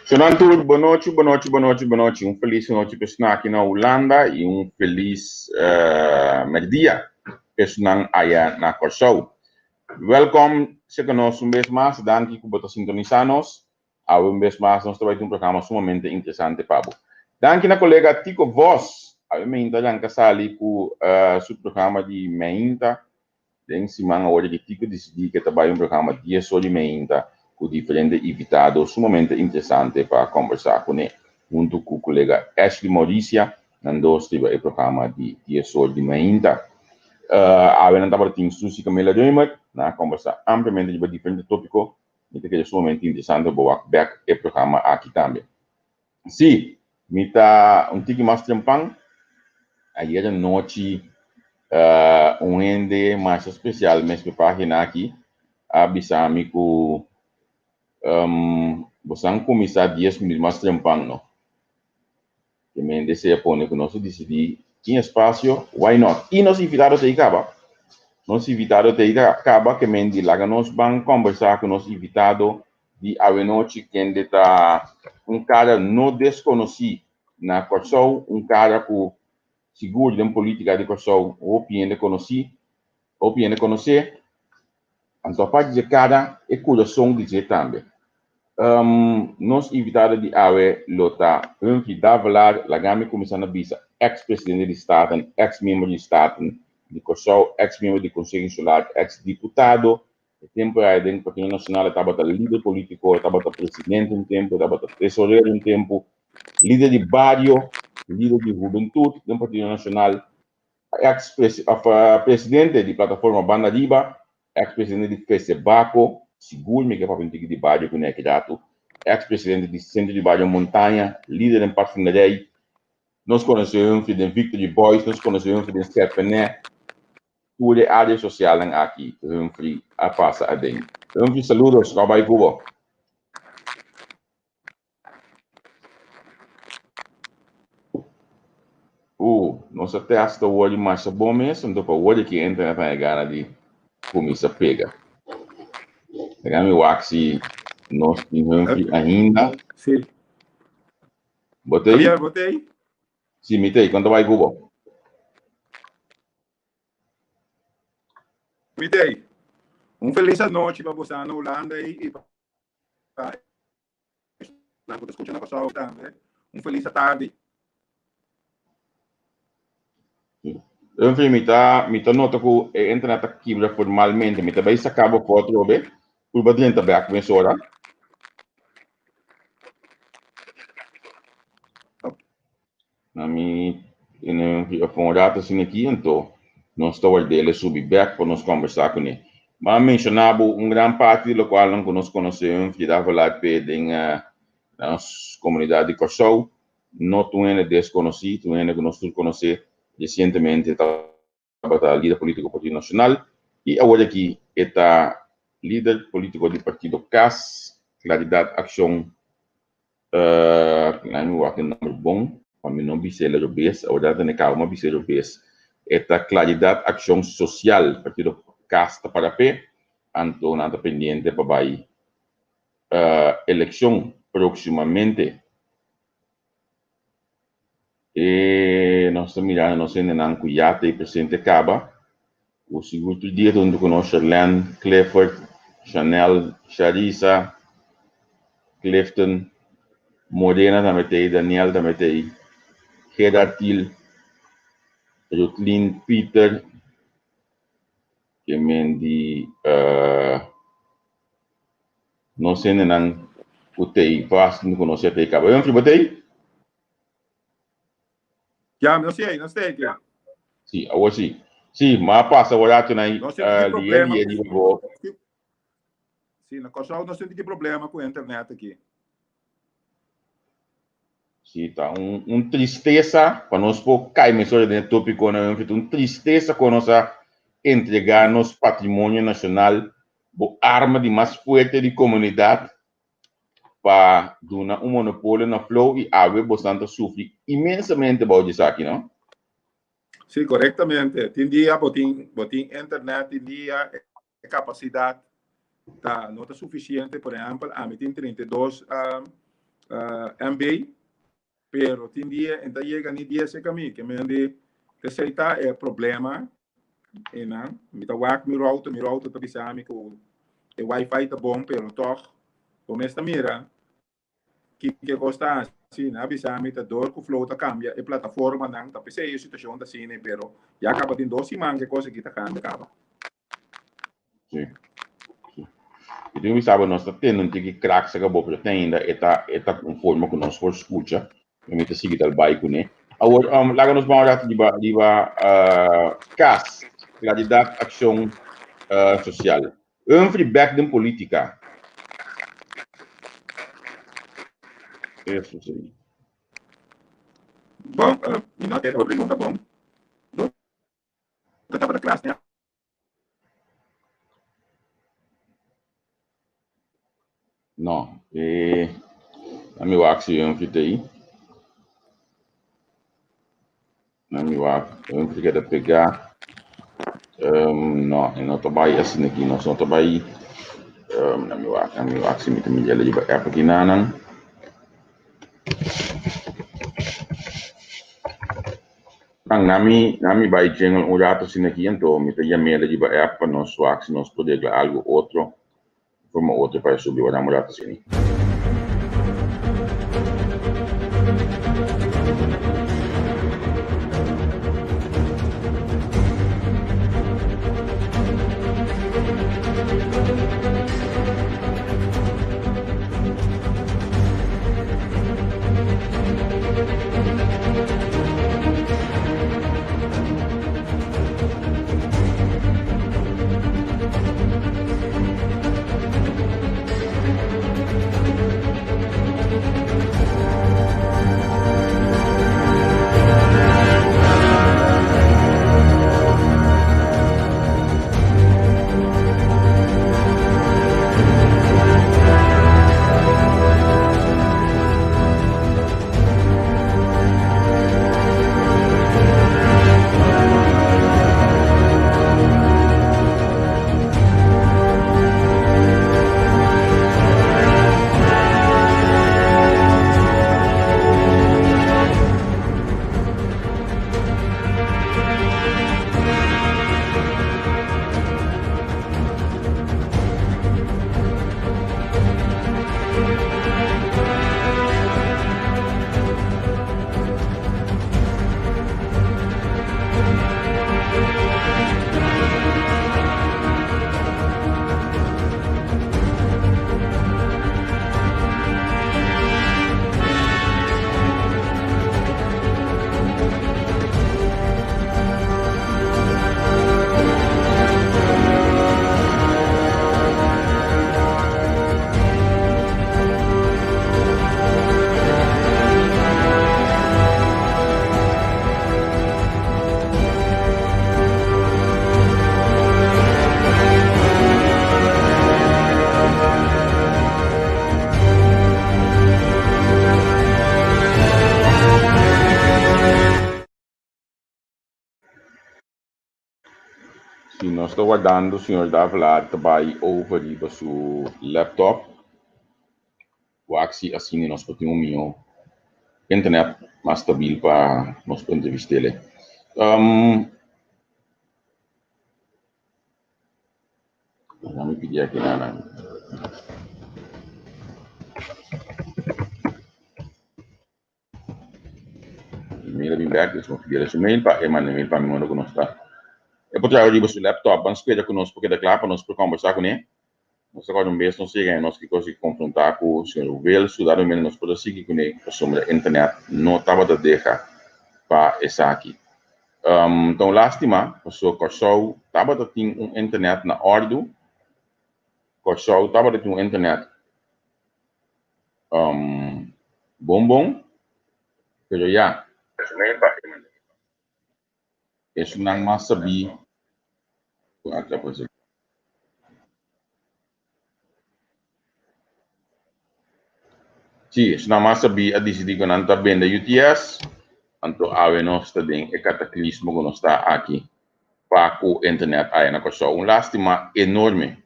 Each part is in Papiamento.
Shonan tur, bonochi, bonochi, bonochi, bonochi. Un felis nochi pa esnan aki na Hulanda i un felis merdia pa esnan aya na Kòrsou. Wèlkòm serka nos un bes mas. Danki ku bo ta sintonisá nos. Awe un bes mas nos ta bai tin un programa sumamente interesante pa bo. Danki na kolega Tico Vos. Awe meinta ranka sali ku su programa di meinta Den siman awor di Tico disidí ke ta bai un programa dies or di meinta ku diferente invitado sumamente interesante pa kombersá kuné. Huntu ku kolega Ashley Mauricia nan dos riba e programa di dies or di meinta. Awe nan tabata tin Suzy Camilla Römer, nan a kombersá ampliamente riba diferente tópiko. Mi ta kere sumamente interesante pa bo wak bèk e programa aki tambe. Sí, mi ta un tiki mas trempan. Ayer anochi un hende masha spesial mes pe pagina aki a bisa mi ku bosan kuminsá dies minüt mas trempan no. Te men desea pone ku nos a disidí tin espasio, why not? I nos invitado ta ei kaba. Nos invitado ta ei kaba ke men di laga nos ban kòmbersá ku nos invitado di awenochi kende ta un kara no deskonosí na Kòrsou, un kara ku sigur den polítika di Kòrsou hopi hende konosí, hopi hende konosé. Anto aparte dje kara, e kurason di dje tambe. Nos invitado di awe lo ta Humphrey Davelaar, laga mi kuminsá na bisa eks presidente di Staten, eks miembro di Staten di Kòrsou, eks miembro di Konseho Insular, eks diputado. E tempu ei den Partido Nacional e tabata lider politico, e tabata presidente un tempu, e tabata tesorero un tempu, lider di bario, lider di hubentud den Partido Nacional, ex of presidente di plataforma Banda Riba, ex presidente di Fesebaco, sigur mi ke papia un tiki di bario ku neki ratu, ex presidente di Centro di Bario Montaña, lider den Padvinderij, nos konosé Humphrey den Victory Boys, nos konosé Humphrey den Serpené. Tur e área sosialnan aki Humphrey a pasa aden. Humphrey saludos, kòm bai ku bo? Uh, nos a test awor di masha bon mes, anto pa awor di ki internet a gana di kuminsa pega. Laga mi wak si nos tin Humphrey ainda. Sí. Bo ta ei? Javier, bo ta ei? Sí, mi ta ei. Kon ta bai ku bo? Mi ta ei. Un felis anochi pa boso na Hulanda ei i pa esnan ku ta skucha na Kòrsou tambe. Un felis atardi. Humphrey, mi ta, mi ta nota ku e internet ta kibra formalmente. Mi ta bai saka bo for atrobe. Purba drenta bèk mesora. Na mi pa un rato asina aki, anto nos ta ward'el e subi bek pa nos kombersá kuné. Mi a menshoná bo un gran parti di lokualnan ku nos konosé Humphrey Davelaar p'e den nos komunidat di Kòrsou. No ta un hende deskonosí, ta un hende ku nos tur konosé. Resientemente e tabata lider polítiko Partido Nashonal i awor aki e ta lider polítiko di partido cas, Klaridat Akshon. Laat mi wak e nomber bon, pa mi no bis'é robes, awor ta tene kaba mi a bis'é robes. E ta Claridad Accion Social, partido cas ta para p'e, anto nan ta pendiente pa bai eleccion proximamente. E nos ta mirando nos hendenan ku ya ta e presente kaba. Ku sigur tur dia ta huntu ku nos Sherlene, Clifford, Chanel, Sharisa, Clifton, Morena tambe ta ei, Daniel tambe ta ei, Gerard Thiel, Rutlin Pieter, ke men di nos hendenan ku ta ei vast huntu ku nos ya ta ei kaba. Humphrey, bo ta ei? Ya, no sé, no sé que. Sí, awor sí. Sí, ma pasa awor rato na No sé qué lié problema. lié di bo. Sí, na Kòrsou no senti ki problema ku internet aki. Sí, ta un, un tristesa pa nos por kai mesora den e tópiko na un tristesa ku nos a entregá nos patrimonio nashonal, bo arma di mas fuerte di komunidat pa duna un monopolio na Flow y awe bosnan ta sufri inmensamente bao di esaki, no? Sí, korektamente. Tin dia bo tin, bo tin internet, tin dia e kapasidat ta no ta sufisiente. Por ehèmpel, ami tin 32 um, MB, pero tin dia en ta yega ni 10 e kami, ke men di esei ta e problema einan. Mi ta wak mi router, mi router ta bisa mi ku e wifi ta bon, pero tòg bo mes ta mira kiko e kos ta hasi. Nan a bisa mi ta dor ku Flow ta kambia e plataformanan, ta p'esei e situashon ta asina, pero ya kaba tin dos siman ku e kos aki ta kambia kaba. Sí. Sí. Y tengo que saber, nos ta tendo un tiki crack sa bo, pero ainda eta eta un forma que nos por escucha. Y mi te sigue tal bai kuné. Awor, laga nos ban un rato riba riba cas, Claridad Acción Social. Humphrey back den politica. Eso sí. Bon, mi no tene pregunta bon. No tabata klas ni No, eh, ami wak si Humphrey ta ei. Ami wak, Humphrey keda pegá. No, e no ta bai asina aki, nos no ta bai. Ami wak, ami wak si mi ta mira riba app aki nanan. Nan, nami, nami bai jingle un rato asina aki, anto mi ta yam'el riba app pa nos wak si nos por regla algo otro, forma otro pa e subi ora un rato asina. Si nos ta wardando señor Davelaar ta bai over riba su laptop, wak si asina nos por tin un mihó internet mas stabil pa nos por entrevist'el. Déjame pidi aki na nan. Mail a bin bek, dus mi pidi su mail pa e manda mail pa mi ora ku nos ta. E por traha riba su laptop, ban spera ku nos por keda kla pa nos por kombersá kuné. Nos ta kòrda un bes nos yega i nos kiko si konfrontá ku señor Wilsu, dado momento nos por a sigui kuné pasobra internet no tabata deha pa esaki. Ta un lástima pasobra Kòrsou tabata tin un internet na òrdu, Kòrsou tabata tin un internet bon bon, pero ya, esunnan mas sabí ku a Sí, esnan mas sabí a disidí ku nan ta bende UTS, anto awe nos ta den e kataklismo ku nos ta aki pa ku internet aya na Kòrsou. Un lástima enorme.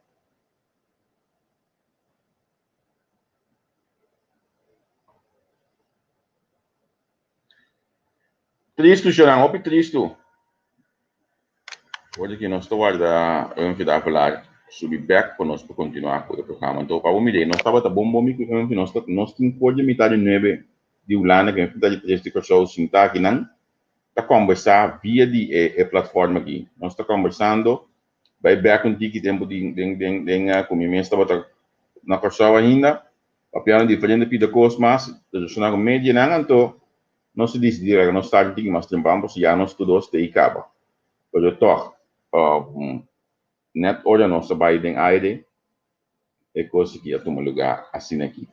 Tristu, Shonan, hopi tristu. Hoor ki nos ta warda Humphrey Davelaar subi bek pa nos por kontinuá ku e programa. Anto pa bo mir'é, nos tabata bon bon mi ku Humphrey, nos ta nos tin por di mitad di nuebe di Hulanda, ku e mitad di tres di Kòrsou sintá akinan ta kòmbersá via di e e platform aki. Nos ta kòmbersando bai bek un tiki tempu di den den den ku mi mes tabata na Kòrsou ainda, papiando diferente pida kos mas relashoná ku medianan, anto Nos a disidí laga nos start un tiki mas trempan pasobra ya nos tur dos ta ei kaba. Pero tòg, nèt ora nos a bai den aire, e kos aki a tuma lugá asina aki.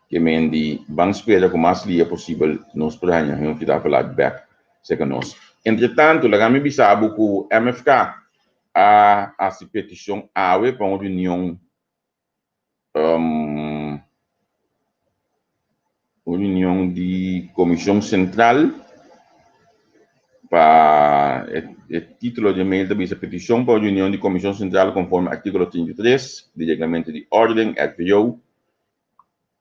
Ke men di ban spera ku mas lia posibel nos por haña Humphrey Davelaar bèk serka nos. Entretantu, laga mi bisa bo ku MFK a hasi petishon awe pa un reunion Un reunion di Komishon Sentral pa e título di e mail ta bisa Petishon pa un reunion di Komishon Sentral konforme artíkulo 33 di Reglamento di Órden, RVO,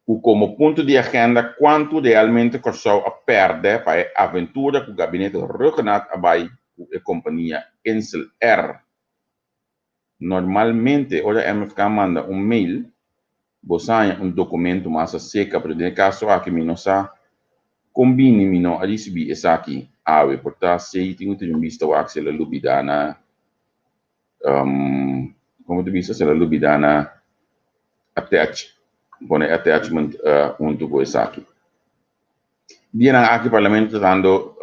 ku komo punto di agenda kuantu realmente Kòrsou a pèrdè pa e aventura ku Gabinete Rhuggenaath a bai ku e kompania Insel Air. Normalmente ora MFK manda un mail, bo sa haña un documento mas acerca, pero den e caso aki mi no sa con bini mi no a ricibi esaki awe. Por ta sey tin cu tene un bista wak si el a lubida na, como ta bisa, si el a lubida na attach, pone attachment hunto cu esaki. Dianan aki Parlamento ta dando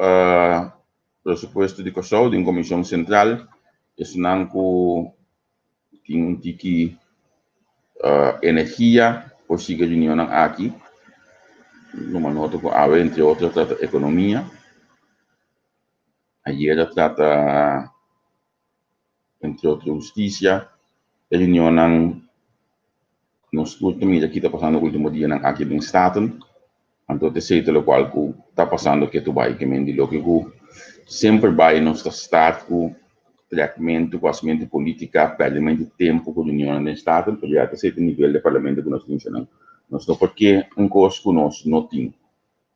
Presupuesto di Kòrsou den Komishon Sentral, esnan ku tin un tiki energia por sigui reunionnan aki. Tuma nota ku awe entre otro a trata ekonomia, ayer a trata entre otro hustisia. E reunionnan nos tur ta mira ki ta pasando ultimo dianan aki den Staten. Anto ta esei ta lokual ku ta pasando ketu bai ke men di loke ku semper bai nos ta start ku trekmentu ku hasimentu politika, pèrdimento di tempu ku reunionnan den Staten, pero ya ta esei ta nivel di parlamento ku nos tin esnan. Nos no por ke un kos ku nos no tin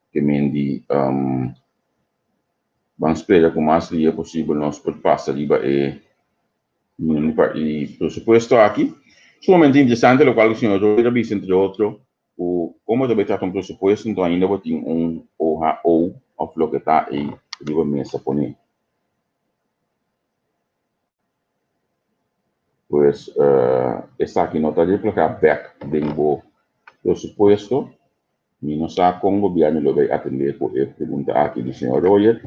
ke men di ban spera ku mas lia posibel nos por pasa riba e presupuesto aki. Sumamente interesante lokual ku señor Roy ta bisa entre otro Ku komo ta bai trata un presupuesto nto ainda bo tin un OHO òf loke ta ei riba mesa poné. Pues esaki no ta reflehá bèk den bo presupuesto. Mi no sa kon gobièrnu lo bai atendé ku e pregunta aki di señor Royer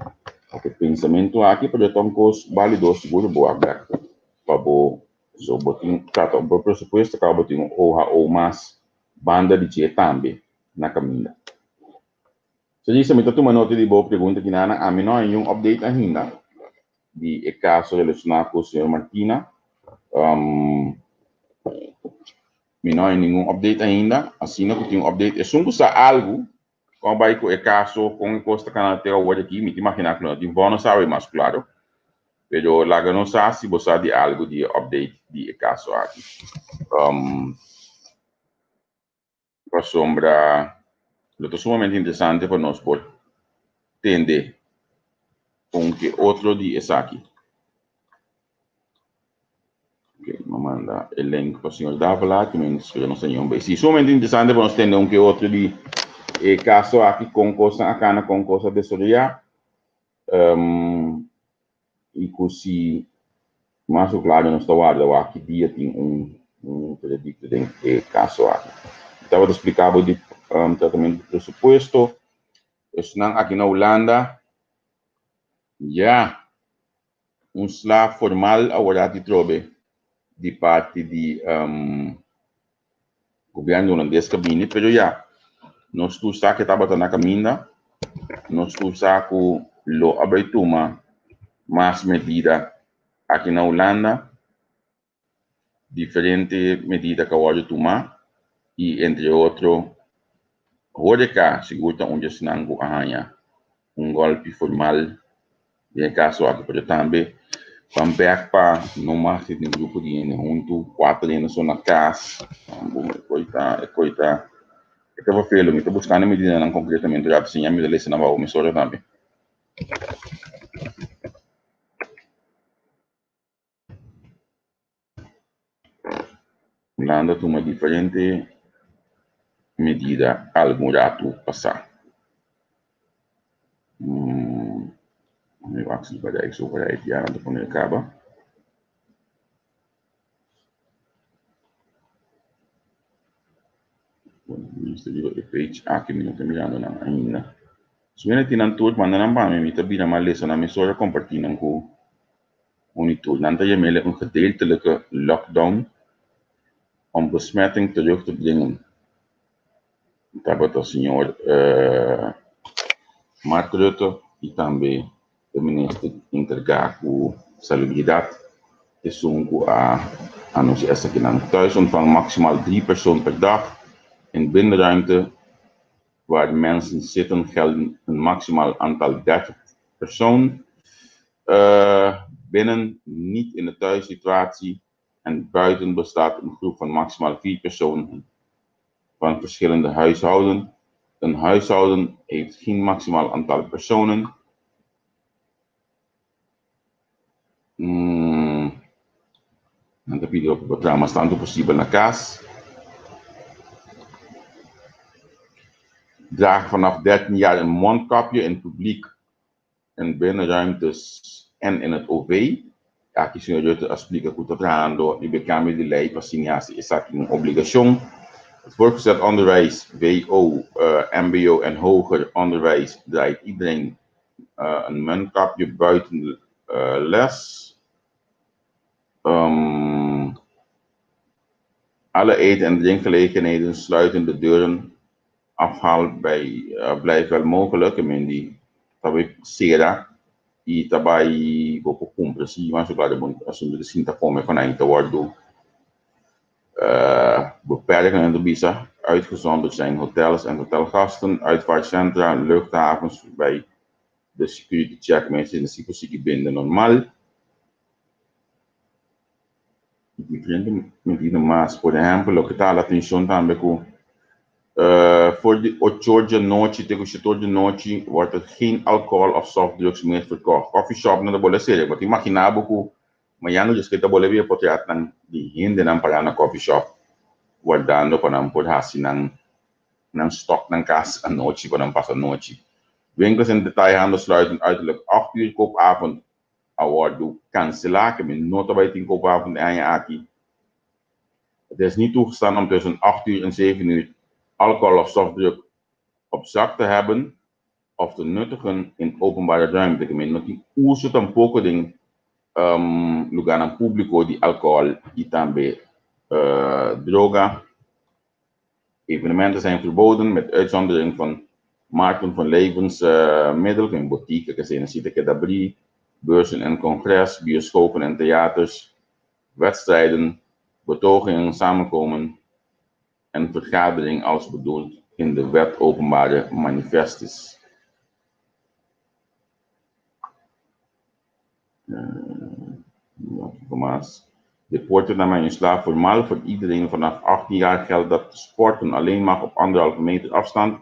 òf e pensamentu aki, pero ta un kos bálido sigur bo wak bèk pa bo So bo tin trata un presupuesto kaba bo tin un OHO mas banda di dje tambe na kaminda. So Lisa, mi ta tuma nota di bo pregunta kinana. Ami no hay un update ainda di e kaso relashoná ku señor Martina. Um, mi no hay ningun update ainda. Asina ku tin un update, esun ku sa algu, kon bai ku e kaso, kon e kos ta kana te awor aki, mi ta imaginá ku no tin bo no sabe mas klaro. Pero laga nos sa si bo sa di algu di e update di e kaso aki. Um, pasobra lo ta sumamente interesante pa nos por tende un ke otro di esaki. Ok, mi manda e link pa señor Davila, que men espero nos teña un bay. Sí, sumamente interesante pa nos tende un ke otro di e kaso aki, kon kosnan a kana, kon kos a desaroyá. Um, i ku si mas ku klaro nos ta warda wak ki dia tin un un veredicto den e kaso aki. Mi tabata splika bo di um, tratamentu di presupuesto. Esnan aki na Hulanda, ya, un sla formal awor aki trobe di parti di um, Gobierno Hulandes ka bini, pero ya, nos tur sa ke tabata na kaminda, nos tur sa ku lo a bai tuma mas medida aki na Hulanda, diferente medida ka wòrdu tumá i entre otro horeca sigur ta un di esnan ku a haña un gòlpi formal den e kaso aki, pero tambe ban bèk pa no mas di un grupo di hende huntu, kuater hende so na kas, e koi ta, e koi ta, e ta fafelo. Mi ta buskando medidanan konkretamente rapi, siña mi ta lesa nan bou mesora tambe. Hulanda a tuma diferente medida algun ratu pasá. Mi wak si pa dai so pa dai ya nan ta pone kaba. Bueno, mi ta riba e page aki mi no ta mirando nan ainda. Si mi tin nan tur manda nan pa mi, mi ta bira mas lesa nan mesora kompartí nan ku un i tur. Nan ta yam'el un gedeeltelijke lockdown om besmetting terug te dringen. Tabata señor Mark Rutte i tambe e minister enkargá ku salubridat esun ku a anunsiá esakinan. Thuisontvang maksimaal drie persoon per dag in binnenruimte waar mensen zitten gelden een maximaal aantal 30 persoon. Binnen, niet in de thuissituatie en buiten bestaat een groep van maximaal vier personen van verschillende huishouden. Een huishouden heeft geen maximaal aantal personen. Nan ta pidi pa traha mas tantu posibel na kas. Draag vanaf 13 jaar een mondkapje in publiek en binnenruimtes en in het OV. Aki señor Rutte a splica cu ta trahando riba e cambio di ley pa asina haci esaki un obligacion. Het voortgezet onderwijs, WO, mbo en hoger onderwijs draait iedereen een mondkapje buiten de les. Alle eten- en drinkgelegenheden sluiten de deuren. Afhaal bij blijft wel mogelijk. I mean di ta bai sera i ta bai bo por kumpra si mas o klaro bo asuntu di sinta kome ku nan ta wòrdu beperkt nan ta bisa uitgezonderd zijn hotels en hotelgasten, uitvaartcentra, luchthavens bij de security check mensen si por sigui bende normal. Diferente medida mas. Por ehempel, loke ta hala atencion tambe cu for di ocho or di anochi te cu shete or di anochi wordt er geen alcohol of softdrugs meer verkocht. Coffee shop nan ta bole serio. Bo ta imagina bo cu mañana dje ta bole bira potretnan di hendenan para na coffee shop wardando pa nan por haci nan nan stock nan cas anochi pa nan pasa anochi. Winkels en detailhandel sluiten uiterlijk acht uur koopavond a wòrdu kanselá, ke mi no ta bai tin koopavond e aña aki. Het is niet toegestaan om tussen 8 uur en 7 uur alcohol of softdrug op zak te hebben of te nuttigen in openbare ruimte. Ke mi no tin uso tampoko den lugánan públiko di alkohòl i tambe droga. Evenementen zijn verboden met uitzondering van markten van levensmiddelen, in botica, ke esei nan ta keda abrí, beurzen en congres, bioscopen en theaters, wedstrijden, betogingen, samenkomen en vergadering als bedoeld in de Wet openbare manifesties. Deporte ta mijn slaaf formaal voor iedereen vanaf 18 jaar geldt dat sporten alleen mag op anderhalve meter afstand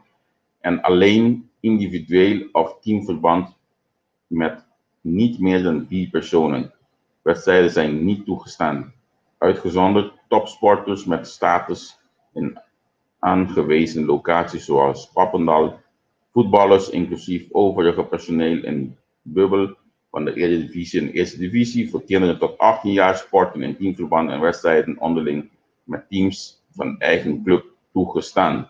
en alleen individueel of teamverband met niet meer dan vier personen. Wedstrijden zijn niet toegestaan. Uitgezonderd topsporters met status in aangewezen locaties zoals Papendal, voetballers inclusief overige personeel in bubbel van de Eredivisie en Eerste Divisie voor kinderen tot 18 jaar sporten in teamverband en wedstrijden onderling met teams van eigen club toegestaan.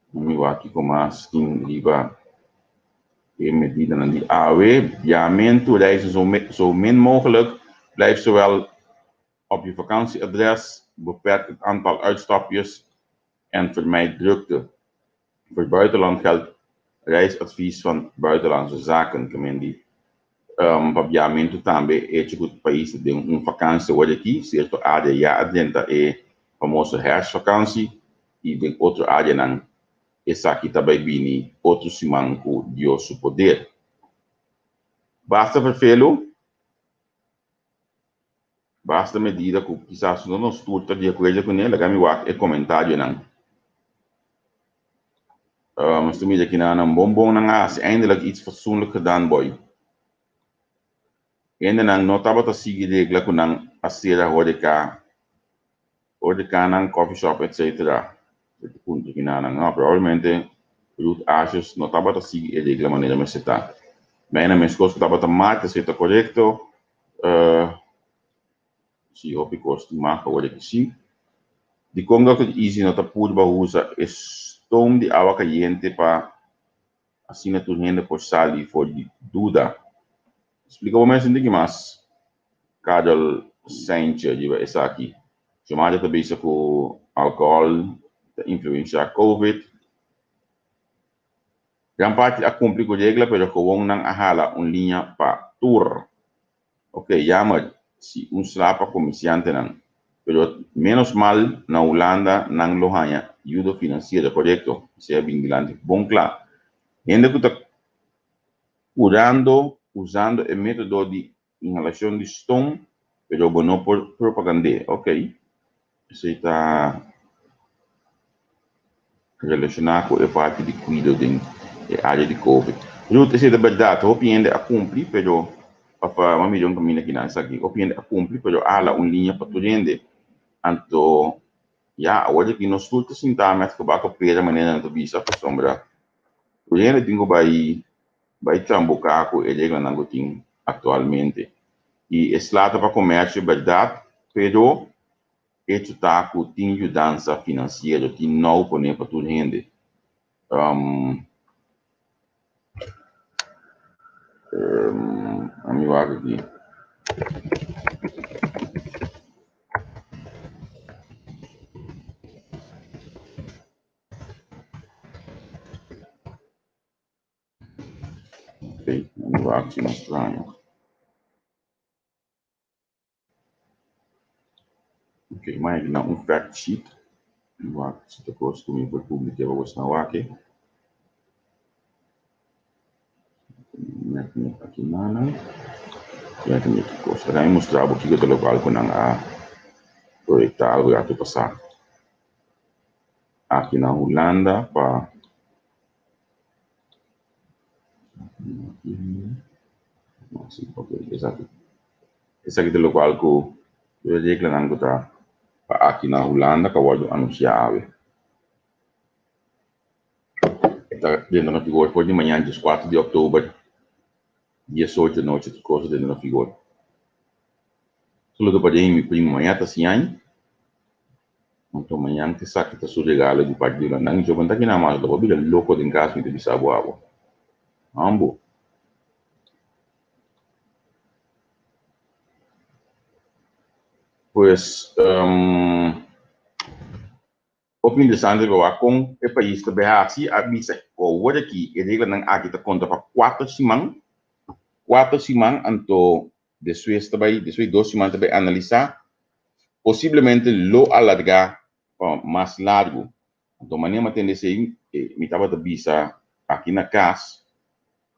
Mi wak kiko mas tin riba e medidanan di awe. Biamentu, reizen zo, zo min mogelijk. Blijf zowel op je vakantieadres, beperk het aantal uitstapjes en vermijd drukte. Voor het buitenland geldt reisadvies van Buitenlandse Zaken. Ke men di pa biamentu tambe echo ku pais ta den un vakantie awor aki, sierto área ya a drenta e famoso herfstvakantie i den otro áreanan esaki ta bai bini otro siman ku Dios su poder. Basta ferfelu. Basta medida ku kisas no nos tur ta di akuerdo kuné, laga mi wak e komentarionan. Nos ta mira kina nan bon bon nan a hasi eindelijk iets fatsoenlijk gedaan boy. Hendenan no tabata sigui regla ku nan a sera horeca, horecanan, coffee shop etc. E ta puntra kina nan. No, probablemente Ruth Asjes no tabata sigui e regla manera mester ta. Bijna meskos ku tabata mart, esei ta korekto. Si hopi kos tin mas pa worde ki si. Dikon Dòkter Izzy no ta purba usa e stoom di awa kayente pa asina tur hende por sali for di duda? Splika bo mes un tiki mas, Karel Seintje riba esaki. Xiomara ta bisa ku alkohòl ta influenshá Covid. Gran parti a kumpli ku regla pero kowon nan a hala un liña pa tur. Ok, jammer si un sla pa comerciantenan, pero menos mal na Hulanda nan lo haña yudo financiero, corecto? Esey a bin dilanti bon cla. Hende cu ta curando usando e metodo di inhalacion di stoom, pero bo no por propagand'é. Ok, esey ta Relacioná cu e parti di cuido den e área di Covid. Ruth, esei ta berdad. Hopi hende a cumpli, pero of a mira un caminda kinan esaki. Hopi hende a cumpli, pero a hala un liña pa tur hende. Anto, ya, awor aki nos tur ta sinta met gebakken pera manera nan ta bisa, pasobra tur hende tin cu bai bai trambuca cu e reglanan cu tin actualmente. Y e sla ta pa comercio, berdad, pero Hecho ta ku tin yudansa finansiero, tin nou pone pa tur hende. Ami wak aki. Ok, ami wak si nos straño. Ok, mai aki na un fact sheet. Mi wak si ta kos ku mi por publike pa bosnan wak e. Net net aki nanan. Ya tin ki kos. Laga mi mustra bo kiko ta lokual ku nan a proyekta algu ratu pasá aki na Hulanda pa. Esaki ta lokual ku tur e reglanan ku ta pa aki na Hulanda ku a wòrdu anunsiá awe. E ta drenta na vigor for di mañan dieskuater di òktober diesocho nochi tur kos ta drenta na vigor. Saludo pa den mi primo mañana ta siñaña. Anto mañan te sa ki ta su regalo di parti di Hulanda. Nan joven ta kina mas lo bo bira loko den kas mi ta bisa bo abo. Ambo. Pues um, hopi interesante pa wak kon e pais ta bay hasi. A bisa ku awor aki e reglanan aki ta konta pa kuater siman. Kuater siman anto Despues ta bai, despues di dos siman ta bai analisá, posiblemente lo alargá pa mas largu. Anto manera mi a tende esei, mi tabata bisa aki na kas,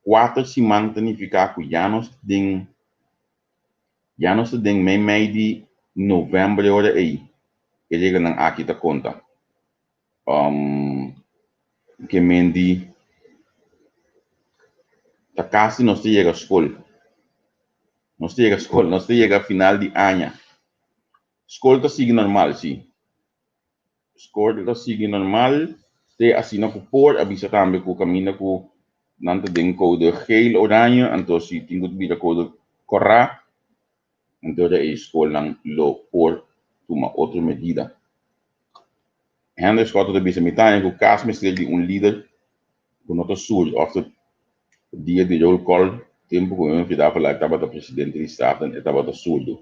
kuater siman ta nifiká ku ya nos ta den, ya nos ta den meimei di novèmber e ora ei e reglanan aki ta konta. Ke men di ta kasi nos ta yega skol. Nos ta yega skol, nos ta yega final di aña. Skol ta sigui normal, si. Skol ta sigui normal te asina ku por a bisa tambe ku kaminda ku nan ta den kode geel oranje, anto si tin ku bira kode kòrá, anto e skolnan lo por tuma otro medida. Hendrik Schotte ta bisa, Mi ta haña ku kas mester di un lider ku no ta suri òf ta dia di roll call tempu ku Humphrey Davelaar tabata presidente di Staten e tabata surdu.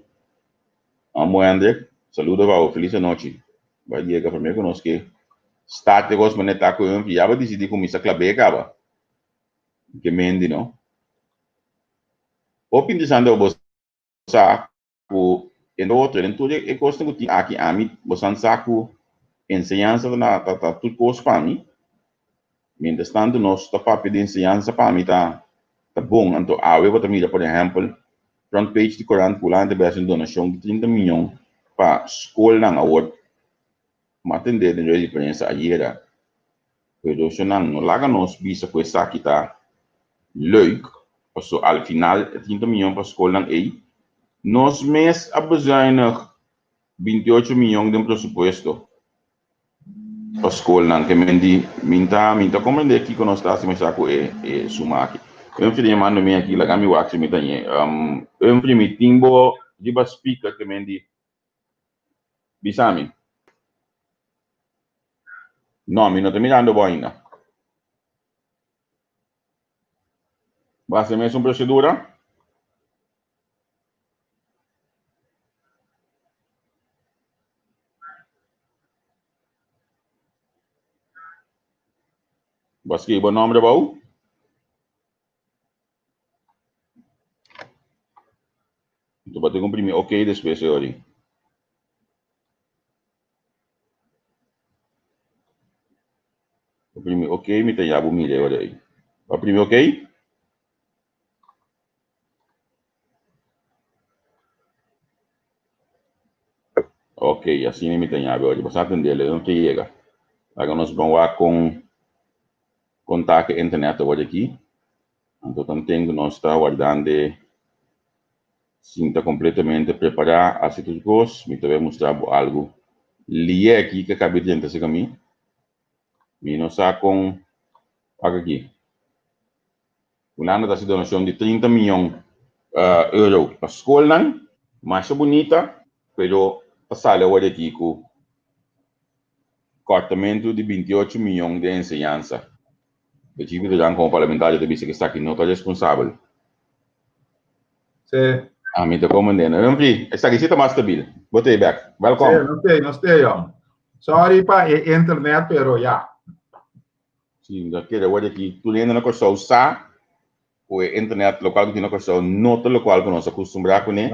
Amo Hendrik, saludo pa bo, felis anochi. Bai yega promé ku nos ke start e kos manera ta ku Humphrey ya bo disidí kuminsá klab'é kaba. Ke mendi no. Hopi interesante pa bo sa ku entre otro den tur e kosnan ku tin aki ami bosan sa ku enseñansa ta na ta ta tur kos pa mi. Mientras tanto nos ta papia di enseñansa pa mi ta ta bon anto awe bo ta mira por ehèmpel. Front page di korant ku Hulanda ta bai hasi un donashon di 30 mion pa skolnan. Awor mi a tende den rueda di prensa ayera, pero shonnan no laga nos bisa ku esaki ta leuk, paso al final e 30 mion pa skolnan ei, nos mes a bezuinig 28 mion den presupuesto pa skolnan ke men di mi ta mi ta komprende kiko nos ta hasi mester ku e e suma aki. Humphrey yamando mi aki laga mi wak si mi ta ñe. Humphrey mi tin bo riba speaker ke men di bisa mi. No mi no ta mirando bo ainda. Bo hasi e mesun procedura? Bo a skribi bo nomber abou? Bo ta comprimi ok despues e ori. Bo primi ok mi ta ya bo mira e ora ei. Bo a primi ok? Ok, asina mi ta ñabi ori. Basta atendé, no te yega. Laga nos ban wak kon kon ta ku internet awor aki. Anto tanten ku nos ta wardando sin ta kompletamente prepará hasi tur kos, mi ta bai mustra bo algu lié aki ku a kabi drenta serka mi. Mi no sa kon wak aki. Hulanda ta hasi donashon di 30 miyon euro pa skolnan. Masha bunita, pero ta sali awor aki ku kòrtamentu di 28 miyon den enseñansa. E Chief Duran komo parlamentario ta bisa ku esaki no ta responsabel. Sí. Ami ta komprende. Humphrey, esaki si ta mas stabil. Bo ta ei bèk. Wèlkòm. Sí, nos ta ei, nos ta ei, jong. Sorry pa e internet, pero ya. Si, mi ta kere awor aki tur hende na Kòrsou sa ku e internet lokual ku tin na Kòrsou no ta lokual ku nos a kustumbrá kuné.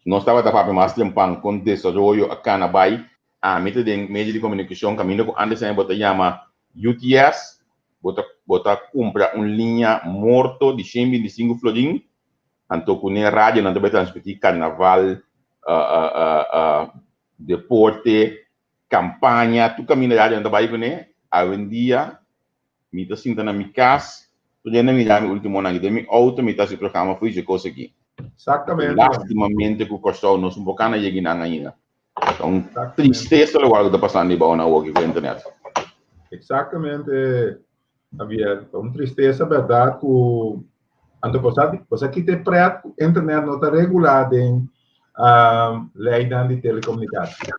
Nos tabata papia mas tempan kon desaroyo a kana bai. Ami ta den medio di komunikashon kaminda ku antes bo ta yama UTS, bo ta bo ta kumpra un liña morto di 125 florin, anto kuné radionan ta bai transmití karnaval, deporte, Campaña, tur caminda ya nan ta bay cune, awendia mi ta sinta na mi cas, tur hende mira mi ultimonan aki, den mi auto mi ta haci programa fo'i dje cos aki. Exactamente. Lastimamente cu Corsou nos un poco a yega nan ainda. Ta un tristeza locual cu ta pasando ibao na awoki cu internet. Exactamente, Javier. Ta un tristeza berdad cu anto bo sa bo sa kita e pret cu internet no ta regula den leynan di telecomunicatie.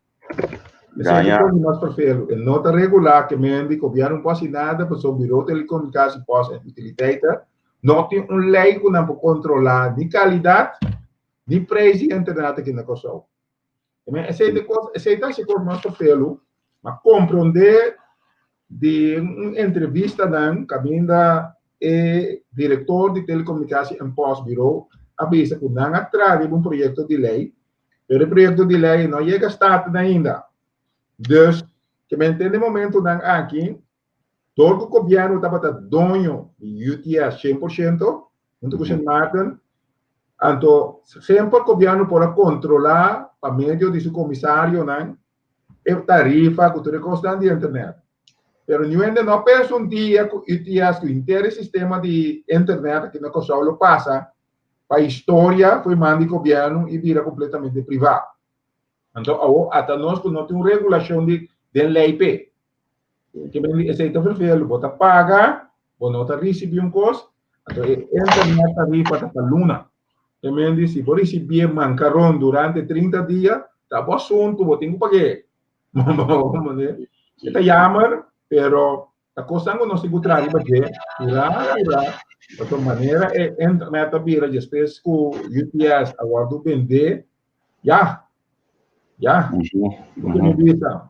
Gaña. Esei mas perfelo. E no ta regulá ke men di gobièrnu no por hasi nada, pasobra Bureau Telecomunicatie, Post en Utiliteiten no tin un lei ku nan por kontrolá ni kalidat ni preis di internet aki na Kòrsou. Esei ta kos, esei ta hasi kos mas perfelo, ma komprondé di un entrevistanan kaminda e direktor di Telecomunicatie en Post Bureau a bisa ku nan a traha riba un proyekto di lei Pero e proyecto di ley no yega Staten ainda. Dus, ke men tende momentonan aki, dor ku gobierno tabata doño di UTS 100%, hunto ku Sint Maarten, anto semper gobierno por a kontrolá pa medio di su komisarionan e tarifa ku tur e kosnan di internet. Pero niun hende no a pensa un dia ku UTS, ku henter e sistema di internet aki na Kòrsou lo pasa pa historia foi man di gobierno y bira completamente priva. Anto awo ata nos cu no tin un regulacion di den ley p'e. Ke men di esey ta vervelu, bo ta paga, bo no ta ricibi un cos, anto e internet tarifa ta pa luna. Ke men di si bo ricibié mancaron durante 30 dia, ta bo asunto, bo tin cu pagu'é. E ta jammer, pero Ta kosnan ku nos tin ku traha riba dje purá purá, pasobra manera e internet ta bira despues ku UTS a wòrdu bendé, ya, ya, loke mi bisa.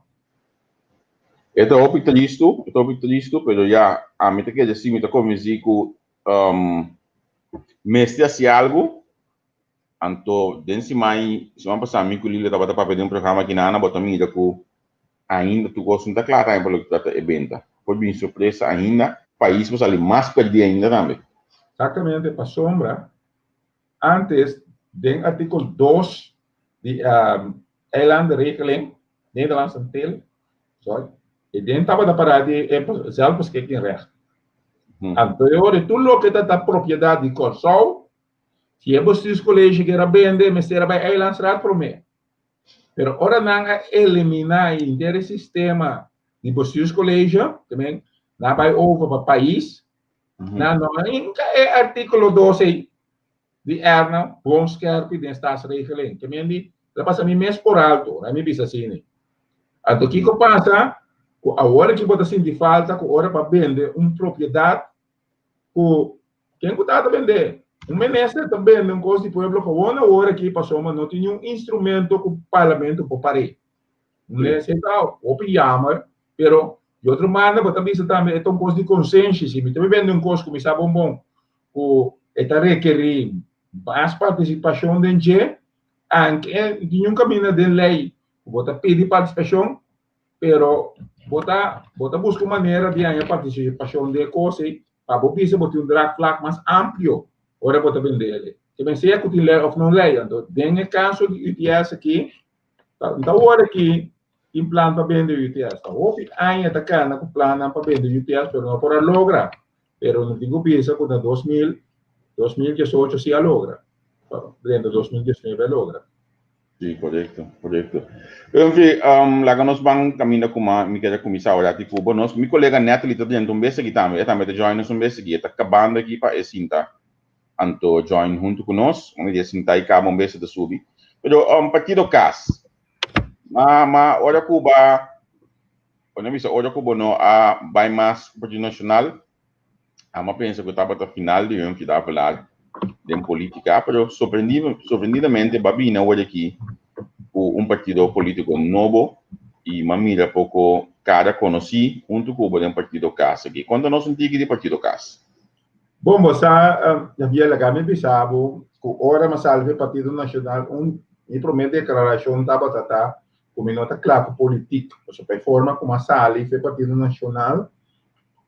E ta hopi tristu, e ta hopi tristu, pero ya, ami ta kere si mi ta konvensí ku mester hasi algu, anto den siman, siman pasá mi ku Lila tabata papia den un programa aki na Ana, bo ta mira ku Ainda tur cos no ta cla tambe pa loke ta trata e benta. Por bin sorpresa ainda, pais por sali mas perdi ainda tambe. Exactamente, pasobra antes. Den artíkulo 2 di Eilandenregeling, Nederlandse Antillen, sorry, e den tabata pará di e zelfbeschikkingsrecht. Anto e ora tur loke ta ta propiedat di Kòrsou, si e bestuurscollege kier a bende, mester a bai Eilandsraad promé. Pero ora nan a eliminá e henter e sistema di bestuurscollege, te men nan a bai over pa pais, nan no a hinka e artíkulo 2 ei di Erna bon skerpi den Staatsregeling. Te men di, el a pasa mi mes por alto, ora mi bisa asina. Anto kiko pasa? Ku awor aki bo ta sinti falta ku ora pa bende un propiedat ku ken ku ta ta bende? Un minister ta bende un kos di pueblo gewoon awor aki pasobra no tin niun instrumento ku parlamento por par'é. Esei ta hopi jammer, pero di otro banda bo ta bisa tambe e ta un kos di konsenshi. Si mi ta bende un kos ku mi sa bon bon ku e ta rekerí mas partisipashon den dje, anke tin niun kaminda den lei ku bo ta pidi partisipashon, pero bo ta bo ta buska un manera di haña partisipashon den e kos ei pa bo bisa bo tin un draagvlak mas amplio ora bo ta bende el. Ke men sea ku tin lei òf no lei. Anto den e kaso di UTS aki ta ta ora ki tin plan pa bende UTS. Ta hopi aña ta kana ku plannan pa bende UTS pero no por a logra. Pero no tin ku bisa ku na 2000, 2018 si a logra. Drenta 2019 a logra. Sí, korekto, korekto. Humphrey, um, laga nos ban kaminda kuma mi kere kuminsá ora aki ku bo. Nos, mi kolega Natalie ta drenta un bes aki tambe. E tambe ta join nos un bes aki. E ta kabando aki pa e sinta anto join huntu ku nos. Un di e sinta i kaba un bes e ta subi. Pero um, partido kas. Ma, ma ora ku ba, bo no bisa ora ku bo no a bai mas ku Partido Nashonal, Amo a pensa ku tabata final di Humphrey Davelaar den polítika, pero sorprendidamente ba bini awor aki ku un partido polítiko nobo i m'a mira poko kara konosí huntu ku bo den partido kas aki. Konta nos un tiki di partido kas. Bon, bo sa, Javier, laga mi bisa bo ku ora m'a sali for Partido Nashonal un mi promé deklarashon tabata ta ku mi no ta kla ku politik, pasobra e forma ku m'a sali for Partido Nashonal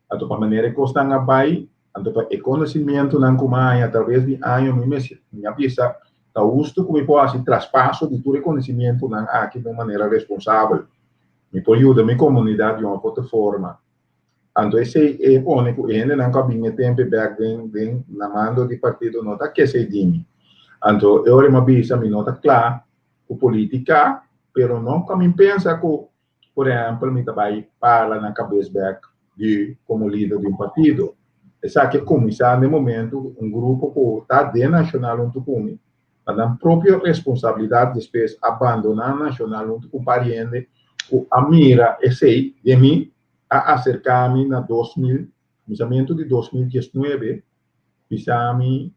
Anto pa manera e kosnan a bai, anto pa e konosimentunan ku mi a haña atraves di año mi mester, mi a bisa, ta hustu ku mi por hasi traspaso di tur e konosimentunan aki den un manera responsabel. Mi por yuda mi komunidat di un of otro forma. Anto esei e pone ku e hendenan ku a bin e tempe bèk den den na mando di partido no ta kesei di mi. Anto e ora mi a bisa mi no ta kla ku politika, pero no ku mi pensa ku Por ehèmpel, mi ta bai parla na kabes bèk di komo lider di un partido. Esaki a kuminsá na e momentu ku un grupo ku ta den Nashonal huntu ku mi, pa nan propio responsabilidat despues a bandoná Nashonal huntu ku un par di hende ku a mira esei den mi, a aserká mi na 2000, kuminsamentu di 2019, bisa mi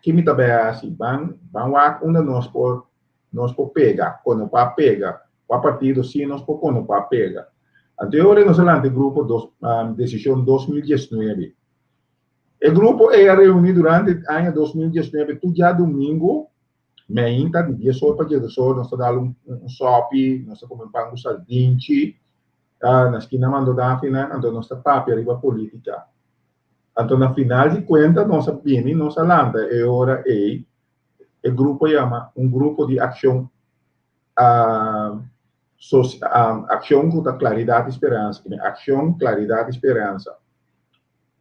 ki mi ta bai hasi, ban ban wak unda nos por nos por pega, kono pa pega, kua partido si nos por kono pa pega. Anto e ora nos a lanta e grupo dos, Desishon 2019. E grupo ei a reuní durante aña 2019 tur djadumingu meinta di dies or pa diesdos or nos ta dal un un sòpi, nos ta kome un pan ku saldinchi na skina Mando Dafinan, anto nos ta papia riba polítika. Anto na final di kuenta nos a bini, nos a lanta e ora ei E grupo yama un grupo di akshon akshon ku ta Klaridat i Speransa. Kende Akshon Klaridat i Speransa.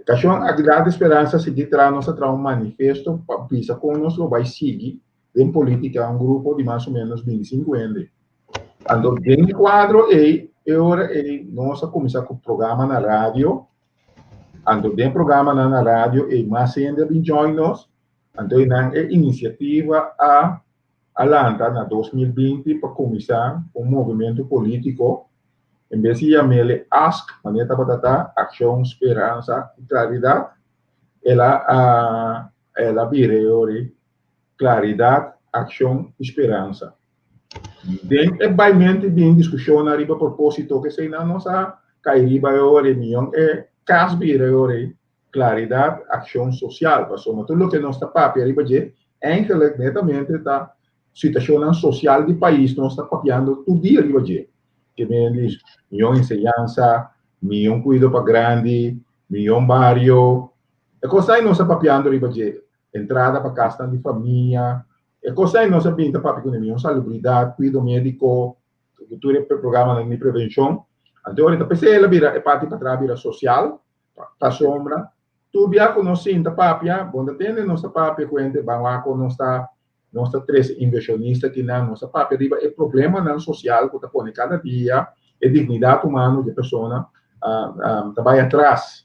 Akshon Klaridat i Speransa sigui traha nos a traha un manifesto pa bisa kon nos lo bai sigui den politika un grupo di mas o menos 25 hende. Anto den e kuadro ei e ora ei nos a kuminsá ku programa na radio. Anto den programanan na radio ei mas hende a bin join nos. Anto einan e inisiativa a a lanta na 2020 pa kuminsá un movimentu polítiko, en bes di yam'el ask, manera tabata ta, Akshon, Speransa i Klaridat, el a el a bira e ori Klaridat, Akshon i Speransa. Den e baimentu bin diskushonnan riba propósito k'eseinan nos a kai riba e ori, mion e kas bira e ori Claridad, accion social, pasobra tur loke nos ta papia riba dje, eigenlijk netamente ta situacionnan social di pais nos ta papiando tur dia riba dje. Ke men di miyon enseñansa, miyon cuido pa grandi, miyon bario, e cosnan nos ta papiando riba dje, entrada pa casnan di famia. E kos ei nos a bin ta papia ku mihó salubridat, kuido médiko, tur e programanan di prevenshon. Anto ora ta p'esei el a bira e parti patras bira sosial, pasobra tur bia ku nos sinta papia, bo no ta tende nos ta papia ku hende ban wak ku nos ta nos ta trese invershonista kinan, nos ta papia riba e problemanan sosial ku ta pone kada dia e dignidat humano di e persona ta bai atras.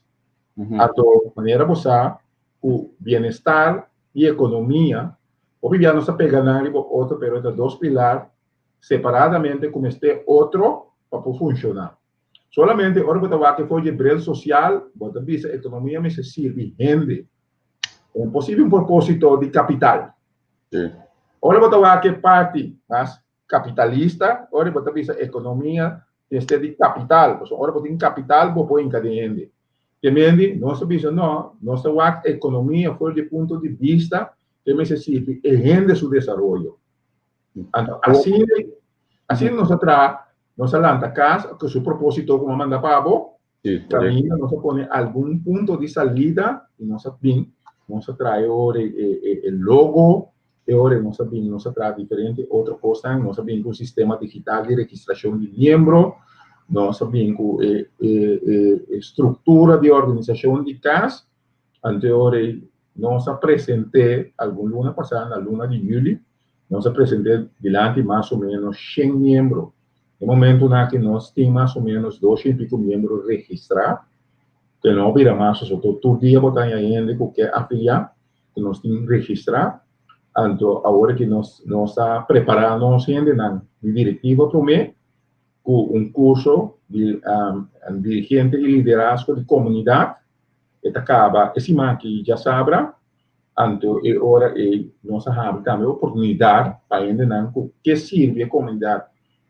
Anto manera bo sa ku bienestar i ekonomia, hopi bia nos ta pega nan riba otro pero e ta dos pilar separadamente ku mester otro pa por funshoná. Solamente ora bo ta wak e for di e bril sosial bo ta bisa ekonomia mester sirbi hende. E por sirbi un propósito di kapital. Ora bo ta wak e parti mas kapitalista, ora bo ta bisa ekonomia mester di kapital, pasobra ora bo tin kapital bo por hinka den hende. Te mendi nos ta bisa no, nos ta wak ekonomia for di e punto di bista ke mester sirbi e hende su desaroyo. Anto asina, asina nos a traha, nos a lanta kas ku su propósito ku a manda pa bo, kaminda nos a pone algun punto di salida i nos a bin, nos a traha ora e logo, e ora nos a bin, nos a traha diferente otro kosnan, nos a bin ku un sistema digital di registrashon di miembro, nos a bin ku e struktura di organisashon di kas, anto e ora nos a present'é algun luna pasá na luna di yüli, nos a present'é dilanti mas o ménos shen miembro. E momentunan aki nos tin mas o ménos doshen i piku miembro registrá, ku no a bira mas pasobra tur dia bo ta haña hende ku ke afiliá ku nos tin registrá. Anto awor aki nos nos ta prepará nos hendenan di direktiva promé ku un kurso di dirigente i liderazgo di komunidat. E ta kaba e siman aki djasabra, anto e ora ei nos a habri tambe oportunidat pa hendenan ku ke sirbi e komunidat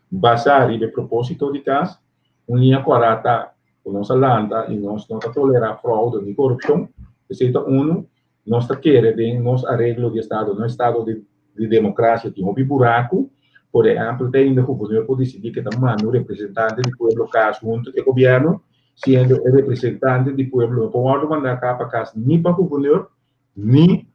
basá riba e propósito di kas. Un liña kòrá ta ku nos a lanta i nos no ta tolerá froude ni korupshon. Esei ta unu. Nos ta kere den nos areglo di estado, no estado di demokrasia tin hopi buraku. Por ehèmpel, te ainda gobernador por disidí ke ta manda un representante di pueblo kas huntu ku e gobièrnu, siendo e representante di pueblo no por wòrdu mandá ka pa kas ni pa gobernador ni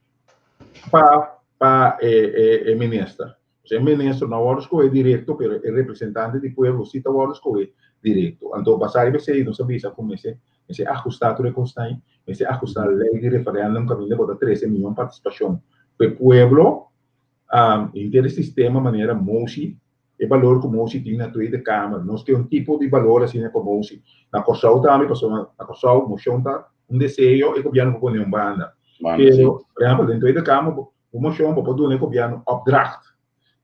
pa pa e minister. Osea e minister no a wòrdu skohe direkto, pero e representante di pueblo si ta wòrdu skohe direkto. Anto basá riba esei nos a bisa ku mester mester ahustá tur e kosnan, mester ahustá lei di referèndum kaminda bo ta trese mihó partisipashon pa e pueblo. Henter e sistema manera moshi, e balor ku moshi tin na Tweede Kamer, nos ke un tipo di balor asina pa moshi. Na Kòrsou tambe, pasobra na Kòrsou moshon ta un deseo e gobièrnu por pone un banda. Pero, por ehèmpel, den Tweede Kamer bo moshon bo por duna e gobièrnu opdracht.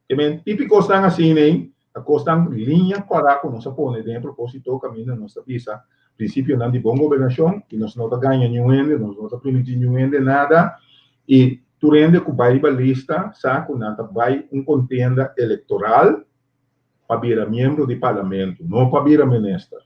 Ke men típiko kosnan asina ei ta kosnan liña kòrá ku nos a pone den e propósito kaminda nos ta bisa prinsipionan di bon gobernashon i nos no ta gaña niun hende, nos no ta primintí niun hende nada i tur hende ku bai riba lista sa ku nan ta bai un kontenda elektoral pa bira miembro di parlamento, no pa bira minister.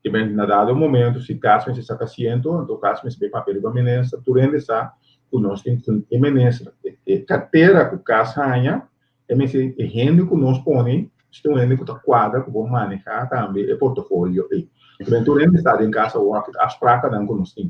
Ke men na dado momento si kas mester saka asiento, anto kas mester bai papia riba minister, tur hende sa ku nos tin ku e minister, e kartera ku kas haña, e mester e hende ku nos pone mester un hende ku ta kuadra ku por maneha tambe e portofolio ei. Ke men tur hende sa den kas awor ku ta afsprakennan ku nos tin.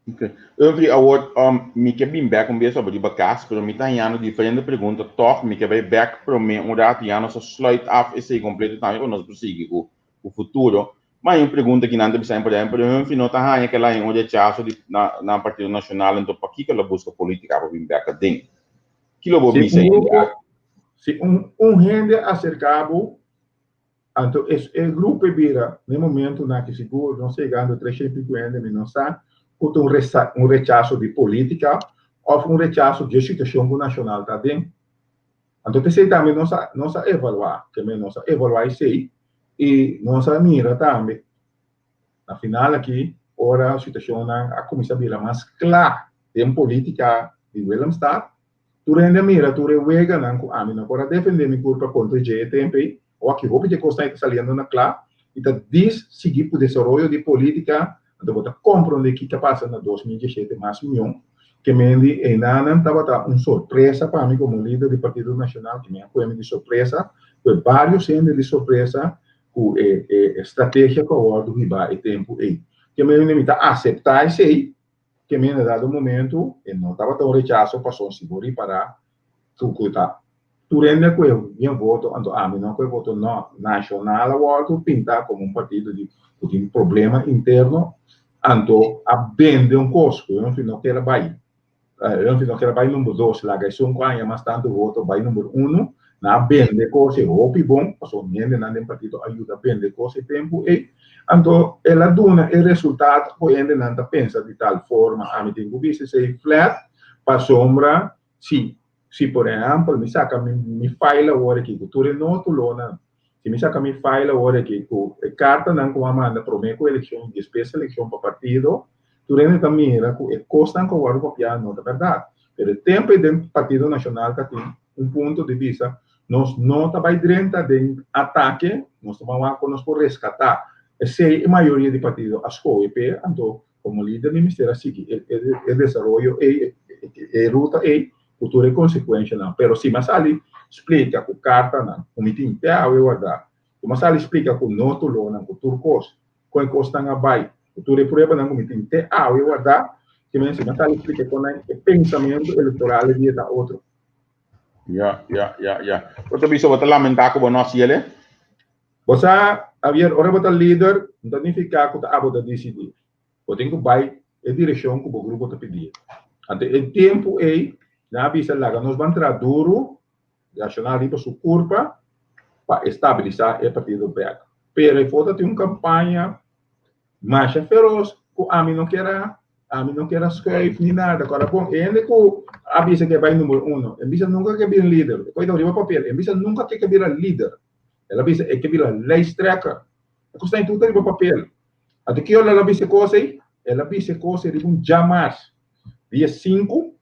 Ok. Humphrey, awor mi ke bin bek un bes over riba kas, pero mi ta hañando diferente pregunta tòg. Mi ke bai bek promé un ratu, ya nos a sluit af esei kompleto tambe pa nos por sigui ku ku futuro. Ma hay un pregunta ki nan ta bisa, por ehempel, Humphrey no ta haña ke la haña un rechaso di na na Partido Nacional, enton pakiko lo buska politica pa bin bek aden? Ki lo bo Si bisa un hende grupo, aki? si un un hende aserká bo, anto es e grupo e bira na e momentunan aki sigur nos ta yegando 300 i pico hende, mi no sa ku ta un resa un rechaso di politica òf un rechaso di e situashon ku Nacional ta aden. Anto p'esei tambe nos a nos a evaluá, ke men nos a evaluá esei i nos a mira tambe na final aki ora situashonnan a kuminsá bira mas kla den polítika di Willemstad, tur hende a mira tur e weganan ku ami no por a defendé mi kurpa kontra dje e tempu ei, awor aki hopi dje kosnan ei ta saliendo na kla i ta dis sigui ku desaroyo di polítika. Anto bo ta komprondé kiko a pasa na 2017 mas mion. Ke men di einanan tabata un sorpresa pa mi komo lider di Partido Nashonal, ke mi a kohe mi di sorpresa, ku e barios hende di sorpresa ku e e strategia ku a wòrdu hibá e tempu ei. Ke men di mi ta aseptá esei, ke men na dado momento e no tabata un rechaso pasobra si bo ripará. Ku ta tur hende a kohe bien voto, anto ami no a kohe voto no. Nashonal a wòrdu pintá komo un partido di ku tin problema interno, anto a bende un kos ku Humphrey no ker a bai. Humphrey no ker a bai number dos, laga esun ku a haña mas tantu voto bai number uno. Nan a bende kos ei hopi bon, pasobra hendenan den partido a yuda bende kos e tempu ei. Anto el a duna e resultado ku hendenan ta pensa di tal forma. Ami tin ku bisa esei flat pasobra Si, si por ehèmpel mi saka mi mi file awor aki ku tur e nótulonan, si mi saka mi file awor aki ku e kartanan ku a manda promé ku elekshon i despues elekshon pa partido, tur hende ta mira ku e kosnan ku a wòrdu papiá no ta bèrdat. Pero e tempu ei den Partido Nashonal ta tin un punto di bisa, nos no ta bai drenta den atake, nos ta ban wak kon nos por reskatá. Esei e mayoria di partido a skohe p'e, anto Komo lider mi mester a sigui e desaroyo ei, e ruta ei, ku tur e konsekuenshanan. Pero si mi a sali splika ku kartanan ku mi tin te awe wardá, ku mi a sali splika ku nótulonan, ku tur kos, kon e kosnan a bai, ku tur e pruebanan ku mi tin te awe wardá, si mi a sali splika kon nan e pensamentu elektoral e dia ta otro. Ya, ya, ya, ya. Bo ta bisa bo ta lamentá ku bo no hasi el e? Bo sa, Javier, ora bo ta lider, no ta nifiká ku ta abo ta disidí. Bo tin ku bai e direkshon ku bo grupo ta pidi. Anto e tempu ei, nan a bisa laga nos ban traha duru, reakshoná riba su kurpa pa e stabilisá e partido bèk. Pero e for ta tin un kampaña masha feros ku ami no kier a ami no kier a schuif ni nada. Kòrda bon, e hende ku a bisa ku e bai number uno, e bisa nunka ke bira lider. E koe ta riba papel, e bisa nunka ke bira lider. El a bisa e ke bira lijsttrekker. E kos ta tur riba papel. Anto ki ora el a bisa e kos ei? El a bisa e kos ei riba un djamars, dia sinku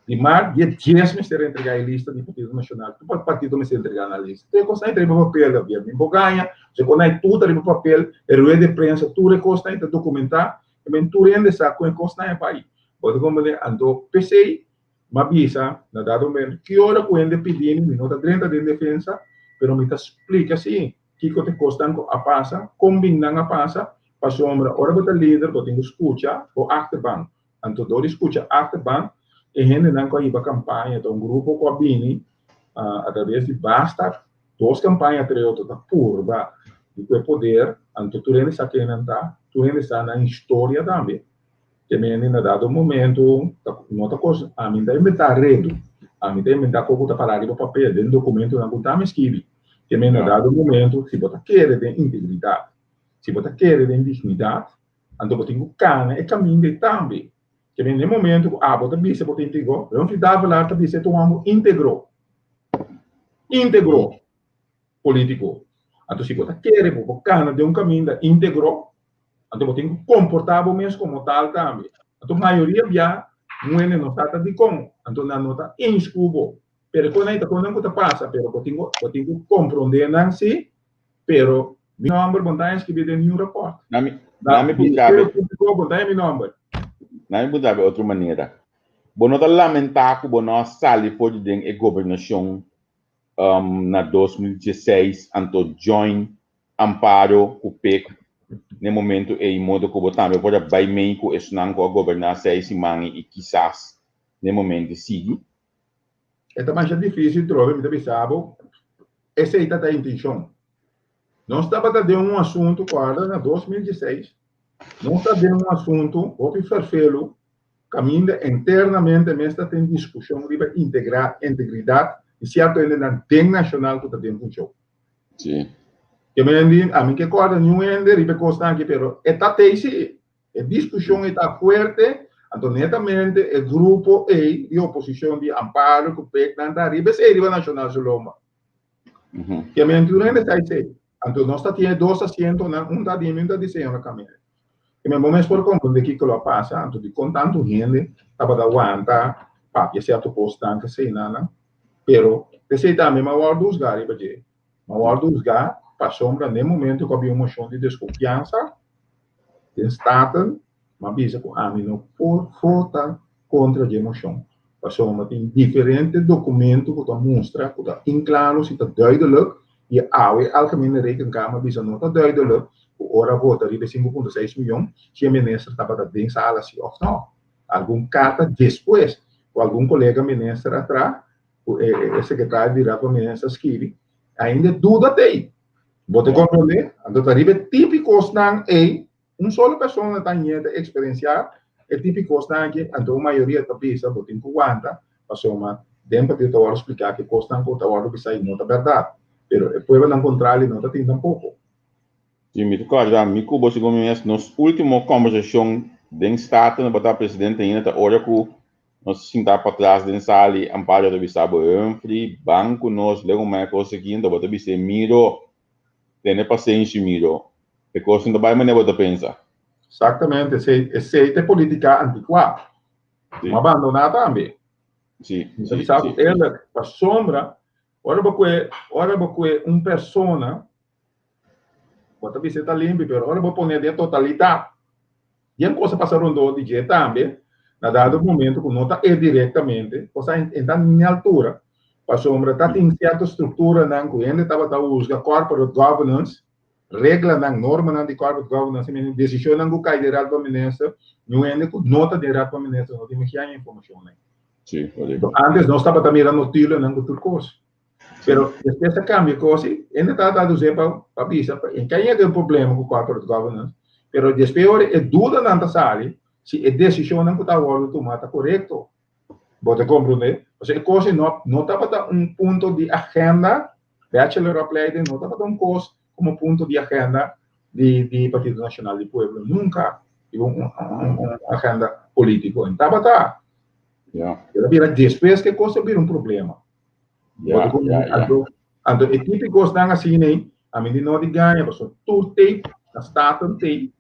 di mart, dia dies mester entregá e lista di Partido Nashonal. Tur partido mester entregá nan lista. Tur e kosnan ei ta riba papel, Gabriel. Mi por gaña, e kosnan ei tur ta riba papel, e rueda di prensa, tur e kosnan ei ta dokumentá. Tamen tur hende sa kon e kosnan ei bai. Bo ta komprendé? Anto p'esei M'a bisa na dado momento, ki ora ku hende pidi mi, mi no ta drenta den defensa, pero mi ta splika si kiko ta e kosnan ku a pasa, kon bin nan a pasa, pasobra ora bo ta lider bo tin ku skucha bo achterban. Anto dor di skucha achterban, e hendenan ku a hiba kampaña ta un grupo ku a bini atraves di basta dos kampaña tres otro ta purba di ku e poder, anto tur hende sa ken nan ta, tur hende sa nan historia tambe. Te mende na dado momento ta no ta kos ami ta inventá redu, ami ta inventá kos ku ta pará riba papel den dokumentonan ku ta mi skibi. Te mende na dado momento si bo ta kere den integridat, si bo ta kere den dignidat, anto bo tin ku kana e kaminda ei tambe. Te mende na e momento ku abo ta bisa bo ta integro, Humphrey Davelaar ta bisa e ta un hòmber íntegro, íntegro polítiko. Anto si bo ta kere bo por kana den un kaminda íntegro, Anto bo tin ku komportá bo mes komo tal tambe. Anto mayoria bia muhende no sa ta dikon, anto nan no ta eens ku bo. Pero kon ei ta konnan ku ta pasa, pero bo tin ku bo tin ku komprondé nan si, pero mi nòmber bo no ta inskribí den niun rapòrt. Na mi na mi puntra be. Ministerio Públiko bo no ta haña mi nòmber. Na mi puntra be otro manera. Bo no ta lamentá ku bo no a sali for di den e gobernashon na 2016 anto join Amparo ku Pek n'e momentu ei modo ku bo tambe por a bai mei ku esnan ku a goberná seis siman i kisas n'e momento sigui. E ta masha difísil trobe, mi ta bisa bo, esei ta ta intenshon. Nos tabata den un asuntu, kòrda na 2016, nos ta den un asuntu hopi ferfelu kaminda internamente mes ta tin diskushon riba integra integridat di sierto hendenan den Nashonal ku ta den funshon. Sí. Ke men di, ami ke kòrda niun hende riba e kosnan aki, pero e ta tei sí. E diskushon ei ta fuerte, anto netamente e grupo ei di oposishon di Amparo ku Pek nan ta riba esei riba Nashonal su lomba. Ke men tur hende sa esei. Anto nos ta tin e dos asientonan, un ta di mi, un ta di señora Camila. Ke men bo mes por komprende kiko lo a pasa, anto dikon tantu hende tabata wanta papia sierto kosnan keseinan. Pero p'esei tambe mi a wòrdu husgá riba dje. Mi a wòrdu husgá pasobra n'e momento ku a bin un moshon di deskonfiansa den Staten, mi a bisa ku ami no por vota kontra dje moshon, pasobra tin diferente dokumento ku ta mustra ku ta inklaro si ta duidelik, i awe Algemene Rekenkamer a bisa no ta duidelik ku ora vota riba e 5.6 miyon si e minister tabata den sala si òf no. Algun karta despues ku algun kolega minister a traha. ku e sekretario di Raad van Minister a skibi, ainda e duda ta ei. Bo ta komprondé? Anto ta riba e tipi kosnan ei, un solo persona ta ñe ta eksperensiá e tipi kosnan aki, anto un mayoria ta bisa bo tin ku wanta, pasobra den partido ta wòrdu spliká ku e kosnan ku ta wòrdu bisá ei no ta bèrdat, pero e pruebanan kontrali no ta tin tampoko. Si mi ta kòrda mi ku bo segun mi mes nos último kòmbersashon den Staten no bata presidente ainda ta ora ku nos sinta patras den sala i Amparo ta bisa bo Humphrey ban ku nos lego mai kos aki anto bo ta bis'é Miro tene pasenshi Miro e kos no ta bai manera bo ta pensa. Exactamente, esei esei ta e politica anticuá. Sí. Bo a bandoná tambe. Sí, Mi ta sí, bisa sí. bo eerlijk, pasobra ora bo kue ora bo kue un persona Bo ta bisa e ta limpi, pero ora bo pone den totalidat, yen kos a pasa rondó di dje tambe, na dado momento ku no ta e direktamente, kos a e ta ni altura, pasobra ta tin sierto strukturanan ku hende tabata husga corporate governance, reglanan, normanan di corporate governance, desishonnan ku kai den Raad van Minister, niun hende ku no ta den Raad van Minister no tin mihia informashonnan. Sí, korekto. Antes nos tabata mira notulennan ku tur kos. Pero despues a cambia cos y hende tabata aduce pa pa bisa pa en caña tin problema cu corporate governance, pero despues ora e dudanan ta sali si e decisionnan cu ta wordo tuma ta corecto. Bo ta comprende? Pasobra e cos no no tabata un punto di agenda, bacheloropleiding no tabata un cos como punto di agenda di di Partido Nacional di Pueblo, nunca un un un agenda politico. En tabata. Ja. Pero bira despues cu e cos a bira un problema. Ja, ja, ja. Anto, anto e típiconan asina ei, a mi di no di gaña, pasobra tur tape, na Staten tape,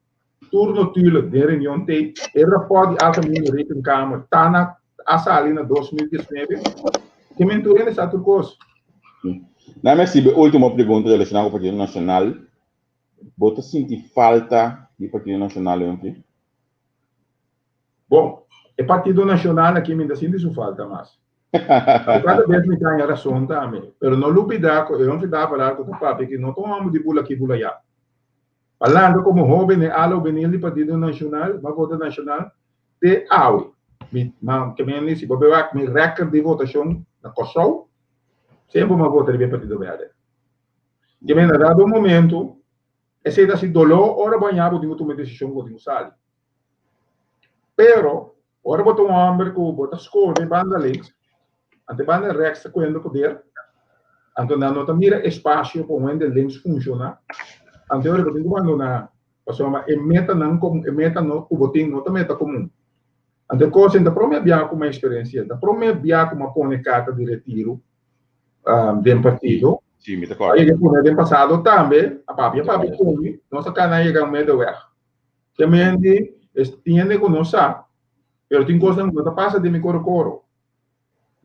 tur notulen den reunion tape, e rapport di Algemene Rekenkamer ta na, a sali na 2019, ke men tur hende sa tur kos. Na mi hasibe ultimo pregunta relaciona cu Partido Nacional. Bo ta sinti falta di Partido Nacional, Humphrey? Bon, e Partido Nacional aki mi ta sinti su falta mas. Kada bes mi ta haña rason tambe, pero no lubida ku e hombre Davelaar ku ta papia aki no ta un homber di bula aki bula ayá. Parlando komo hoben e ala hubenil di Partido Nacional, m'a vota Nacional te awe. Mi, ma ke men di si bo wak mi record di votashon na Kòrsou, semper m'a vota riba e Partido Berde. Ke men a dado un momento, esei ta hasi doló ora bo haña bo tin ku tuma e desishon ku bo tin ku sali. Pero, ora bo ta un hòmber ku bo ta skohe banda links, anto e banda rèks ta kuendo poder, anto nan no ta mira espasio pa un hende links funshoná, anto e ora bo tin ku bandoná, pasobra e metanan e meta no ku bo tin no ta meta komun. Anto e kos ei ta promé bia ku mi a eksperensiá, ta promé bia ku mi a pone karta di retiru den partido. Sí, mi ta A kòrda. yega pone den pasado tambe, a papia papia ku mi, nos a kana yega un middenweg. Ke men di, es tin hende ku no sa, pero tin kosnan ku no ta pasa den mi koro koro.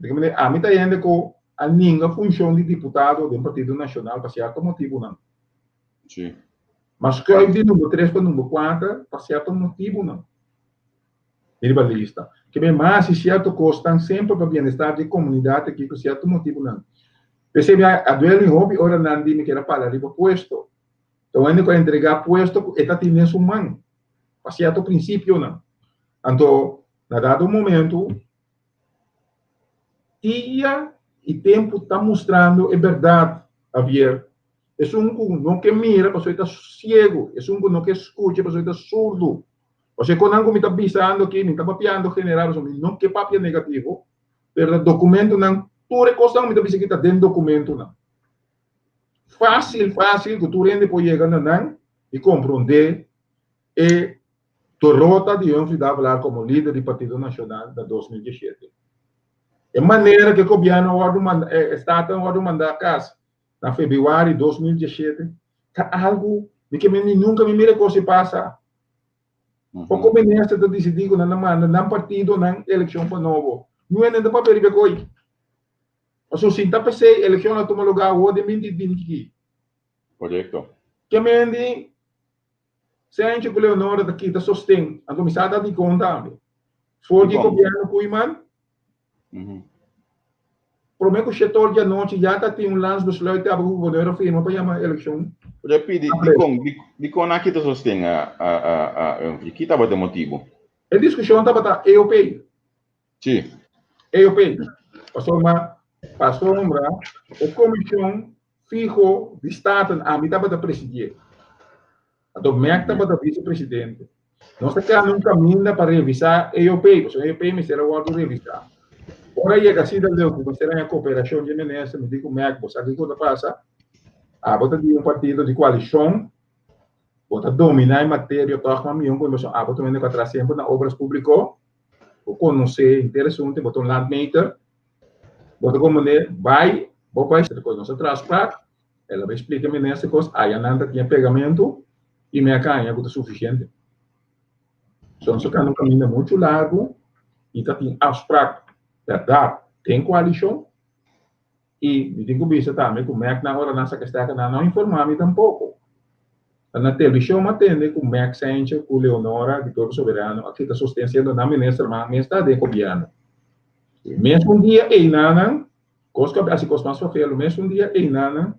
Di ke manera, ami ta hende ku a ninga funshon di diputado den Partido Nashonal pa sierto motibunan. Sí. M'a skuif di number tres pa number kuater pa sierto motibunan riba lista. Ke men mas si sierto kosnan semper pa bienestar di e komunidat aki ku sierto motibunan. P'esei mi a duel mi hopi ora nan di mi keda para riba puesto. Ta un hende ku a entregá puesto ku e ta tin den su man pa sierto prinsipionan. Anto, na dado momentu, dia i tempu ta mustrando e bèrdat, Javier. Esun ku no ke mira pasobra e ta siegu, esun ku no ke skucha pasobra e ta surdu. Pasobra e konan ku mi ta bisando aki, mi ta papiando general pasobra mi no ke papia negativo, pero ta dokumentonan, tur e kosnan ku mi ta bisa aki ta den dokumentonan. Fácil, fácil ku tur hende por yega na nan i komprondé e derota di Humphrey Davelaar komo lider di Partido Nashonal na 2017. E manera ku e gobièrnu a wòrdu manda, e Staten a wòrdu mandá kas na febrüari 2017 ta algu mi ke mi nunka mi mira e kos ei pasa. Poko minister ta disidí ku nan ta manda nan partidonan elekshon pa nobo. Niun hende no ta papia riba e koi. Pasobra si ta p'esei elekshon a tuma lugá awor den binti binti ki. Korekto. Ke men di Sencho ku Leonora ta kita sosten, anto mi sa ta dikon tambe. For di gobièrnu Koeiman, promé ku shetor di anochi ya ta tin un landsbesluit kaba ku gobernador a firma pa yama elekshon. Por a pidi dikon, dikon nan a kita sosten a Humphrey? Ki tabata e motibu? E diskushon tabata EOP. Sí. EOP. Pasobra Pasobra e komishon fiho di Staten ami tabata presidié. Anto Mac tabata visepresidente. Nos ta keda un kaminda pa revisá EOP, pasobra EOP mester a wòrdu revisá. Ora yega asina leu ku mester haña koperashon di e minister, mi di ku Mac, bo sa kiko ta pasa? Abo ta di un partido di koalishon, bo ta dominá e materia tòg mas mihó ku mi, pasobra abo ta wende ku a traha semper na obras públiko, bo konosé henter asuntu, bo ta un landmeter, bo ta komprendé, bai, bo bai, nos a traha afspraak, El a bai splika minister kos aya nan ta tin e pegamentu i mi a kaña ku ta sufisiente. So nos a kana un kaminda muchu largu i ta tin afsprak bèrdat den koalishon i mi tin ku bisa tambe ku mèk nan ora nan saka stèka nan no informá mi tampoko. Ta na televishon mi a tende ku Mèk Sentje ku Leonora di Pueblo Soberano a kita sosten siendo nan ministerman mes ta den gobièrnu. Mesun dia einanan Kos ku a hasi kos mas fafel, mesun dia einanan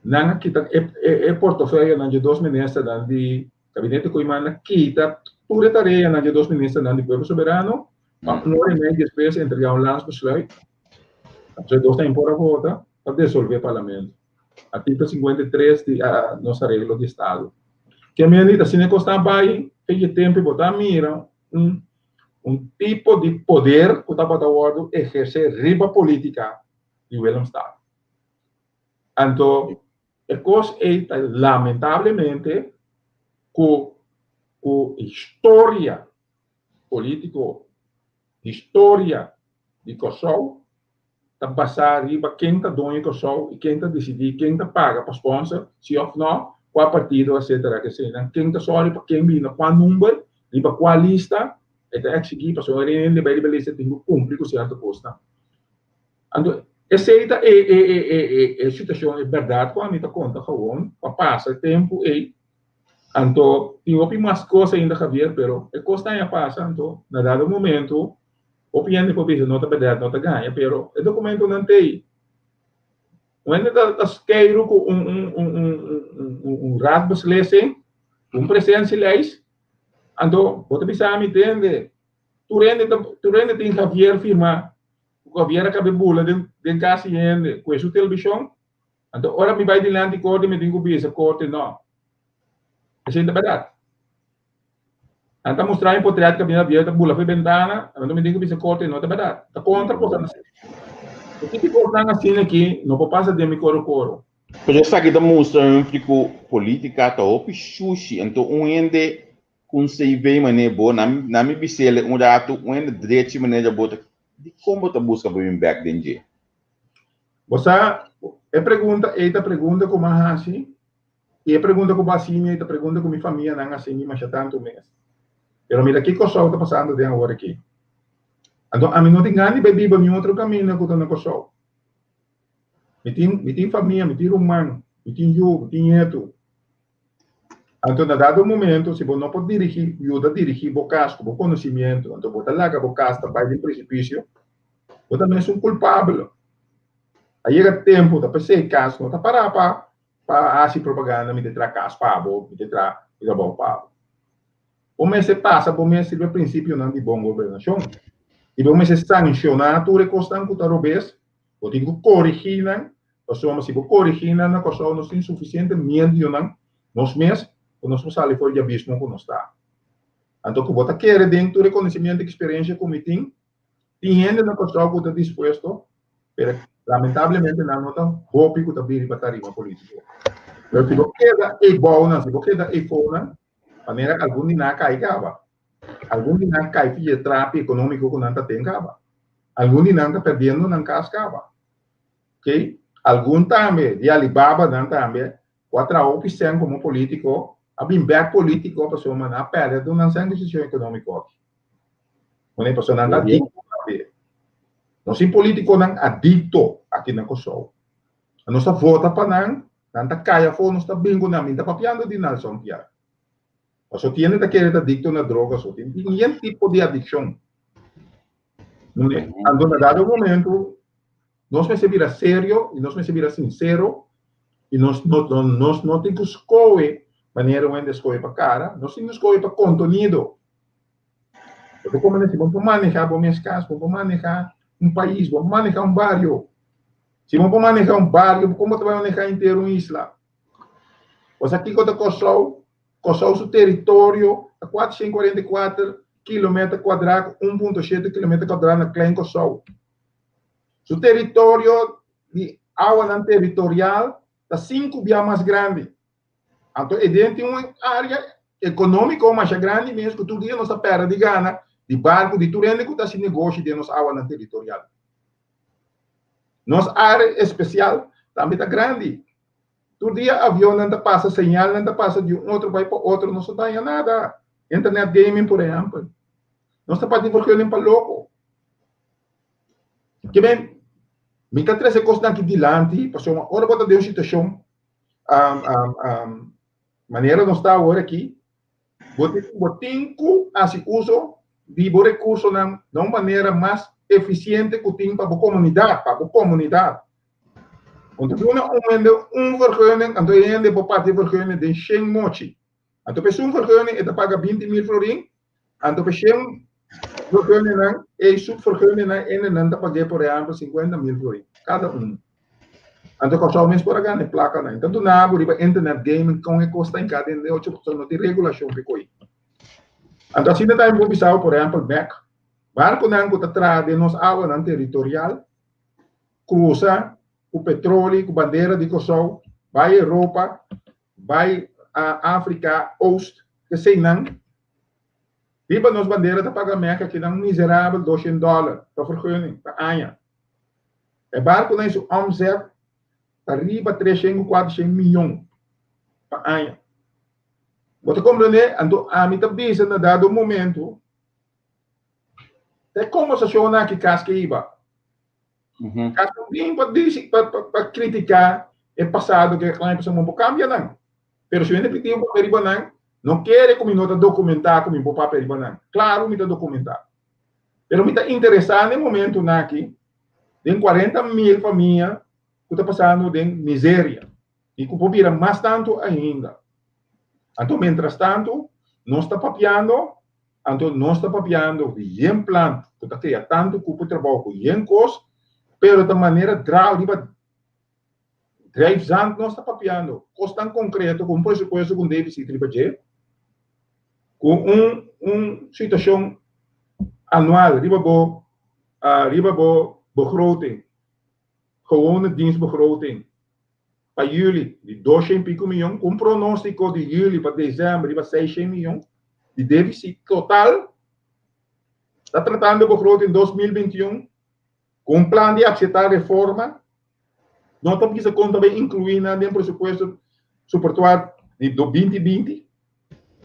nan a kita e portofeyonan dje dos ministernan di Gabinete Koeiman a kita tur e tareanan dje dos ministernan di Pueblo Soberano pa un ora i mei despues entrega un landsbesluit, pasobra e dos ta impor a vota pa desolve Parlamento. Artíkulo 53 di nos areglo di Estado. Ke meni ta asina e kos ta bai fe dje tempu bo ta mira un Un tipo di poder ku tabata wòrdu ehersé riba polítika di Willemstad. Anto e kos ei ta lamentablemente ku ku historia polítiko, historia di Kòrsou ta basá riba ken ta doño Kòrsou i ken ta disidí ken ta paga pa sponsor, si òf nò, kua partido etcetera keseinan, ken ta sòri pa ken bini na kua number, riba kua lista e ta eksigí pasobra ora hende bai riba lista tin ku kumpli ku sierto kosnan. Anto esei ta e e e e e e situashon e bèrdat ku ami ta konta gewon pa pasa e tempu ei. Anto tin hopi mas kos ainda Javier pero e kosnan a pasa anto na dado momento Hopi hende por bisa no ta berdad, no ta gaña, pero e documentonan t'ey. Un hende ta ta skeiru cu un un un un un un un raadbeslissing, cu un presentielijst, anto bo ta bisa mi tende, tur hende ta tur hende tin Javier firma, cu Javier a cabe bula den den cas di hende cu e su television, anto ora mi bay dilanti corte mi tin cu bisa corte no, esey ta berdad. Nan ta mustra mi potret kabina bieu ta bula for e bentana, anto mi tin ku bisa korte no ta bèrdat. Ta kontra kosnan asina. E tipo kosnan asina aki no por pasa den mi koro koro. Pero esaki ta mustra Humphrey ku politika ta hopi shushi, anto un hende ku un CV manera bo, na mi bis'el un ratu, un hende drechi manera bo ta, dikon bo ta buska pa bin bèk den dje? Bo sa, e pregunta ei ta pregunta ku mi a hasi I e pregunta ku bo a hasi mi ei ta pregunta ku mi famianan a hasi mi masha tantu mes. Pero mira ki Kòrsou ta pasando den awor aki. Anto ami no tin gana di bai biba niun otro kaminda ku ta na Kòrsou. Mi tin mi tin famia, mi tin ruman, mi tin yu, mi tin nietu. Anto na dado momento si bo no por dirigí, yuda dirigí bo kas ku bo konosimiento, anto bo ta laga bo kas ta bai den presipisio, bo ta mes un kulpabel. A yega tempu ta p'esei kas no ta pará pa Pa hasi propaganda mi ta traha kas pa bo, mi ta traha trabou pa bo. Bo mester pasa bo mes riba e prinsipionan di bon gobernashon i bo mester sanshoná tur e kosnan ku ta robes, bo tin ku korigí nan, pasobra si bo korigí nan na Kòrsou nos tin sufisiente medionan nos mes ku nos por sali for di abismo ku nos ta. Anto ku bo ta kere den tur e konosimiento i eksperensia ku mi tin, Tin hende na Kòrsou ku ta dispuesto, pero lamentablemente nan no ta hopi ku ta bini pa tarima polítiko. Pero si bo keda eibounan, si bo keda eifonan, manera algun di nan a kai kaba. Algun di nan a kai via e trapi ekonómiko ku nan ta ten kaba. Algun di nan ta perdiendo nan kas kaba. Oké? Algun tambe, di Alibaba nan tambe, ku a traha hopi sèn komo polítiko, a bin bèk polítiko pasobra nan a pèrdè tur nan sèn ku situashon ekonómiko aki. Wanneer pasobra nan ta adikto tambe. Nos tin politikonan adikto aki na Kòrsou. Nos ta vota pa nan, nan ta kai afó, nos ta bin ku nan. Mi ta papiando di Nelson Piar. Pasobra tin hende ta kere ta adikto na droga so. Tin yen tipo di adikshon. Anto na dado momento nos mester bira serio i nos mester bira sinsero i nos no nos no tin ku skohe manera un hende skohe pa kara, nos tin ku skohe pa kontenido. Bo ta komo nesi, bo por maneha bo mes kas, bo por maneha. un pais, bo maneha un bario. Si bo por maneha un bario, kon bo ta bai maneha henter un isla? Bo sa kiko ta Kòrsou? Kòrsou su teritorio ta 444 kilometer kuadrá ku 1.7 kilometer kuadrá na Klein Kòrsou. Su teritorio di awanan teritorial ta sinku bia mas grandi. Anto e den tin un área ekonómiko masha grandi mes ku tur dia nos ta pèrdè di gana di barku di tur hende ku ta hasi negoshi den nos awanan teritorial. Nos área espesial tambe ta grandi. Tur dia avionnan ta pasa, señalnan ta pasa di un otro bai pa otro, nos no ta haña nada. Internet gaming por ehèmpel. Nos ta parti vergunning pa loko. Ke men, mi ta trese kosnan aki dilanti pasobra ora bo ta den un situashon manera nos ta awor aki, bo tin bo tin ku hasi uso di bo rekursonan na un manera mas efisiente ku tin pa bo komunidat, pa bo komunidat. Bo ta duna un hende un vergunning, anto e hende por parti e vergunning den shen mochi. Anto pa esun vergunning e ta paga 20.000 florin, anto pa shen vergunningnan e subvergunningnan ene nan ta pag'é por ehèmpel 50.000 florin kada un. Anto Kòrsou mes por a gana e plakanan. E ta duna bo riba internet gaming kon e kos ta hinká den den ocho pasobra no tin regulashon p'e koi. Anto asina ta bo bisa bo por ehèmpel bèk barkunan ku ta traha den nos awanan teritorial krusa ku petroli ku bandera di Kòrsou bai Europa bai Afrika Oost eseinan riba nos bandera ta paga Merka kinan miserabel 200 dòler pa vergunning pa aña. E barkunan su omzet ta riba 300 ku 400 miyon pa aña. Bo ta komprendé? Anto ami ta bisa na dado momento ta e kombersashonnan aki kas ke hiba. Kas no bin pa disi pa pa pa kritiká e pasado ke klan pasobra bo kambia nan. Pero si hende pidi un papel riba nan, no kere ku mi no ta dokumentá ku mi por papia riba nan. Klaru mi ta dokumentá. Pero mi ta interesá na e momentunan aki den 40.000 famia ku ta pasando den miseria i ku por bira mas tantu ainda. Anto mientrastantu nos ta papiando, anto nos ta papiando di yen plan ku ta krea tantu kupo trabou ku yen kos, pero ta manera drau riba drijfzand nos ta papiando, kosnan konkreto ku un presupuesto ku un defisit riba dje, ku un un situashon anual riba bo riba bo begroting, gewone dienstbegroting pa juli di 200 pico miyon, ku un pronóstiko di juli pa desèmber riba 600 miyon di defisit total. Ta tratando begroting 2021 ku un plan di akseptá reforma, no ta bisa kon ta bai inkluí nan den presupuesto supertuá di 2020,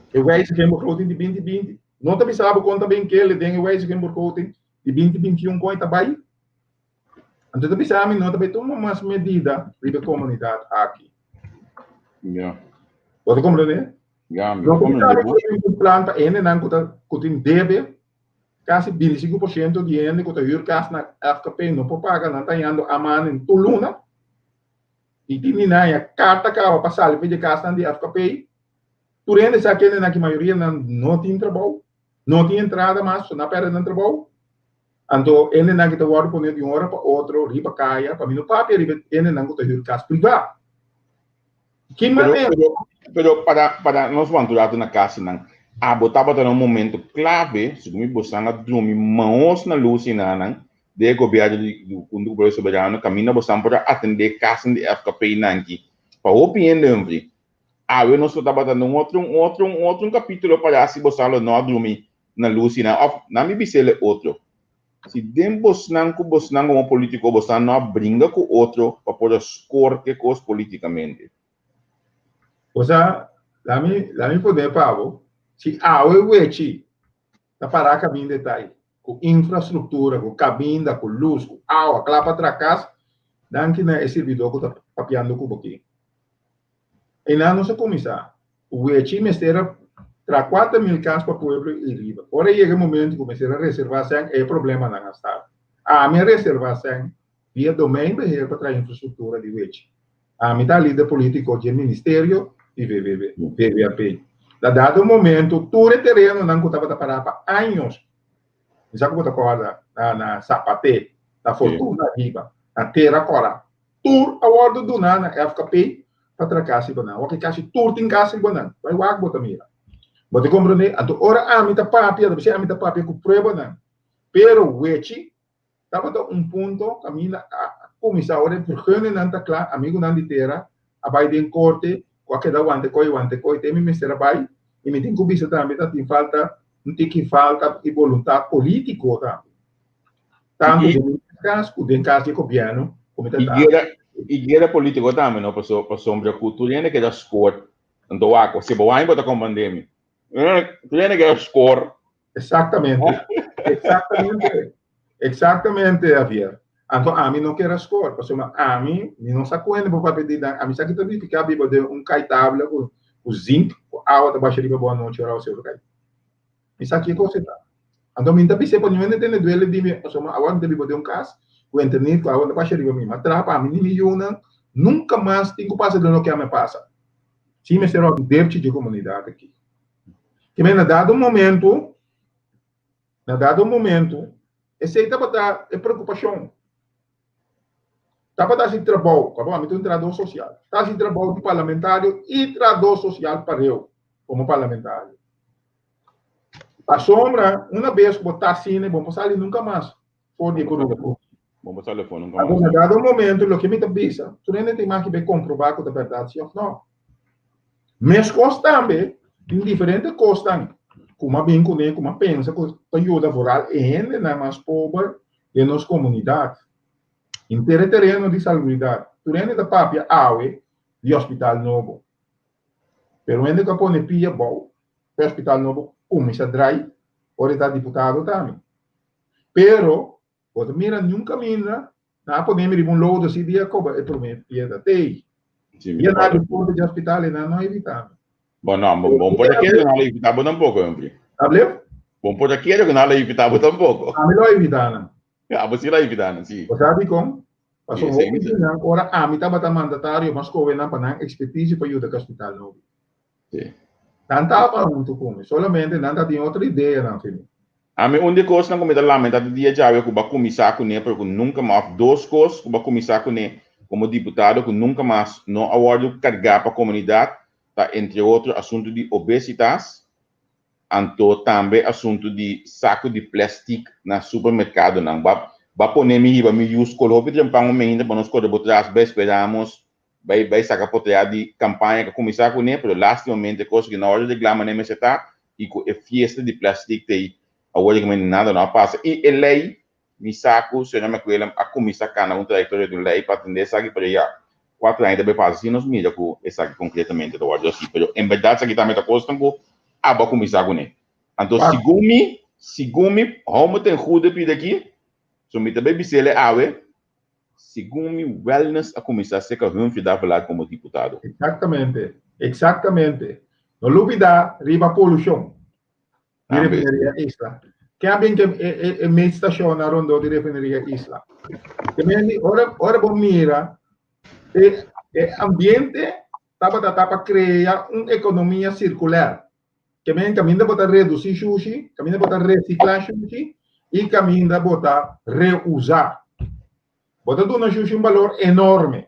e wijziging begroting di 2020. No ta bisa bo kon ta bai inkele den e wijziging begroting di 2021 kon e ta bai. Anto ta bisa mi no ta bai tuma mas medida riba e komunidat aki. Ja. Bo ta komprendé? Ja, mi No ta ta bisa komprendé mi bo. ku tin un plan pa hendenan ku ta ku tin debe. Kasi 25% di hende ku ta hür kas na FKP no por paga, nan ta hañando amanen tur luna. I tin di nan haña karta kaba pa sali for di e kasnan di FKP. Tur hende sa kendenan ki mayoria nan no tin trabou, no tin entrada mas, so nan a pèrdè nan trabou. Anto hendenan ki ta wòrdu pone di un ora pa otro riba kaya, pa mi no papia riba e hendenan ku ta hür kas privá. Ki Pero, manera? pero, pero para, para nos wanta un rato na kasnan, abo tabata na un momento clave, segun mi bosan a drumi maos na luz y nanan, den e gobierno di, di hunto cu Pueblo Soberano, caminda bosan por a atende kasnan di FKP nan ki, pa hopi hende Humphrey. Awe nos lo tabata na un otro, un otro, un otro un capítulo para si bosan lo no a drumi na luz y nan, of nan mi bisele otro. Si den bosnan ku bosnan komo polítiko bosnan no a bringa ku otro pa por a skor ke kos polítikamente. Osea, lami lami pone pa bo, si awe wechi ta pará kaminda e ta ei, ku infrastruktura, ku kaminda, ku lus, ku awa, kla pa traha kas, danki na e sirbidó ku ta papiando ku bo aki. Einan nos a kuminsá. Wechi mester a traha 4000 kas pa pueblo i riba. Ora e yega e momento ku mester a reservá sèn, e problemanan a start. Ami a reservá sèn via Domeinbeheer pa traha infrastruktura di Wechi. Ami ta lider polítiko dje ministerio di VVV, VVAP. Na dado momento tur e terenonan ku tabata pará pa años, mi sa ku bo ta kòrda, na Sapaté. Na Fortuna Ariba, na Tera Kòrá. Tur a wòrdu duná na FKP pa traha kas riba nan. Wak kasi tur tin kas riba nan. Bai wak bo ta mira. Bo ta komprendé? Anto ora ami ta papia, ta bisei ami ta papia ku pruebanan. Pero wechi tabata un punto kaminda a kuminsá ora e vergunningnan ta kla, amigunan di tera a bai den korte ku a keda wanta koi, wanta koi, te mi mester a bai i mi tin ku bisa tambe ta tin falta un tiki falta di boluntat polítiko tambe. Tantu den mi kas ku den kas di gobièrnu ku mi ta I ta. guera i guera polítiko tambe no paso pasobra ku tur hende keda skor anto wak si bo wak bo ta komprendé mi tur hende keda skor. Exactamente, exactamente, exactamente Javier. Anto ami no kier a score, pasobra ami, mi no sa kuende por papia di nan, ami sa ki ta nifiká biba den un kai tabla ku ku zink, ku awa ta basha riba bo anochi ora awasero kai. Mi sa kiko si ta. Anto mi ta bis'é pa niun hende tene duele di mi, pasobra awor mi ta biba den un kas ku internet ku awa ta basha riba mi. Mi a traha pa ami ni mi yunan nunka mas tin ku pasa den loke ami a pasa. Si mester hòbi depchi dje komunidat aki. Kimen na dado momento, na dado momento, esei tabata e preokupashon. Tabata hasi trabou, pasobra ami ta un trahadó sosial, ta hasi trabou di parlamentario i trahadó sosial pareu komo parlamentario. Pasobra una bes ku bo ta asina, bo no por sali nunka mas for di e grupo. Bo por sali for nunka mas. Anto na dado momento loke mi ta bisa, tur hende ta imagi bai komprobá ku ta bèrdat si òf nò. Meskos tambe tin diferente kosnan ku m'a bin kuné ku m'a pensa ku ta yuda foral e hendenan mas pober den nos komunidat. Henter e tereno di salubridat. Tur hende ta papia awe di hospital nobo. Pero hende ku a pone pia bou pa e hospital nobo kuminsá drai ora e ta diputado tambe. Pero bo ta mira niun kaminda nan a pone mi riba un lodo si dia koba e promé piedra tei. Dia nan a bin punta di hospital e nan no a evitá mi. Bo no, bo bo por ta kere ku nan lo evitá bo tampoko, Humphrey. Able? Bo por ta kere ku nan lo evitá bo tampoko. Ami lo evitá nan. Abo si lo evitá nan, si. Bo sa dikon? Pasobra hopi di nan ora ami tabata mandatario m'a skohe nan pa nan ekspertise pa yuda ku hospital nobo. Sí. Nan tabata huntu ku mi, solamente nan ta tin otro ideanan fi mi. Ami un di kosnan ku mi ta lamentá di dia djawe ku bo a kuminsá kuné pero ku nunka mas òf dos kos ku bo a kuminsá kuné komo diputado ku nunka mas no a wòrdu kargá pa komunidat ta entre otro asuntu di obesitas anto tambe asuntu di saku di plèstik na supermerkadonan. Bo a bo a pone mi hiba mi yu skol hopi trempan un meinta pa nos kore bo tras bai esperamos Bai bai saka potea di campaña cu a cuminsa cune, pero lastimamente cos cu no a wordo regla manera mester ta y cu e fiesta di plastic tey awor di momento nada no a pasa y e ley mi sa cu señor McWilliam a cuminsa cana un trayectoria di un ley pa atende esaki pero ya cuatro aña ta bay pasa sin nos mira cu esaki concretamente ta wordo haci pero en berdad esaki tambe ta cosnan cu abo a cuminsa cune anto segun mi segun mi hou mi ten goede pidi aki so mi ta bay bisele awe. Segun mi wellness a kuminsá serka Humphrey Davelaar komo diputado. Exactamente, exactamente. No lubida riba polushon di Tambe. Refineria Isla. Ken a bin ke e, e, e meetstationnan rondó di Refineria Isla? Te men di ora, ora bo mira e, e ambiente tabata ta pa krea un ekonomia sirkuler. Ke men kaminda bo ta redusí shushi, kaminda bo ta resiklá shushi i kaminda bo ta reusá. Bo ta duna shushi un balor enorme.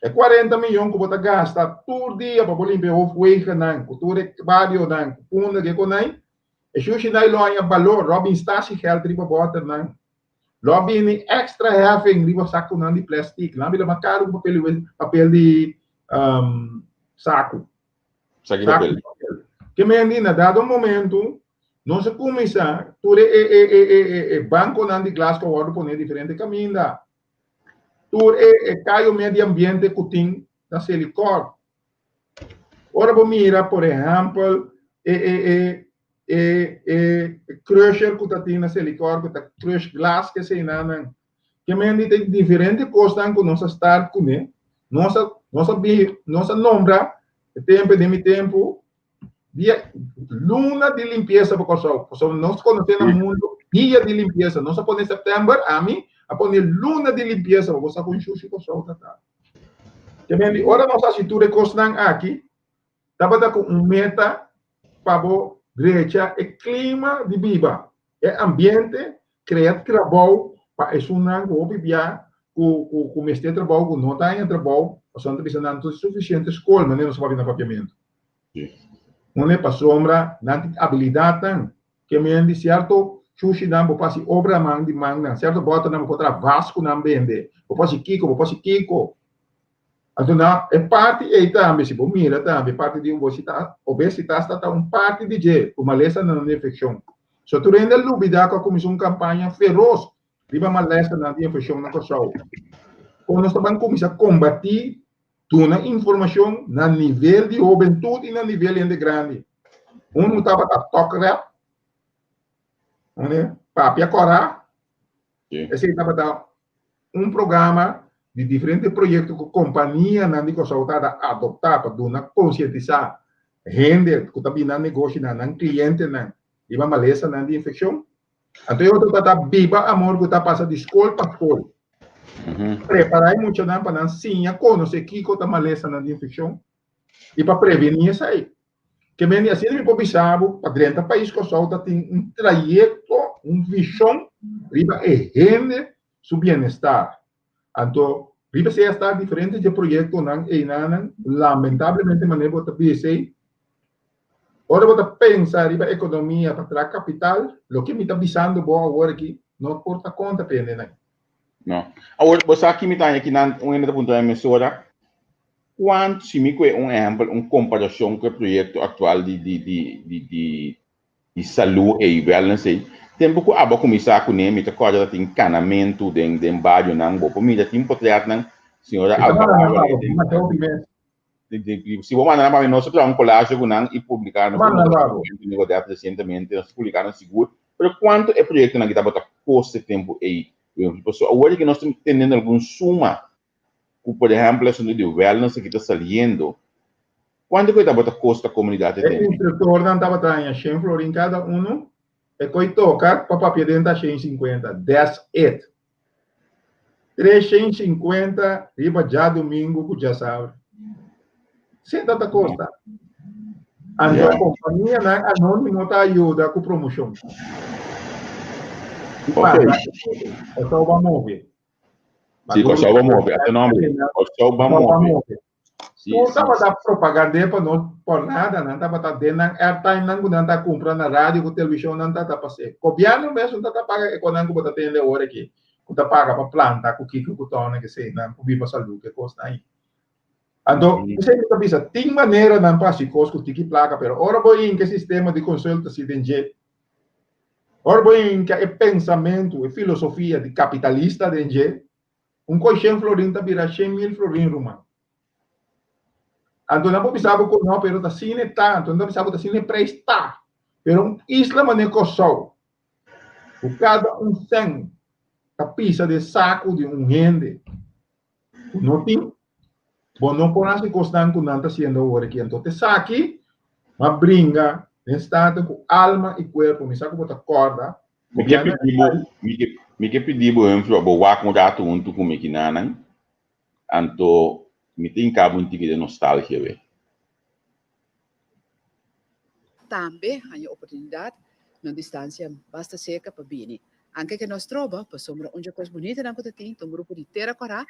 E 40 miyon ku bo ta gasta tur dia pa bo limpia e hoofdwegennan, ku tur e barionan, ku punda ke konai, e shushinan lo haña balor, lo a bin statiegeld riba bòternan, lo a bini extra heffing riba sakunan di plèstik, nan a bira mas karu ku papel papel di saku. Saki papel. Ke men di na dado momento nos a kuminsá tur e e e e e e bankonan di glas ku a wòrdu pone diferente kaminda. Tur e e kayo medio ambiente ku tin na Selikor. Ora bo mira por ehèmpel e e e e e crusher ku ta tin na Selikor ku ta crush glas keseinan. Ke men di ta diferente kosnan ku nos a start kuné. Nos a nos a bin nos a nombra e tempu den mi tempu dia luna di limpiesa pa Kòrsou. Pasobra nos konosé na mundu dia di limpiesa. Nos a pone sèptèmber, ami a pone luna di limpiesa pa bo sa kon shushi Kòrsou ta ta. Ke men di ora nos hasi tur e kosnan aki tabata ku un meta pa bo drecha e klima di biba, e ambiente, krea trabou. pa esunnan ku hopi bia ku ku ku mester trabou ku no ta haña trabou pasobra nan ta bisa nan no tin sufisiente skol manera nos a papia na papiamentu. Une pasobra nan tin abilidatnan ke men di sierto shushinan bo por hasi obranan di mannan, sierto bòternan bo por traha vas ku nan bende, bo por hasi kiko, bo por hasi kiko. Anto na e parti ei tambe, si bo mira tambe, e parti di obesitas, obesitas ta ta un parti di dje, ku malesanan di infekshon. So tur hende a lubida ku a kuminsá un kampaña feros riba malesanan di infekshon na Kòrsou. Kon nos ta ban kuminsá kombatí, duna informashon na nivel di hobentut i na nivel hende grandi. Unu tabata tok rèp, papia kòrá, esei tabata un programa di diferente proyekto ku kompanianan di Kòrsou ta ta adoptá pa duna konsientisá hende ku ta bini nan negoshinan, nan klientenan riba malesanan di infekshon. Anto e otro ta ta Biba Amor ku ta pasa di skol pa skol. Prepará e muchanan pa nan siña konosé kiko ta malesanan di infekshon i pa prevení esei. Ke men di asina mi por bisa bo pa drenta pais Kòrsou ta tin un trayekto, un vishon riba e hende su bienestar. Anto riba esei a sta diferente dje proyektonan einanan, lamentablemente manera bo ta bisa esei, ora bo ta pensa riba ekonomia pa traha kapital, loke mi ta bisando bo awor aki no por ta konta pa hendenan. No. Awor bo sa ki mi ta haña kinan un hende ta puntra mi mesora, Kuantu, si mi kue un ehèmpel, un komparashon ku e proyekto aktual di di di di di di salú ei, wellness ei, tempu ku abo a kuminsá kuné mi ta kòrda ta tin kanamentu den den barionan, bo por mira tin potrètnan, señora Alvarado ei den den si bo manda nan pa mi nos a traha un collage ku nan i publiká nos resientemente nos a publiká nan sigur, pero kuantu e proyektonan aki tabata kosta e tempu ei? Pasobra awor ku nos ta teniendo algun suma ku por ehèmpel asuntu di wellness aki ta saliendo, kuantu ku e tabata kosta komunidat e E tempu? instruktornan tabata haña shen florin kada unu, e koi toka pa papia den ta shen sinkuenta, that's it. Tres shen sinkuenta riba djadumingu ku djasabra. Esei tabata kosta. Anto Yeah. kompanianan anónimo ta yuda ku promoshon. I Ok. pasa, Kòrsou ba move. Sí, Kòrsou ba move. Ata nombre. Kòrsou ba move. Sí, Tur tabata propagand'é pa nos por nada. Nan tabata den nan airtime nan ku nan ta kumpra na radio ku televishon nan ta ta pas'é. Gobièrnu mes no ta ta paga e konan ku bo ta tende awor aki ku ta paga pa planta ku kiko ku tòna kesei nan ku biba salú ku e kosnan ei. Anto esei mi ta bisa tin maneranan pa hasi kos ku tiki plaka pero ora bo hinka e sistema di consultancy den dje Ora bo hinka e pensamentu, e filosofia di kapitalista den dje, un koi shen florin ta bira 100.000 florin, ruman. Anto nan por bisa bo ku no, pero ta asina e ta, anto nan ta bisa bo ta asina e preis ta. Pero un isla manera Kòrsou, ku kada un sèn ta pisa den saku di un hende ku no tin, Bo no por hasi kosnan ku nan ta hasiendo awor aki. Anto t'esaki m'a bringa den Staten ku alma i kuerpo. Mi sa ku bo ta kòrda. Mi ke pidi bo, mi ke, mi ke pidi bo Humphrey, bo wak un ratu huntu ku mi kinanan, anto mi ta hinka bo un tiki den nostalgia we. Tambe haña oportunidat na un distansia basta serka pa bini. Anke ke nos troba, pasobra un dje kos bunitanan ku ta tin ta un grupo di Tera Kòrá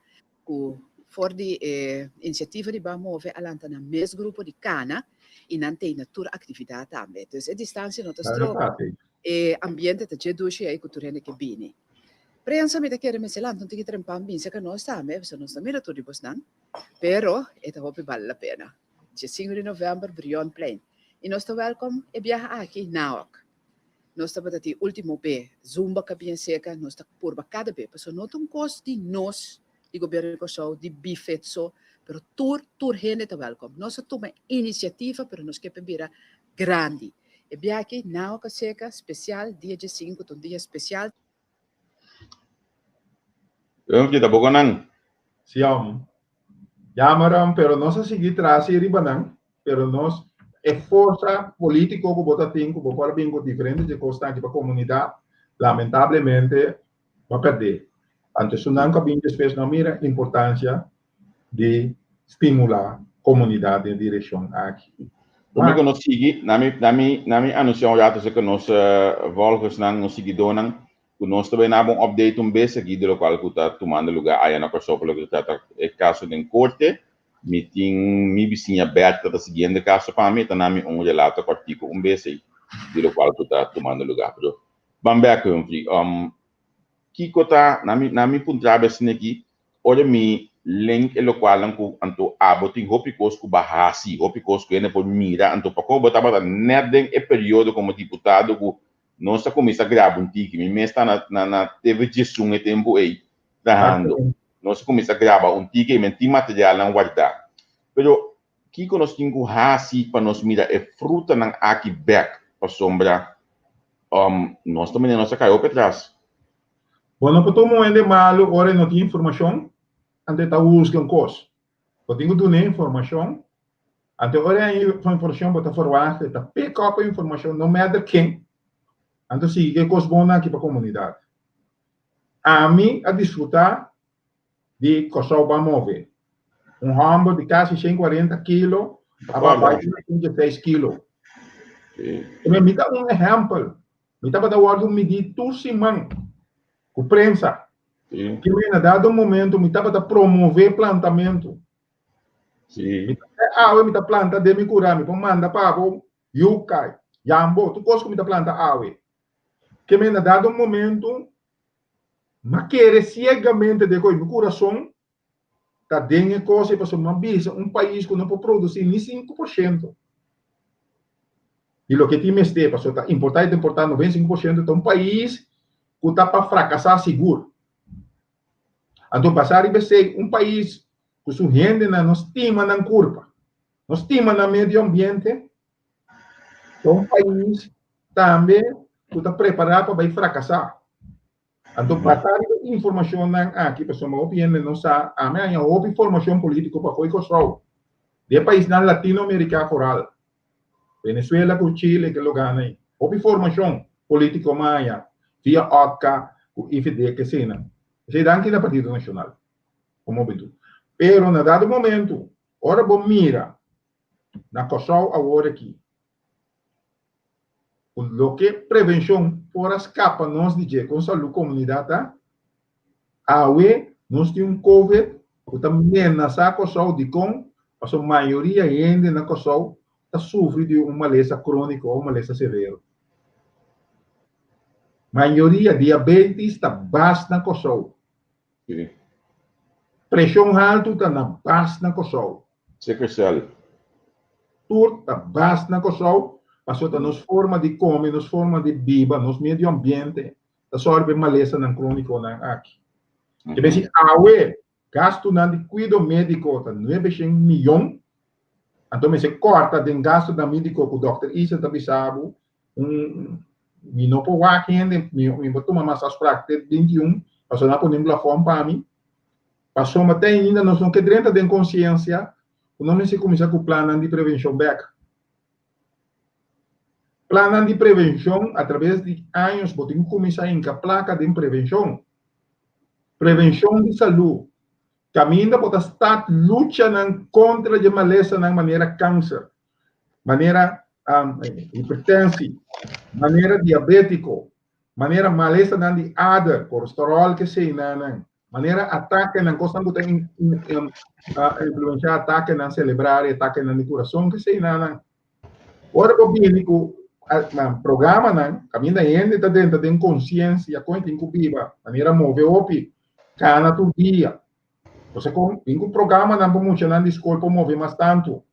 ku for di e inisiativa di Ban Move a lanta nan mes grupo di kana i nan tei na tur aktividat tambe. Dus e distansia no ta stroba, e ambiente ta dje dushi ei ku tur hende ke bini. Prensa mi ta kere mester lanta un tiki trempan bin serka nos tambe, pasobra nos ta mira tur di bosnan, pero e ta hopi bale la pena. Dje sinku di novèmber, Brionplein. I nos ta wèlkom e biaha aki naok. Nos tabata tin ultimo be zumba ka bien seka, nos ta purba kada be, pasobra no ta un kos di nos, di Gobierno di Kòrsou, di Bifet so, pero tur, tur hende ta wèlkom. Nos a tuma inisiativa, pero nos ke pa bira grandi. E bia aki, nao ka seka, spesial, dia djesinku ta un dia spesial. Humphrey, ta boko nan? Sí, hom. Jammer, hom, pero nos a sigui tras i riba nan, pero nos e forsa politico cu bo ta tin, cu bo por a bin cu diferente dje cosnan aki pa comunidad, lamentablemente bo a perde. Anto esunnan cu a bin despues no a mira importancia di stimula comunidad den direccion aki. Prome cu nos sigui, na mi, na mi, na mi anuncia un rato acerca nos volgersnan, nos siguidornan. Ku nos ta bai na bo un update un bes aki di lokual ku ta tumando lugá aya na Kòrsou pa loke ta trata e kaso den korte. Mi tin mi bisiña Bertha ta siguiendo e kaso pa mi, e ta na mi un relato kòrtiku un bes ei di lokual ku ta tumando lugá. Pero ban bèk Humphrey, kiko ta na mi na mi puntra bo asina aki Ora mi link e lokualnan ku anto abo tin hopi kos ku ba hasi, hopi kos ku hende por mira, anto pakó bo tabata nèt den e periodo komo diputado ku nos a kuminsá graba un tiki, mi mes ta na na na TV Djesun e tempu ei trahando, nos a kuminsá graba un tiki i men tin materialnan wardá. Pero kiko nos tin ku hasi pa nos mira e frutanan aki bèk pasobra nos ta manera nos a kai hopi atras. Bo no por tuma un hende malu ora e no tin informashon, anto e ta husga un kos. Bo tin ku dun'é informashon, anto ora e haña informashon bo ta ferwagt e ta pick up e informashon no matter ken, anto sigui ku e kos bon aki pa komunidat. Ami a disfrutá di Kòrsou Ban Move. Un hòmber di kasi 140 kilo a bai bai 106 kilo. Mi ta un ehèmpel. Mi tabata wòrdu midí tur siman ku prensa. Ki na dado momento mi tabata promové plantamentu. Mi ta te awe mi ta planta den mi kurá, mi por manda pa bo yuka, yambo, tur kos ku mi ta planta awe. Ke men na dado momento m'a kere siegamente den koe mi kurason ta den e kos ei pasobra mi a bisa un pais ku no por produsí ni 5% di loke tin mester pasobra ta importá i ta importá 95% ta un pais ku ta pa frakasá sigur. Anto basá riba esei un pais ku su hendenan no stima nan kurpa, no stima nan medio ambiente ta un pais tambe ku ta prepará pa bai frakasá. Anto basá riba e informashonnan aki, pasobra hopi hende no sa, ami a haña hopi formashon polítiko pafó di Kòrsou, di e paisnan Latinoamerika foral, Venezuela ku Chile ke logánan ei. Hopi formashon polítiko mi a haña via OCA ku IFD ke eseinan. Esei danki na Partido Nashonal komo hubentud. Pero na dado momento, ora bo mira na Kòrsou awor aki, Ku loke prevenshon por a skapa nos di dje kon salú komunidat ta, awe nos tin un covid ku ta menasá Kòrsou dikon pasobra mayoria hende na Kòrsou ta sufri di un malesa króniko òf malesa severo. Mayoria diabetis ta bas na Kòrsou. Preshon haltu ta na bas na Kòrsou. Sickle cell. Tur ta bas na Kòrsou pasobra ta nos forma di kome, nos forma di biba, nos medio ambiente ta sòru pa e malesanan krónikonan aki. Ke bes si awe gastunan di kuido médiko ta 900 miyon, anto mester kòrta den gastunan médiko ku dòkter Isa ta bisa bo un mi no por wak hende, mi por tuma mas afsprak te 21 pasobra nan a pone un plafòn pa mi. Pasobra te ainda nos no ke drenta den konsiensia ku nos mester kuminsá ku plannan di prevenshon bèk. Plannan di prevenshon atraves di años bo tin ku kuminsá hinka plaka den prevenshon. Prevenshon di salú, kaminda bo ta start luchanan kontra dje malesanan manera kanser, manera hipertensi, manera diabétiko, manera malesanan di ader, kolesteròl keseinan. Manera atakenan, kosnan ku ta influensiá atakenan selebral i atakenan di kurason, keseinan. Ora bo bini ku programanan kaminda hende ta drenta den konsiensia kon e tin ku biba, manera move hopi, kana tur dia. Bo kon bin ku programanan pa muchanan di skol por move mas tantu.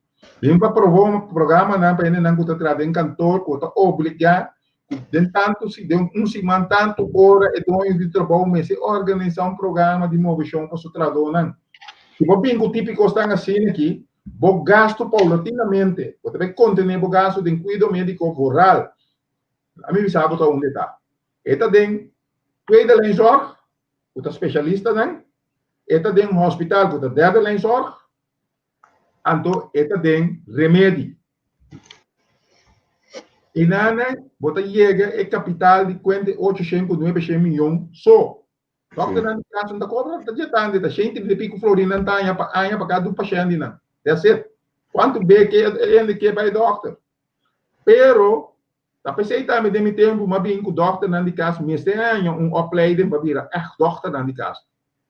Bin pa programanan pa hendenan ku ta traha den kantor ku ta obligá ku den tantu den un siman tantu ora e doño di trabou mester organisá un programa di moveshon pa su trahadónan. Si bo bin ku tipo kosnan asina aki, bo gastu paulatinamente, bo ta bai kontené bo gastu den kuido médiko vooral. Ami bisa bo ta unda e ta. E ta den tweede lijn zorg, ku ta spesialistanan, e ta den hospital ku ta derde lijn zorg, Anto e ta den remedi. Enanan bo ta yega e kapital di kuente 800 ku 900 miyon so. Dokternan di kas no ta kobra ta dje tantu, ta 130 i piku florin nan ta haña pa aña pa kada un pashèntinan. That's it. Kuantu be ke e hende ke bai dòkter? Pero. Ta p'esei tambe den mi tempu m'a bin ku dòkternan di kas mester haña un opleiding pa bira ègt dòkternan di kas.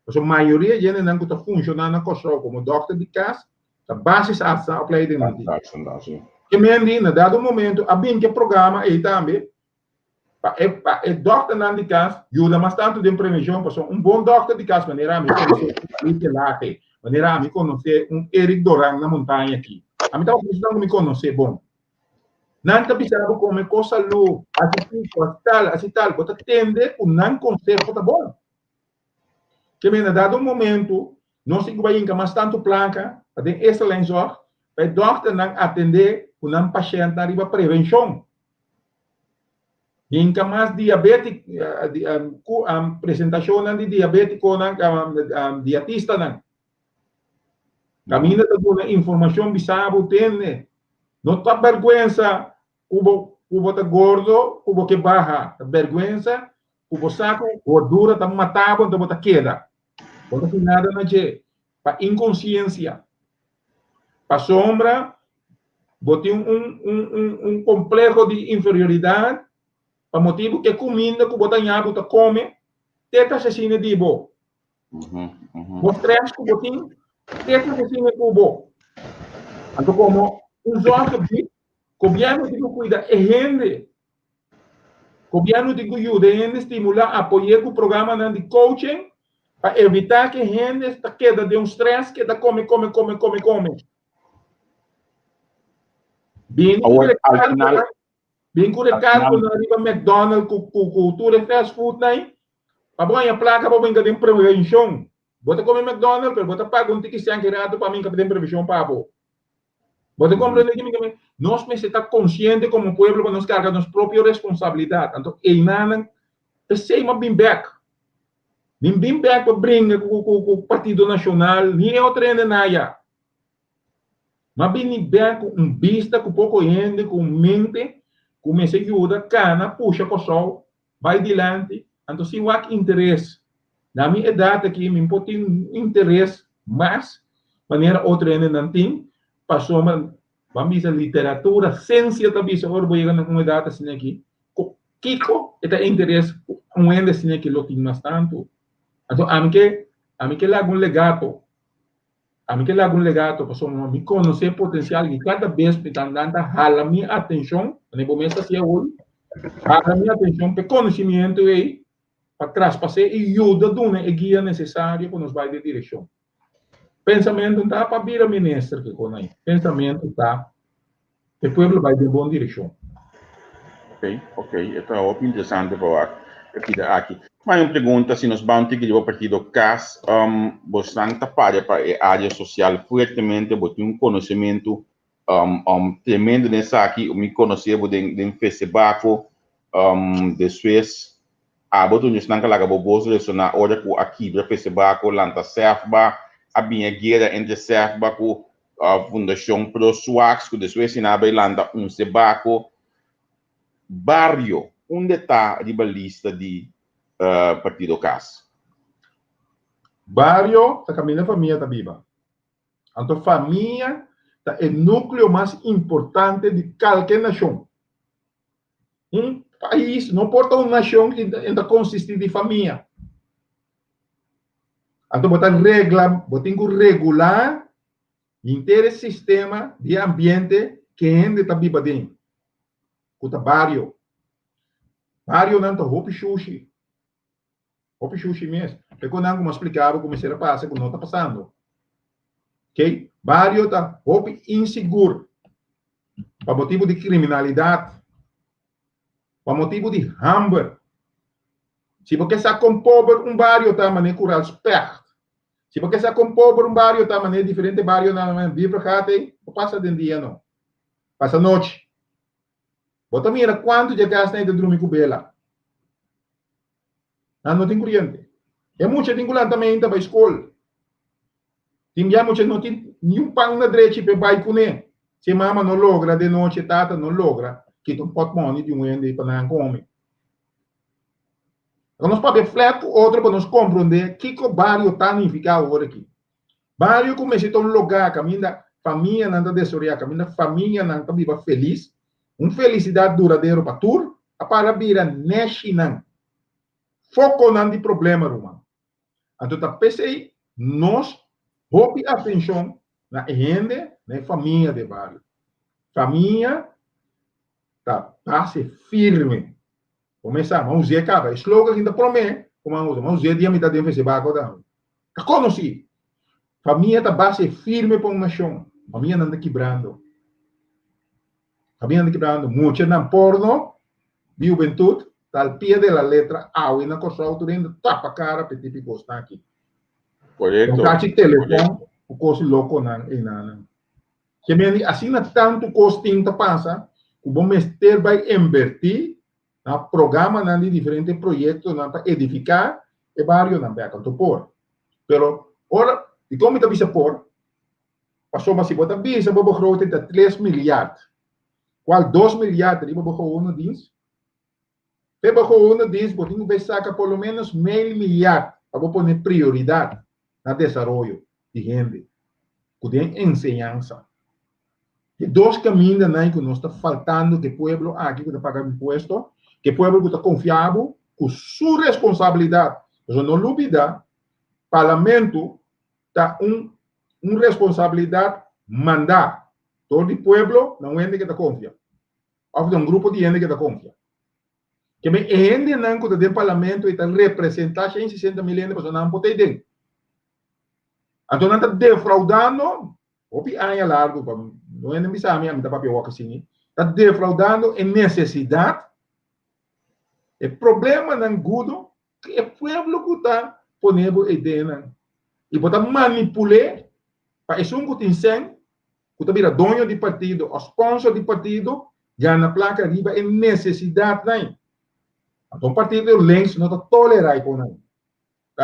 Pasobra mayoria djendenan ku ta funshoná na Kòrsou komo dòkter di kas ta basis artsen opleiding nan tin. Ke men di na dado momento a bin ke programa ei tambe pa e pa e dòkternan di kas yuda mas tantu den prevenshon pasobra un bon dòkter di kas manera ami konosé un Alicia Laje, manera ami konosé un Eric Doran na Montaña aki. Ami tabata esnan ku mi konosé bon. Nan ta bisa bo kome kos salú, hasi kiko, hasi tal, hasi tal. Bo ta tende ku nan konseho ta bon. Ke men na dado momentu nos tin ku bai hinka mas tantu plaka pa den eerste lijn zorg pa e dòkternan atendé ku nan pashèntnan riba prevenshon. Hinka mas diabetik, presentashonnan di diabetikonan, diatistanan. Kaminda ta duna informashon bisa bo tende. No ta bèrgwensa ku bo ku bo ta gordo ku bo ke baha. Ta bèrgwensa ku bo sa ku gordura ta mata bo anto bo ta keda. Bo no tin nada na dje. Pa inkonsiensia. Pasobra bo tin un un un un kompleho di inferioridat pa motibu ku e kuminda ku bo ta ña bo ta kome te ta asesina di bo. Bo stress ku bo tin, te ta asesina ku bo. Anto komo un zorggebied, gobièrnu tin ku kuida e hende. Gobièrnu tin ku yuda e hende, stimulá, apoy'é ku programanan di coaching pa evitá ku e hende ta keda den un stress, keda kome, kome, kome, kome, kome. Bini ku rekargonan, bini ku rekargonan riba McDonald ku ku tur e fast food nan Pa bo haña plaka pa bo hinka den prevenshon. Bo ta kome McDonald pero bo ta paga un tiki sèn ki ratu pa mi hinka den prevenshon pa bo. Bo ta komprende ki mi ta mester? Nos mester ta konsiente komo pueblo pa nos karga nos propio responsabilidat. Anto einanan p'esei mi a bin bèk. Mi bin bèk pa bringa ku Partido Nashonal ni e otro hende nan aya. Mi a bini bèk ku un bista ku poko hende ku un mente ku mester yuda kana pusha Kòrsou Bai dilanti, anto si wak interes. Na mi edat aki mi por tin interes mas manera otro hendenan tin, pasobra ban bisa literatura, sensia ta bisa ora bo yega na un edat asina aki, ku kiko e ta interes ku un hende asina aki lo tin mas tantu. Anto ami ke ami ke laga un legato. Ami ke laga un legato pasobra mi konosé e potensial i kada bes mi ta andan ta hala mi atenshon, manera bo mes ta hasié awor, hala mi atenshon pa e konosimiento ei pa traspas'é i yuda duna e guia nesesario pa nos bai den direkshon. Pensamentu no ta pa bira minister ke kon ei, pensamentu ta pa e pueblo bai den bon direkshon. Ok, ok, e ta hopi interesante pa wak e pida aki. Ma un pregunta, si nos ban tiki riba partido cas, um, bosnan ta paria pa e area social fuertemente, bo tin un conocemento um, um, tremendo den esaki, mi conoce bo den, den Fesebaco, um, despues abo ta un esnan ka laga bo bos resona ora cu a kibra Fesebaco, lanta Sefba, a bin e guera entre Sefba cu Fundashon Pro Swaks ku despues si nan a bai lanta un sebako bario unda ta riba lista di Partido Kas? Bario ta kaminda famia ta biba. Anto famia ta e nukleo mas importante di kalke nashon. Un pais no por ta un nashon si e ta konsistí di famia. Anto bo ta regla, bo tin ku regulá henter e sistema di e ambiente ku e hende ta biba den, ku ta bario. Barionan ta hopi shushi. Hopi shushi mes. E konan ku mi a splika bo ku mester a pasa ku no ta pasando. Oké? Bario ta hopi insigur pa motibu di kriminalidat, pa motibu di hamber. Si bo ke sa kon pober un bario ta manera Kural Specht, si bo ke sa kon pober un bario ta manera diferente barionan na Bievergaat ei, bo pasa den dia no. Pasa nochi. Bo ta mira kuantu dje kasnan ei ta drumi ku bela. Nan no tin kuriente. E mucha tin ku lanta meinta bai skol. Tin bia mucha no tin niun pan na drechi p'e bai kuné. Si e mama no logra de nochi, e tata no logra kita un pòtmòni di un hende pa nan kome. Ora nos papia flèt ku otro pa nos komprondé kiko bario ta nifiká awor aki. Bario ku mester ta un lugá kaminda famianan ta desaroyá, kaminda famianan ta biba felis. Un felisidat duradero pa tur a para bira neshinan, fokonan di problema, ruman. Anto ta p'esei nos hopi atenshon na e hende, na e famia den bario. Famia ta base firme. Bo mester sa, m'a us'é kaba. E slogan aki ta promé ku m'a usa. M'a us'é dia mi ta den Fesebako tambe. Ta konosí. Famia ta base firme pa un nashon. Famianan ta kibrando. Famianan ta kibrando. Muchanan porno di hubentut ta al pie de la letra awe na Kòrsou tur hende tapa kara pa e tipo di kosnan aki. Korekto. Un kachi telefòn ku kos lokonan einanan. Ke mende asina tantu kos tin ta pasa ku bo mester bai invertí na programanan di diferente proyektonan pa edifiká e barionan bèk. Anto por. Pero ora, dikon mi ta bisa por? Pasobra si bo ta bisa bo begroting ta tres milyard, kual dos milyard riba bo gewone dins, p'e bo gewone dins bo tin ku bai saka por lo ménos mei milyard pa bo pone prioridat na desaroyo di hende ku den enseñansa. E dos kamindanan ku nos ta faltando ku e pueblo aki ku ta paga impuesto, ku e pueblo ku ta konfia bo ku su responsabilidat. Pasobra no lubida, parlamento ta un un responsabilidat mandá dor di pueblo na un hende ku ta konfia òf na un grupo di hende ku ta konfia. Ke men e hendenan ku ta den parlamento i ta representá 160 mil hende pasobra nan por ta ei den. Anto nan ta defraudando hopi aña largu pa no hende bisa mi ami ta papia wak asini ta defraudando e nesesidat e problemanan gudo ku e pueblo ku ta pone bo ei den nan i bo ta manipul'é pa esun ku tin sèn ku ta bira doño di partido o sponsor di partido gana plaka riba e nesesidatnan. Anto un partido links no ta tolerá e konan.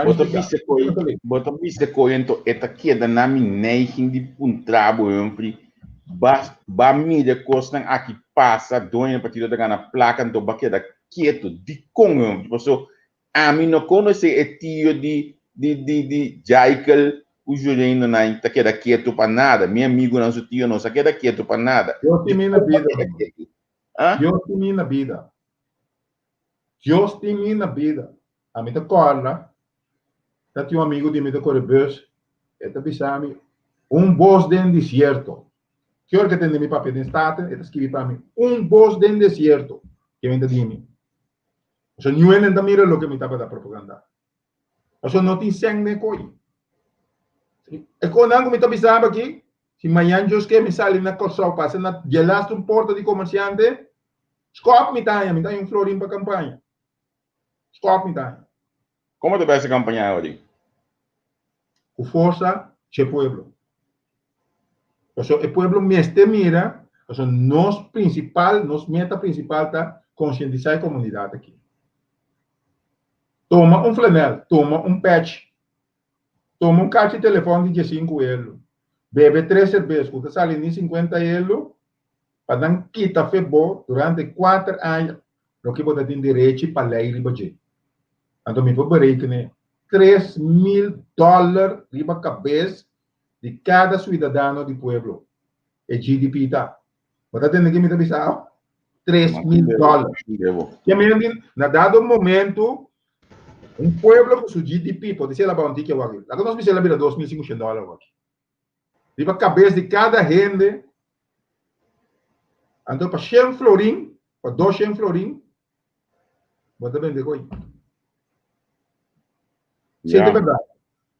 Bo ta bisa koe, bo ta bisa koe anto e ta keda na mi neiging di puntra bo Humphrey, ba ba mira kosnan aki pasa, doño di partido ta gana plaka anto ba keda ketu. Dikon Humphrey? Paso ami no konosé e tio di di di di Jaikel ku Jureno nan ta keda ketu pa nada. Mi amigunan su tio no sa keda ketu pa nada. Dios tin mi na Dikon ba bida, keda ruman. ketu? Ah? Dios tin mi na bida. Dios tin mi na bida. Ami ta kòrda, ta tin un amigu di mi ta kore bus, e ta bisa mi, Un bos den desierto. Ki ora ku e tende mi papia den Staten, e ta skibi pa mi, Un bos den desierto. Ke mi ta di mi? Pasobra niun hende no ta mira loke mi tabata propagandá. Pasobra no tin sèn den e koi. E konan ku mi ta bisa bo aki, si mañan Dios ke mi sali na Kòrsou pasa na djelaste un porta di komersiante, skòp mi ta haña, mi ta haña un florin pa kampaña. Stop mi ta. Como ta bese campaña awor? Cu forsa dje pueblo. Paso e pueblo mester mira, paso nos principal, nos meta principal ta concientisa e comunidad aki. Tuma un flanel, tuma un patch, tuma un cachi telefon di diesinku elo, bebe tres cerbes cu ta sali ni 50 elo, pa nan kita fe bo durante kuater aña loke bo ta tin derechi pa lei riba dje. Anto mi por berekene 3000 dòler riba kabes di kada suidadano di pueblo e GDP ta. Bo ta tende ke mi ta bisa aw? 3000 dòler. Ke men di na dado momento un pueblo ku su GDP por disi el a bai un tiki awor aki. Laga nos bisa el a bira 2500 dòler awor aki. Riba kabes di kada hende. Anto pa shen florin, pa dos shen florin, bo ta bende koe. Sí, Ja. ta berdad.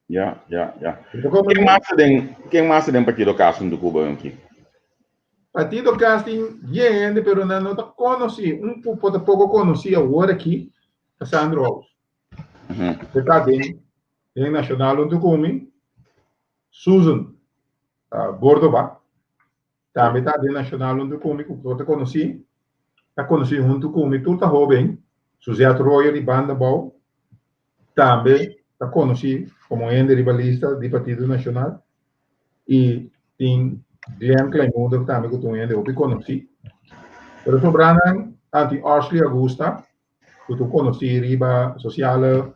Ja, ja, ja. Bo come Ken mas den, ken mas den Partido Cas hunto cu bo, Yonki? Partido Cas tin bien hende, pero nan no ta conoci. Un cu por ta poco conoci awor aki ta Sandro House. E ta den, den Nacional hunto cu mi. Susan Bordoba tambe ta den Nacional huntu ku mi, ku tur ta konosí, ta konosí huntu ku mi, tur ta hóben. Suzette Royer di Banda Bou tambe ta konosí komo hende riba lista di Partido Nacional. I tin Glenn Kleinmoeder tambe ku ta un hende hopi konosí. Pero sobranan, ah, tin Ashley Augusta ku ta konosí riba sosiale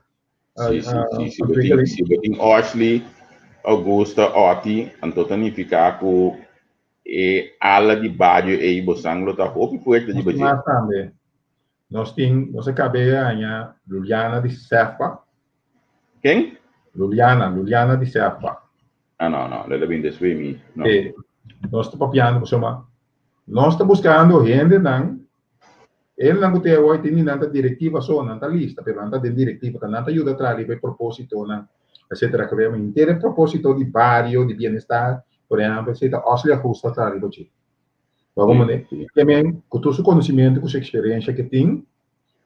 Sí, sí, sí, sí, bo tin, si bo tin Ashley, Augusta, Otty, anto ta nifiká ku. E ala di bario ei bosan lo ta hopi fuerte Nos riba tin dje. mas tambe. Nos tin, nos a kaba e aña Luliana di Sefpa. Ken? Luliana, Luliana di Sefpa. Ah, no, no, lo ta bin despues mi. No. Sí. Nos ta papiando pasobra nos ta buskando hendenan, hendenan ku te awor tin di nan ta direktiva so, nan ta lista, pero nan ta den direktiva, ta nan ta yuda traha riba e propósitonan, etcétera. Ku henter e propósito di bario, di bienestar, Por ehempel, si ta Osley Ajusta ta riba dje. Bo a comprende? Ke men, ku tur su konosimento, ku su eksperensha ke tin,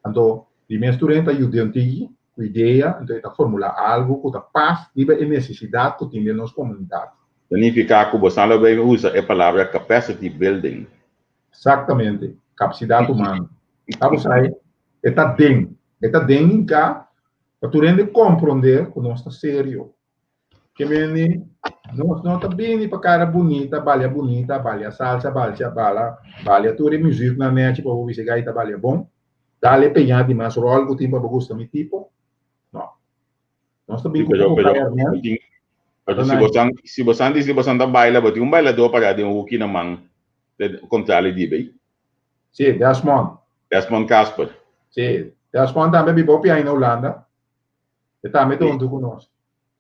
anto di mes tur hende ta yuda un tiki ku idea, anto e ta formula algu ku ta pas riba e nesesidat ku tin den nos komunidat. Ta nifiká ku bosan lo bay usa e palabra capacity building. Exactamente, kapasidat humano. Ta bo sa e ta den, e ta den hinká pa tur hende komprondé ku nos ta serio. Ke meni, nos no ta bini pa kara bunita, balia bunita, balia salsa, balsia, bala, balia tur e muziknan nechi pa bo bisa e gaita balia bon. Dale peña di mas ròl ku tin pa bo gusta mi tipo. No. Nos ta Sí, bin ku pero, poko pero, kaya bo hermènt. tin, pero Ta si na bosan, si bosan di si bosan ta baila, bo tin un bailadó pará den un huki na man, te kontrali di bay. Sí, Desmond. Desmond Casper. Sí, Desmond tambe biba hopi aña na Hulanda. E tambe ta huntu ku nos.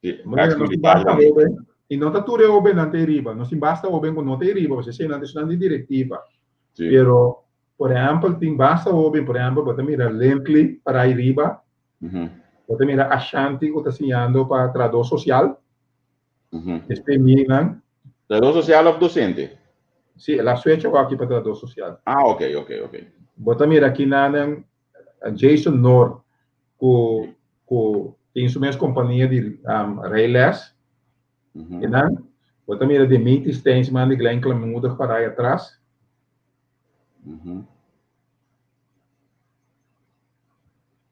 Sí, Manera nos tin basta hoben, i no ta tur e hobennan ta e riba, nos tin basta hoben ku no ta e riba, pasobra eseinan ta esnan di direktiva. Sí. Pero, por ehèmpel, tin basta hoben, por ehèmpel, bo ta mira Lindley para ei riba, bo ta mira Ashanti ku ta siñando pa trahadó sosial, despues minan. Trahadó sosial òf dosente? Sí, el a switch awor aki pa trahadó sosial. Ah, ok, ok, ok. Bo ta mira kinanan Jason Noor ku ku tin su mes kompania di rijles. E nan bo ta mira Dimitri Steensman di Glenn Klamoedig para ai atras.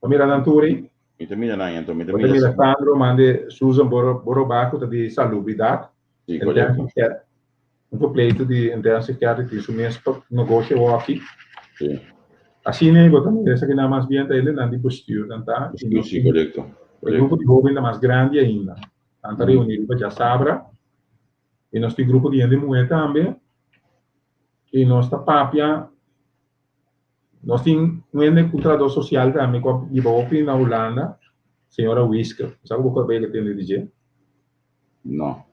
Bo mira nan tur ei? Mi ta mira nan anto, mi ta Bo ta mira. mira Sandro man di Susan Boroba ku ta di salubridat. Sí, korekto. Un verpleegster di intensive care di tin su mes negoshi awoki. Sí. Asina bo ta mira esakinan mas bien ta hendenan di bestuur nan ta. Bestuur, sí, korekto. E grupo di hoben ta mas grandi ainda. Nan ta reuni riba djasabra. I nos tin grupo di hende muhé tambe. I nos ta papia. Nos tin un hende un trahador sosial tambe ku a biba hopi na Hulanda, señora Wiske. Bo sa ku bo por bay tende di dje? No.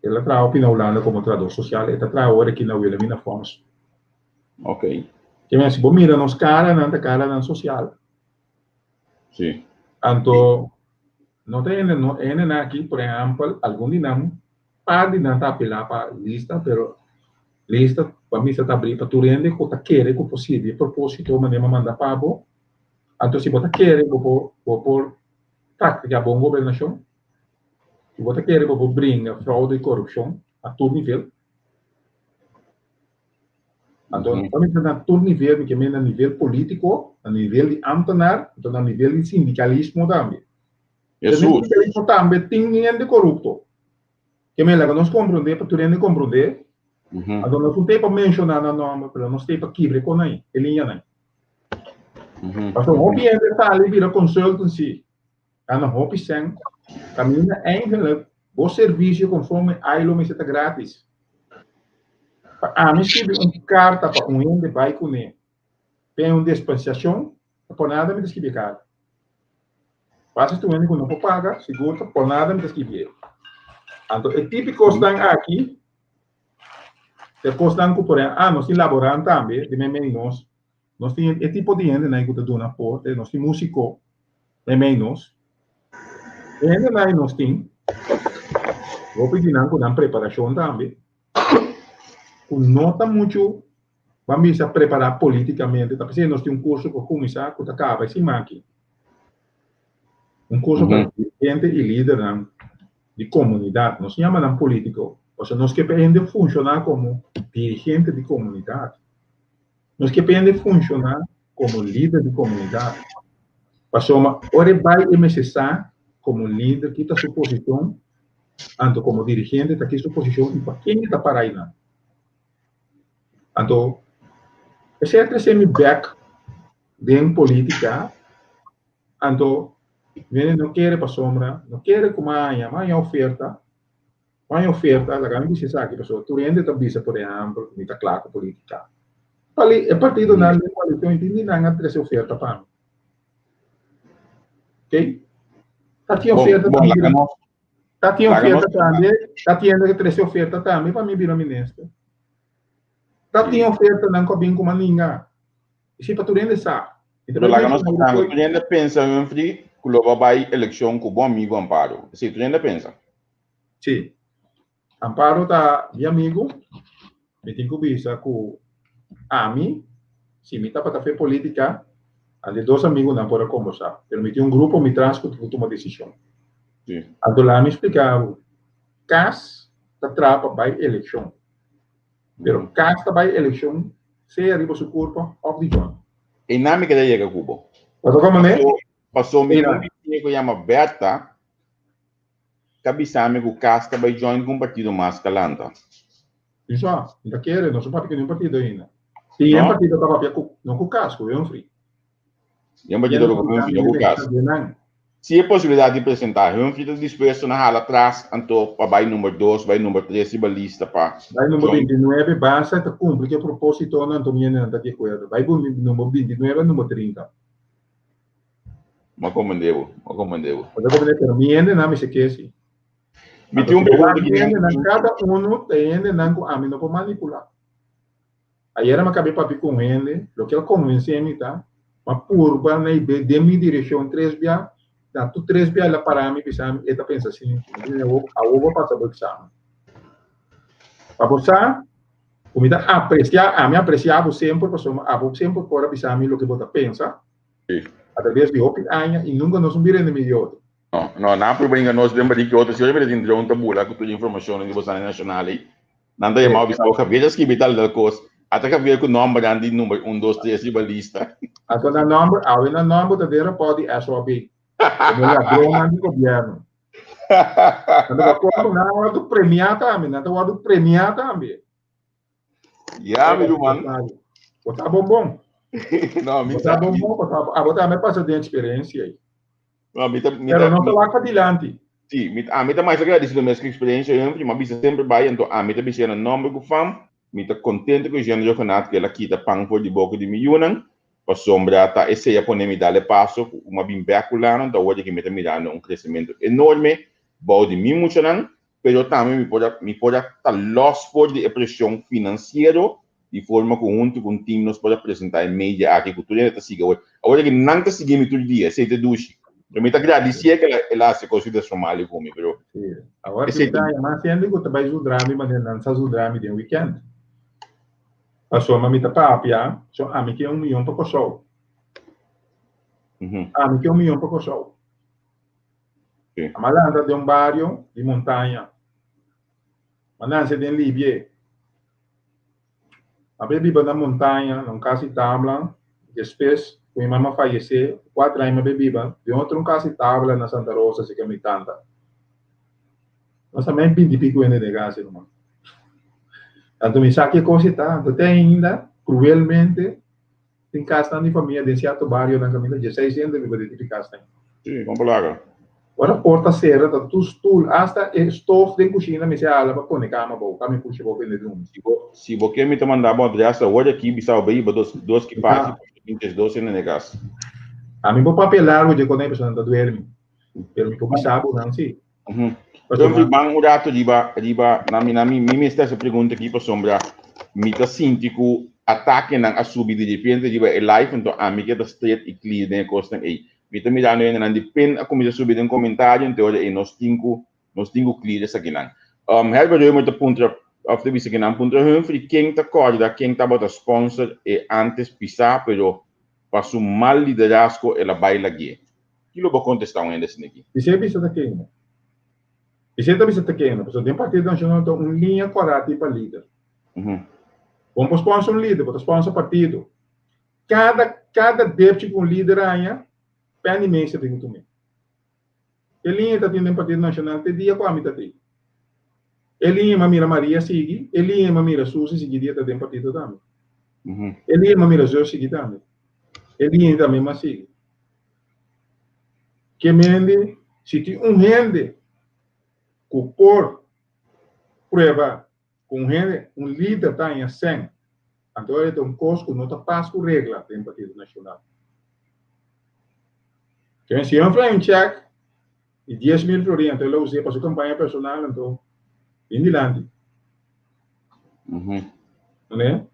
El a traha hopi na Hulanda komo trahador sosial. E ta traha awor aki na Wilhelmina Fonds. Ok. Ke men, si bo mira nos karanan ta karanan sosial. Sí. Anto, no ta hende, no hendenan aki, por ehèmpel, algun di nan Par di nan ta apelá pa lista, pero lista pa mester ta abrí pa tur hende ku ta kere ku por sirbi e propósito manera mi a manda pa bo. Anto si bo ta kere bo por bo por praktiká bon gobernashon, si bo ta kere bo por bringa froude i korupshon a tur nivel. Anto pa mester na tur nivel, mi ke men na nivel polítiko, na nivel di ámtenar, anto na nivel di sindikalismo tambe. Hesus. Den sindikalismo tambe tin hende korupto. Ke men laga nos komprondé pa tur hende komprondé. Anto nos no ta pa menshoná nan nòmber, pero nos ta pa kibra e konai, e liñanan. Pasobra hopi hende sali bira consultancy, gana hopi sèn, kaminda eigenlijk bo servisio konforme ILO mester ta gratis. Pa ami skibi un karta pa un hende bai kuné p'e un dispensashon, Ta por nada mi ta skibi e karta. Basta si un hende ku no por paga, sigur ta por nada mi ta skibi e. Anto e tipi kosnan aki ta e kosnan ku por ehèmpel, ah, nos tin laborant tambe, di meimei nos, nos tin e tipo di hendenan ku ta duna aporte, nos tin músiko meimei nos. E hendenan nos tin, hopi di nan ku nan preparashon tambe, ku no ta muchu Ban bisa prepará polítikamente, ta p'esei nos tin un kurso ku a kuminsá ku ta kaba e siman aki. Un kurso pa dirigente i lidernan di komunidat. Nos yama nan polítiko, pasobra nos ke pa hende funshoná komo dirigente di komunidat. Nos ke pa hende funshoná komo lider di komunidat. Pasobra ora e bai e mester sa komo lider ki ta su posishon, anto komo dirigente ta ki su posishon i pa ken e ta para einan. Anto, esei a trese mi bek den politica, anto mi no kere pasobra, no kere ku mi a haña, mi a haña oferta. M'a haña oferta, laga mi bisa esaki, pasobra tur hende ta bisa, por ehèmpel, ku mi ta kla ku politika. Pali, e partidonan den koalishon i tin di nan a trese oferta pa mi. Oké? Ta tin oferta Bon, tambe, laga nos, ta tin laga oferta nos, tambe, ta tin hende ku trese oferta tambe pa mi bira minister. Ta tin sí. ofertanan ku a bin ku maninga. Esei pa tur hende sa. Mi ta Pero bai laga nos menshoná tango, despues. tur hende pensa, Humphrey, ku lo bo bai elekshon ku bo amigu Amparo. Esei tur hende pensa. Sí. Amparo ta mi amigu. Mi tin ku bisa ku ami, si mi tabata fe politica, ante dos amigunan por a kombersá. Pero mi tin un grupo mi tras ku tin ku tuma desishon. Sí. Anto laga mi splika bo, kas ta traha pa bai elekshon. Pero kas ta bai elekshon sea riba su kurpa òf di John. Einan mi keda yega ku bo. Bo ta komprendé? Paso, paso mi tin un Einan. bisiña ku yama Bertha ta bisa mi ku kas ta bai join ku un partido mas kalanta. Mi sa, mi ta kere, no su papia ku niun partido ainda. Si yen No? partido ta papia ku, no ku kas, ku Humphrey. Yen partido Yen ku Humphrey, no ku kas. Nan. Si e posibilidat di presentá, Humphrey ta dispuesto na hala tras anto pa bai number dos, bai number tres riba lista pa Bai number join. 29, basta ta kumpli ku e propósitonan anto mi hendenan ta di akuerdo. Bai bu number 29, number 30. M'a komprendé bo, m'a komprendé bo. Bo ta komprendé, pero mi hendenan mester ke si. Mi Anto tin un si bo pregunta wak ki mi den hendenan, kada unu ta e hendenan ku ami no por manipulá. Ayera mi a kab'é papia ku un hende, loke a konvensé mi ta, m'a purba na i den mi direkshon tres bia, na tur tres bia el a para mi bisa mi e ta pensa asina aki. Mi di, Awor bo a pasa bo eksamen. Pa bo sa ku mi ta apresiá, ami a apresiá bo semper pasobra abo semper por a bisa mi loke bo ta pensa. Sí. A traves di hopi aña i nunka nos no bira enemigo di otro. No, no, nan por bringa nos den bari ki otro. Si ora bira tin drone ta bula ku tur informashonnan di bosanan nashonal ei, nan ta yama bo bisa bo Javier a skibi tal tal kos. Ata Javier ku nòmbernan di number un, dos, tres riba lista. Anto nan nòmber, awe nan nòmber ta den rapòrt di SOB, komo ladronnan di gobièrnu. Anto pa komo nan a wòrdu premiá tambe, nan ta wòrdu premiá tambe. Ya, mi ruman. Bo ta bon bon. No, mi Bo ta bon bon, bo ta, abo tambe pasa den experiencia ei. No, mi ta, mi Pero ta, no ta mi, wak padilanti. sí, mi, ami ta mas agradecido mes ku experiencia Humphrey, mi a bisa semper bai, anto ami ta bisa na nomber ku fam, mi ta contento ku Eugene Rhuggenaath ku el a kita pan for di boka di mi yunan, pasobra ta esei a pone mi dal e paso ku mi a bin bek ku Lano, anto awor di aki mi ta mirando un crecemento enorme bou di mi muchanan, pero tambe mi por a mi por a ta los for di e presion financiero di forma cu hunto cu un team nos por a presenta e media aki cu tur hende ta sigui awor. Awor aki nan ta sigui mi tur dia, esey ta dushi. Pero mi ta gradici cu el a haci cos di desformali cu mi, pero Sí. Awor esey mi ta ta haña mas hende cu ta bay zudra mi manera nan sa zudra mi den weekend. Pasobra mi ta papia, so ami ke un miyon pa Kòrsou. Ami ke un miyon pa Kòrsou. Sí. A lanta den un bario di montaña. M'a nase den Libie. M'a bai biba na montaña, na un kas di tabla. Despues ku mi mama fayesé, ku kuater aña m'a bai biba den otro un kas di tabla na Santa Rosa, serka mi tanta. Nos a mei binti i piku hende den e kas ei, ruman. Anto mi sa ke kos e ta. Anto te ainda, kruelmente, Tin kasnan di famia den sierto barionan kaminda dieseis hende biba den tipi kasnan. Sí, kon por laga. Ora porta sera ta tur stul, asta e stof den kushina mester hala pa pone kama abou, kama e pusha abou pende drumi. Si bo si bo ke mi ta manda bo adres awor aki bisa bo bai hiba dos dos kipashi pasobra tin diesdos hende na e kas. Ami por papia largu dje kon e personanan ta duermi, pero mi por bisa bo nan si. Pasobra ban un rato riba riba na mi na mi mi mester hasi pregunta aki pasobra mi ta sinti ku atakenan a subi di repente riba e live enton ami ke ta straight i clear den e kosnan ei. Mi ta mirando hendenan di pen a kuminsá subi den komentario ente ora ei nos tin ku nos tin ku clear esakinan. Herbert Römer ta puntra òf ta bisa kinan puntra Humphrey ken ta kòrda ken tabata sponsor e antes pisá pero pa su mal liderazgo el a bai lag'é. Ki lo bo kontestá un hende asina aki? Bisé bisa ta kende? Bisé ta bisa ta kende? Pasobra den Partido Nacional ta un liña kòrá tin pa lider. Bo no por sponsor un lider, bo ta sponsor partido. Kada kada depchi ku un lider haña, pèn di mesa tin ku tum'é. E liña ta tin den Partido Nacional te dia ku ami ta tin. E liña m'a mira Maria sigui, e liña m'a mira Susi sigui dia ta den partido tambe. E liña m'a mira Zeus sigui tambe. E liña tambe m'a sigui. Ke mende si tin un hende ku por prueba ku un hende, un lider ta haña sèn, anto e ta un kos ku no ta pas ku regla den Partido Nashonal. Ken si un fla un chèk di 10,000 florin anto el a us'é pa su kampaña personal anto bin dilanti. Ane?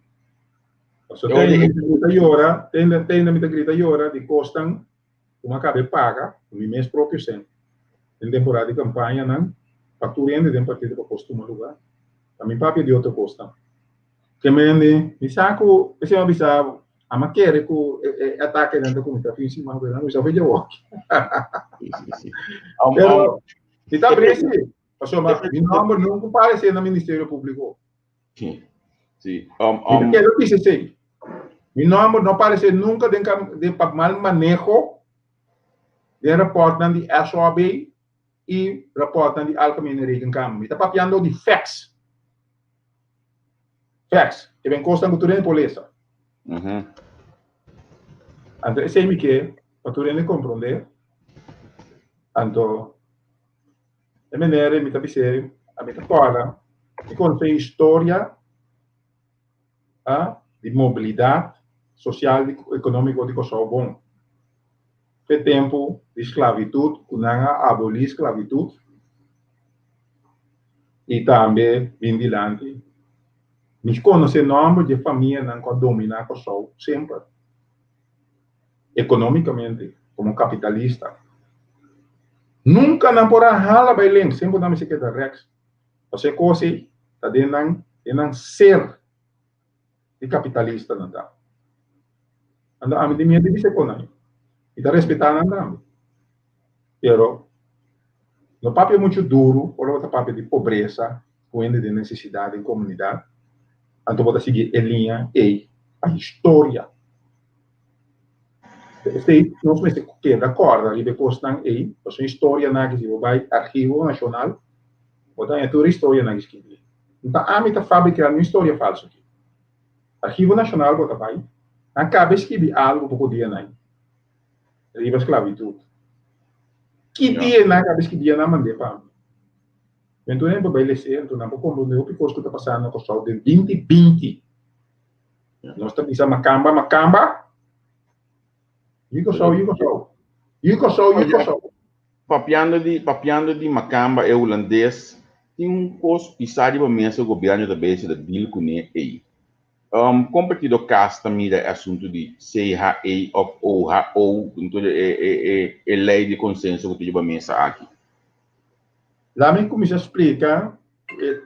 Pasobra te ainda mi ta grita yora, te ainda mi ta grita yora di kosnan ku mi a kaba e paga ku mi mes propio sèn den temporada di kampañanan pa tur hende den partido pa kos tuma lugá. Ta mi papia di otro kosnan. Ke mende, mi sa ku esei mi a bisa bo, ami a kere ku e atakenan ta kuminsá fin siman, pero nan a kuminsá for djawoki. Pero mi ta abri si, pasobra mi nòmber nunka paresé na Ministerio Públiko. Sí. Sí. Mi ta kere bisa esei. Mi nòmber no paresé nunka den den pa mal maneho den rapòrtnan di SOAB i rapòrtnan di Algemene Rekenkamer. Mi ta papiando di facts. Facts. E ben kosnan ku tur hende por lesa. Anto esei mi ke pa tur hende komprondé. Anto e manera mi ta bis'é, ami ta kòrda mi konosé historia di mobilidat sosial i ekonómiko di Kòrsou bon. Fe tempu di sklavitut ku nan a abolí sklavitut i tambe bin dilanti. Mi konosé nòmber di e famianan ku a dominá Kòrsou semper ekonómikamente komo kapitalista. Nunka nan por a hala bai links, semper nan mester keda rèks. Pasobra e kos ei ta den nan den nan ser di kapitalista nan ta. Anto ami tin miedu di bisa e konan. Mi ta respetá nan tambe. Pero no papia muchu duru ora bo ta papia di pobresa ku hende den nesesidat den komunidat. Anto bo ta sigui e liña ei pa historia. Esei nos mester keda kòrda riba e kosnan ei, pasobra historianan aki si bo bai Archivo Nashonal bo ta haña tur historianan aki skibí. No ta ami ta fabriká niun historia falsu aki. Archivo Nashonal bo ta bai, nan kaba e skibi algu poko dianan riba sklabitut. Ki dia nan kaba e skibi nan mand'é pa mi. Mi anto nan por bai les'é, anto nan por komprondé hopi kos ku ta pasando na Kòrsou den 2020. Nos ta bisa makamba, makamba. Yu Kòrsou, yu Kòrsou. Yu Kòrsou, yu Kòrsou. Papiando di makamba e hulandes, tin un kos pisá riba mesa ku gobièrnu ta bezig ta deal kuné ei. Kon partido cas ta mira e asuntu di CHE òf OHO, entonces e lei di konsenso ku ta riba mesa aki? Laat mi kuminsá splika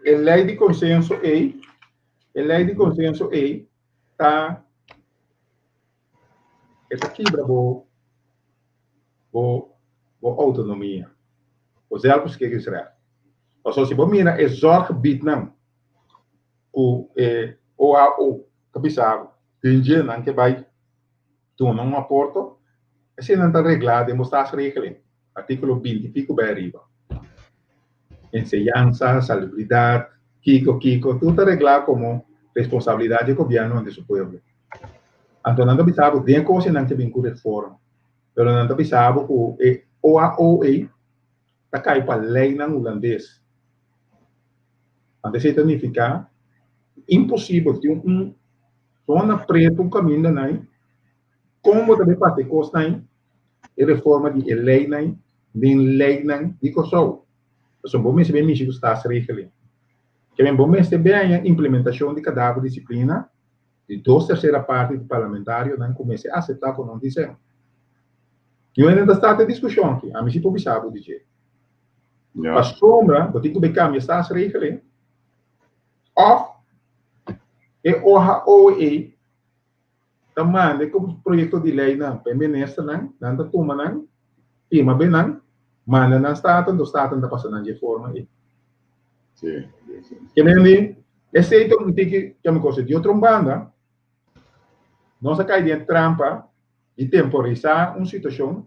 e lei di konsenso ei. E lei di konsenso ei ta e ta kibra bo bo bo outonomia, bo zelfbeschikkingsrecht. Pasobra si bo mira e zorggebiednan ku e OAO ta bisa bo, den dje nan ke bai duna un aporto, eseinan ta reglá den bo staatsregeling, artíkulo binti piku bai ariba. Enseñansa, salubridat, kiko kiko, tur ta reglá komo responsabilidat di e gobièrnu ante su pueblo. Anto nan ta bisa bo den e kos ei nan ke bin ku reforma, pero nan ta bisa bo ku e OAO ei ta kai pa leinan hulandes. Anto esei ta nifiká imposibel tin un zona pretu un kaminda nan kon bo ta bai pasa e kosnan ei, e reforma di e leinan den leinan di Kòrsou. Pasobra bo mester bai mishi ku staatsregeling. Ke men bo mester bai haña implementashon di kadaver disiplina di dos tersera parti di parlamentarionan ku mester aseptá ku nan disen. Niun hende ta start e diskushon aki, ami si por bisa bo di dje. Pasobra bo tin ku bai kambia staatsregeling òf e OHO ei ta manda e proyekto di leinan pa e ministernan, nan ta tuma nan, firma be nan, manda nan Staten, anto Staten ta pasa nan dje forma ei. Ke men di, esei ta un tiki kende kos. Di otro banda, nos a kai den e trampa di temporisá un situashon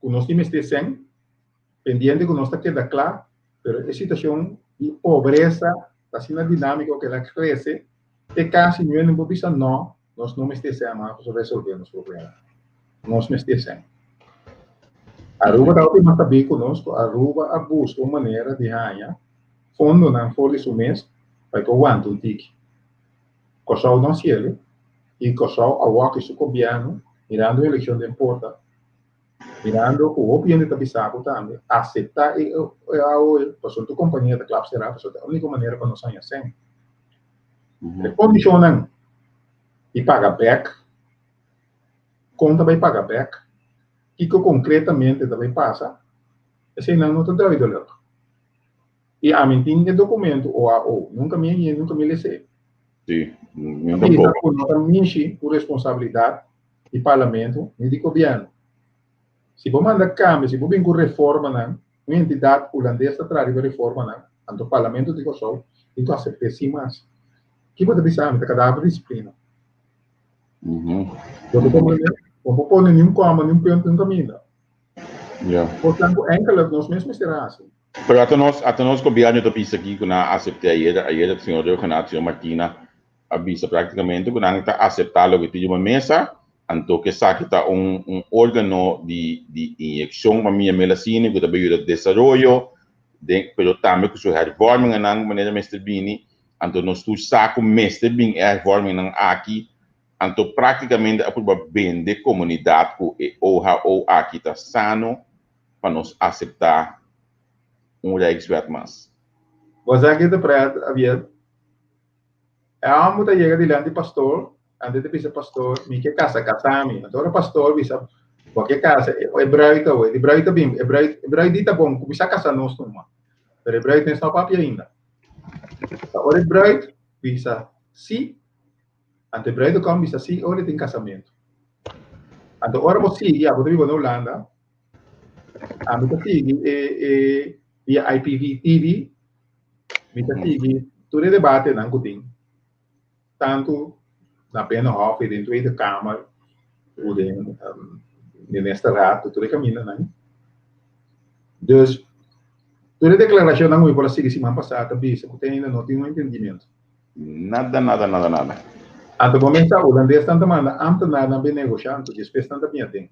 ku nos tin mester sèn, pendiente ku nos ta keda kla, pero e situashon di pobresa ta asina dinámiko ku el a krese te kasi niun hende por bisa nò, nos no mester sèn mas pa resolvé nos problema. Nos mester sèn. Aruba tabata mas sabí ku nos, ku Aruba a buska un manera di haña. fondonan for di su mes pa e por wanta un tiki. Kòrsou no hasiel i Kòrsou awor ki su gobièrnu mirando un elekshon den porta, mirando ku hopi hende ta bisa bo tambe aseptá e AOE pasobra tur kompania ta klap será pasobra ta e úniko manera pa nos haña sèn. E kondishonnan di paga bèk, kon ta bai paga bèk, kiko konkretamente ta bai pasa, eseinan no ta duidelijk. I ami tin e dokumento OAO, nunka mi a yei, nunka mi les'é. Sí, mi Ta bisa tampoco. ku no ta mishi ku responsabilidat di parlamento ni di gobièrnu. Si bo manda kambio, si bo bin ku reformanan, un entidat hulandes ta traha riba reformanan, anto parlamento di Kòrsou tin ku asept'é sin mas. Ki bo ta bisa ami? Ta kadaver disiplina. Bo ta komprendé? Bo no por pone ni un kòma, ni un punto, ni un kaminda. Por tanto, enkele nos mes mester hasi. Pero ata nos, ata nos gobierno ta bisa aki ku nan a asept'é ayer, ayer señor Rhuggenaath, señor Martina a bisa praktikamente ku nan ta aseptá loke tin riba mesa, anto ku esaki ta un un organo di di inyekshon pa mia melasine ku ta bai yuda desaroyo den pero tambe ku su hervormingennan manera mester bini, anto nos tur sa ku mester bin e hervormingennan aki, anto praktikamente a purba bende komunidat ku e OHO aki ta sano pa nos aseptá un Rijkswet mas. Bo sa ke ta pret, Abiel? E hòmber ta yega dilanti pastor, anto e ta bisa pastor, Mi ke kasa, kasa mi. Anto ora pastor bisa, Bo ke kasa, e bruid ta wei. Di bruid ta bin, e bruid, e bruid di ta bon, kuminsá kasa nos numa. Pero e bruid no esta papia ainda. Ta ora e bruid bisa sí, Anto e bruidegom bisa sí ora e tin kasamentu. Anto ora bo sigui, abo ta biba na Hulanda, ami ta sigui e e via IPV TV, mi ta sigui tur e debatenan ku tin, tantu na Binnenhof i den Tweede Kamer, ku den Ministerraad, ku tur e kamindanan. Dus, tur e deklarashonnan ku mi por a sigui siman pasá ta bisa ku te ainda no tin un entendimentu. Nada, nada, nada, nada. Anto bo mester hulandesnan ta manda ambtenaarnan bin negoshá, anto despues nan ta bin aden.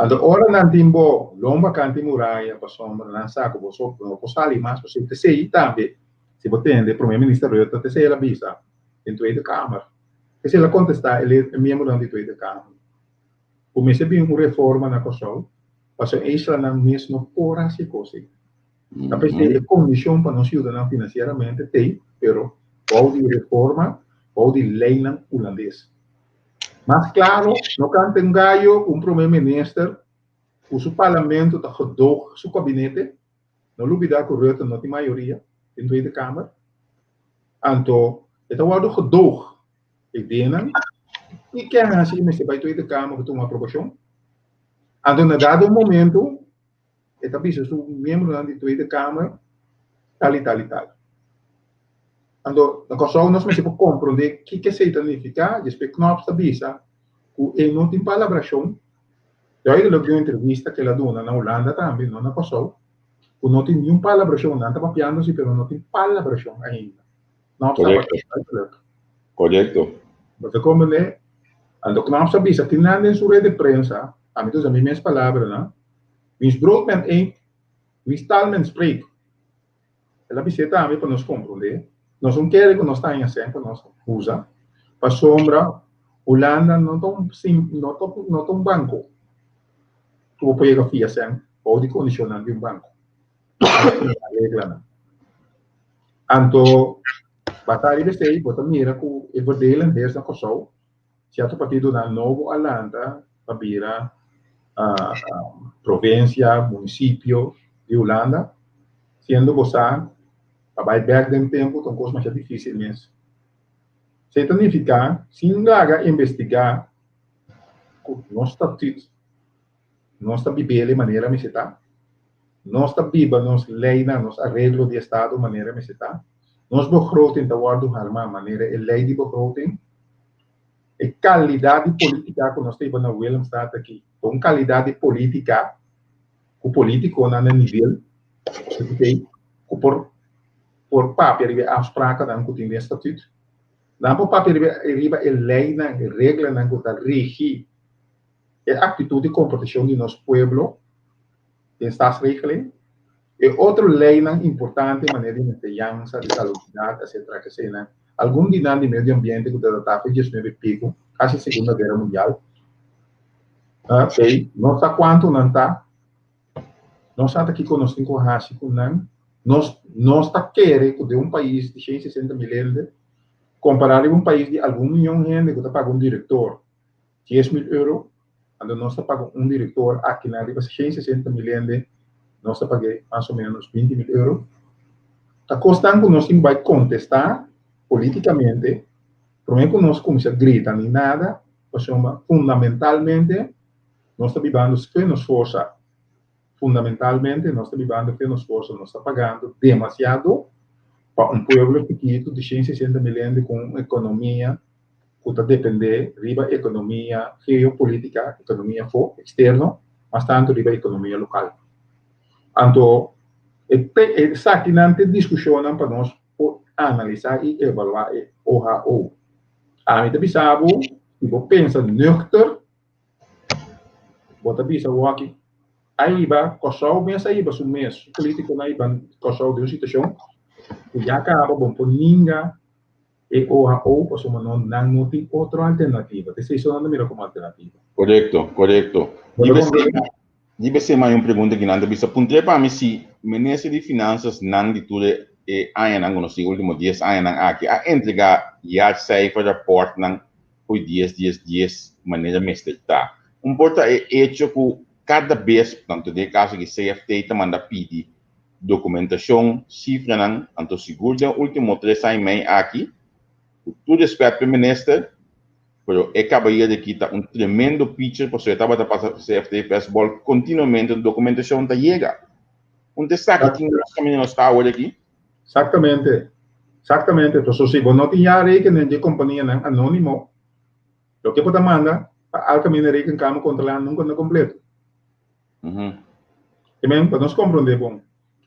Anto ora nan tin bo lomba kanti muraya pasobra nan sa ku bo so no por sali mas, pasobra p'esei tambe si bo tende Prome Minister Rutte p'esei el a bisa den Tweede Kamer, p'esei el a kontestá e miembronan di Tweede Kamer ku mester bin un reforma na Kòrsou pasobra e islanan mes no por hasi e kos ei. Ta p'esei e kondishon pa nos yuda nan finansieramente t'ei, pero bou di reforma, bou di leinan hulandes. Mas klaro, no kanta un gayo ku un prome minister ku su parlamento ta gedoog su kabinete, no lubida ku Rutte no tin mayoria den Tweede Kamer, anto e ta wòrdu gedoog e denan i ken hasi e mester bai Tweede Kamer pa tuma aprobashon. Anto na dado momento E ta bisa su miembronan di Tweede Kamer tal i tal i tal. Anto, na Kòrsou nos mester por komprondé kiko esei ta nifiká, despues Knops ta bisa ku e no tin palabrashon, duidelijk den un entrevista ku el a duna na Hulanda tambe, no na Kòrsou, ku no tin niun palabrashon, nan ta papiando si pero no tin palabrashon ainda. Knops ta papia duidelijk. Korekto. Bo ta komprendé? Anto Knops a bisa tin nan den su red de prensa, ami ta usa mi mes palabranan, Wiens brood men eet, wiens taal men spreekt. El a bis'é tambe pa nos komprondé, nos un kere ku nos ta haña sèn pa nos usa, pasobra Hulanda no ta un no ta no ta un banko ku bo por yega fia sèn bou di kondishonnan di un banko. Reglanan. Anto basá riba esei bo ta mira ku e verdeling heers na Kòrsou. Sierto partidonan nobo a lanta pa bira provincia, municipio di Hulanda, siendo bo sa pa bai bek den tempo ta un cos masha dificil mes. Esey ta nifica sin laga investiga cu nos statuut nos ta bibel e manera mester ta, nos ta biba nos leynan, nos areglo di estado manera mester ta, nos begroting ta wordo harma manera e ley di begroting, E kalidat di politika ku nos ta hiba na Willemstad aki ta un kalidat di politika ku politikonan na nivel ku por por papia riba e afsprakennan ku tin den statut. Nan por papia riba riba e leinan, e reglanan ku ta rigi e aktitut i komportashon di nos pueblo den Staatsregeling. E otro leinan importante manera di enseñansa, di salubridat, etcetera, keseinan, algun di nan di medio ambiente ku ta datá fe diesnuebe piku, kasi Segunda Guera Mundial, p'ei no sa kuantu nan ta, no sa ta kiko nos tin ku hasi ku nan. Nos nos ta kere ku den un pais di shen i sesenta mil hende, kompará riba un pais di algun mion hende ku ta paga un direktor 10.000 euro, anto nos ta paga un direktor akinan riba 160.000 hende, nos ta pag'é mas o ménos 20.000 euro. Ta kosnan ku nos tin ku bai kontestá polítikamente promé ku nos kuminsá grita ni nada, pasobra fundamentalmente nos ta bibando fe nos forsa. Fundamentalmente nos ta bibando fe nos forsa, nos ta pagando demasiado pa un pueblo chikitu di 160.000 hende ku un ekonomia ku ta dependé riba ekonomia geopolítika, ekonomia afó, eksterno, mas tantu riba ekonomia lokal. Anto, e esakinan ta e diskushonnan pa nos por analisá i evaluá e OHO. Ami ta bisa bo, si bo pensa nuchter, bo ta bisa wòki a hiba Kòrsou mes a hiba su mes, su polítikonan a hiba Kòrsou den un situashon ku ya kaba bo por ninga E OHO pasobra no nan no tin otro alternativa. T'esei so nan ta mira komo alternativa. Korekto, korekto. Di bese mai un pregunta ki nan ta bisa puntr'é pa mi si Minister di Finansas nan di tur e añanan ku nos tin ultimo dies añanan aki a entregá jaarcijfer rapportnan fo'i dies dies dies manera mester ta. Un por ta e echo ku kada bes, tantu den e kaso aki CFT ta manda pidi Dokumentashon, sifranan, anto sigur den ultimo tres aña i mei aki, ku tur respèt p'e minister, pero e kabayer aki ta un tremendo pitcher pasobra e tabata pasa CFT Fastball kontinuamente un dokumentashon ta yega. Un ta esaki tin nos kaminda nos ta awor aki? Exactamente, exactamente. Pasobra si bo no tin ya rekening dje kompanianan anónimo, loke bo ta manda pa al kaminda rekenkamer kontrolá nunka no kompleto. Amen, pa nos komprondé bon,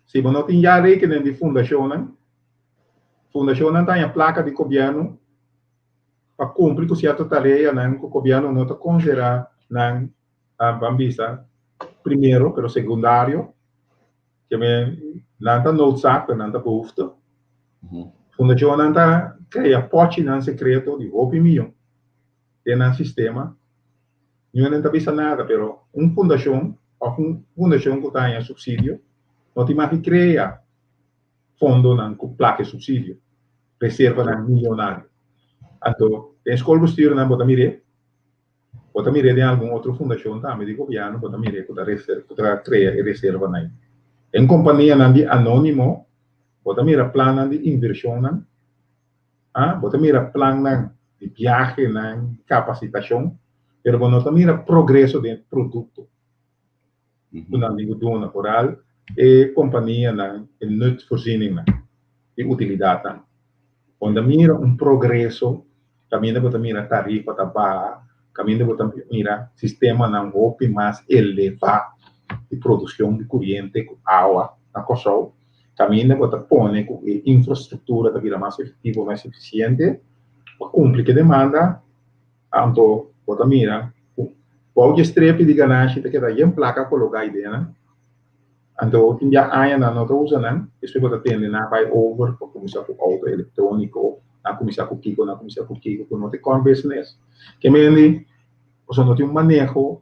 si bo no tin ya rekening di fundashonnan, fundashonnan ta haña plaka di gobièrnu pa kumpli ku sierto tareanan ku gobièrnu no ta konsiderá nan, ban bisa, primero, pero segundario, ke men nan ta noodzaak, pero nan ta behoefte. Fundashonnan ta krea pòchinan sekreto di hopi miyon den nan sistema. Niun hende ta bisa nada, pero un fundashon òf un fundashon ku ta haña supsidio no tin mag di krea fondonan ku plaka e supsidio, reservanan milionario. Anto, den skolbestuurnan bo ta mir'é, bo ta mir'é den algun otro fundashon tambe di gobièrnu, bo ta mir'é ku ta ku ta krea e reservanan ei. Den kompanianan di anónimo bo ta mira plannan di invershonnan. Ah, bo ta mira plannan di biahenan, di kapasitashon, pero bo no ta mira progreso den e produkto ku nan tin ku duna. Foral e kompanianan, e nutvoorzieningnan, di utilidatnan. Bo no ta mira un progreso kaminda bo ta mira tarifa ta baha, kaminda bo ta mira sistemanan hopi mas elevá di produkshon di kuriente ku awa na Kòrsou. Kaminda bo ta pone ku e infrastruktura ta bira mas efektivo, mas efisiente pa kumpli ku e demanda, anto bo ta mira ku bou dje strepi di ganashi ta keda yen plaka kologá ideanan. Anto tin bia añanan no ta usa nan, despues bo ta tende nan a bai over pa kuminsá ku outo elektróniko, nan a kuminsá ku kiko, nan a kuminsá ku kiko ku no ta e core business. Ke mende pasobra no tin un maneho.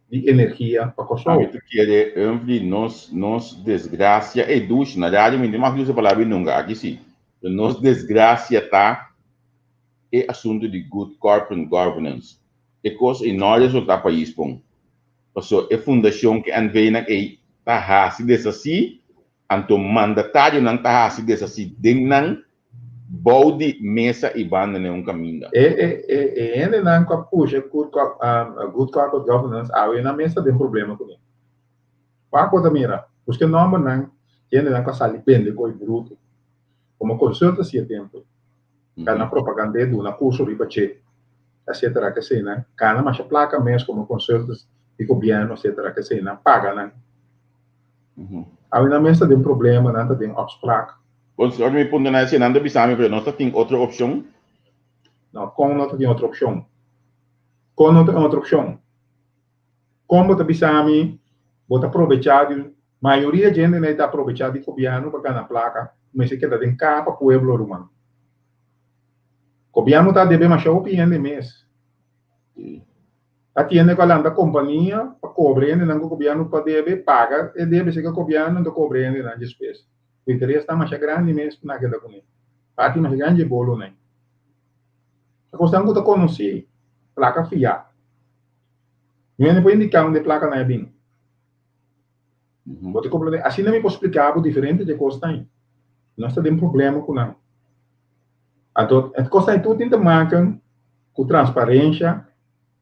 Di energia pa Kòrsou. Ami ta kere Humphrey nos nos desgracia ey dushi na radio mi no mag usa palabra ey nunca aki si pero nos desgracia ta e asunto di good corporate governance e cos ey no a resulta pais bon paso e fundacion ke NV nan ey ta haci deshaci anto mandatarionan ta haci deshaci den nan Bou di mesa i banda den un kaminda. E e e hendenan ku a pusha good good corporate governance awe nan mes ta den problema kuné. Wak bo ta mira, buska e nòmbernan di hendenan ku a sali bende koi brutu komo consultancy e tempu, gana propagand'é, duna kurso riba dje, etcetera keseinan, gana masha plaka mes komo consultants di gobièrnu, etcetera keseinan, paga nan. Awe nan mes ta den problema, nan ta den opspraak. Bon, si ora mi puntra nan esei, nan ta bisa mi, pero nos ta tin otro opshon? No, kon no ta tin otro opshon? Kon no ta tin otro opshon? Kon bo ta bisa mi bo ta probechá di un. Mayoria djende nei ta aprobecha di gobièrnu pa gana plaka, mester keda den kaha pa pueblo ruman. Gobièrnu ta debe masha hopi hende mes. Ta tiende ku a lanta kompania pa kobra hendenan ku gobièrnu pa debe, paga e debe serka gobièrnu anto kobra hendenan despues. Ku interes ta masha grandi mes ku nan a keda kuné. Parti masha grandi dje bolo nei. Ta kosnan ku ta konosí, plaka fiá. Mi hende por indiká unda e plakanan a bin. Bo ta komprendé? Asina mi por spliká bo diferente dje kosnan ei. Nos ta den problema ku nan. Anto, e kosnan ei tur tin te maken ku transparensha,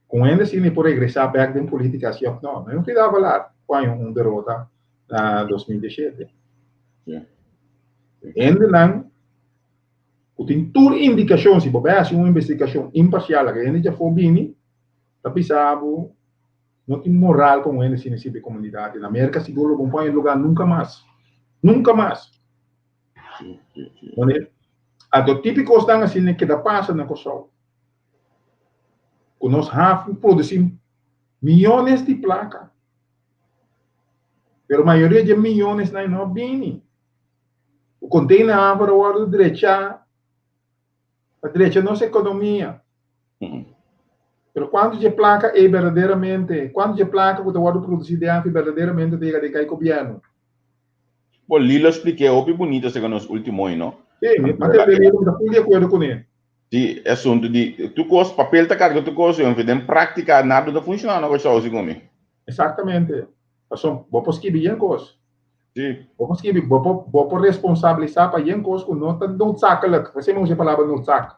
ku un hende asina ei por regresá bèk den polítika si òf nò. No e un Frida Avelar ku haña un derota na 2017. Hendenan ku tin tur indikashon, si bo bai hasi un investigashon imparsial, laga hende djafó bini, ta bisa bo No tin moral pa un hende asina sirbi e comunidad. Na Merca sigur lo bon pon e lugar nunca mas. Nunca mas. Wanneer anto típico esnan asina keda pasa na Kòrsou. Ku nos haf produsí miyones di plaka. Pero mayoria dje miyonesnan no a bini. Ku container haf a wòrdu drechá pa drecha nos ekonomia. Pero kuantu dje plaka ei berdaderamente, kuantu dje plaka ku ta wòrdu produsí den afi berdaderamente ta yega den kai gobièrnu? Bo, Lilo splik'é hopi bunito esei ku nos último ei, no? Sí, mi a tende Lilo, mi ta ful di akuerdo kuné. Sí, e asuntu di tur kos, papel ta karga tur kos, i den práktika nada no ta funshoná no Kòrsou, segun mi. Eksaktamente. Pasobra bo por skibi yen kos. Sí. Bo por skibi, bo por, bo por responsabilisá pa yen kos ku no ta noodzakelijk. Recién mi usa e palabra noodzak.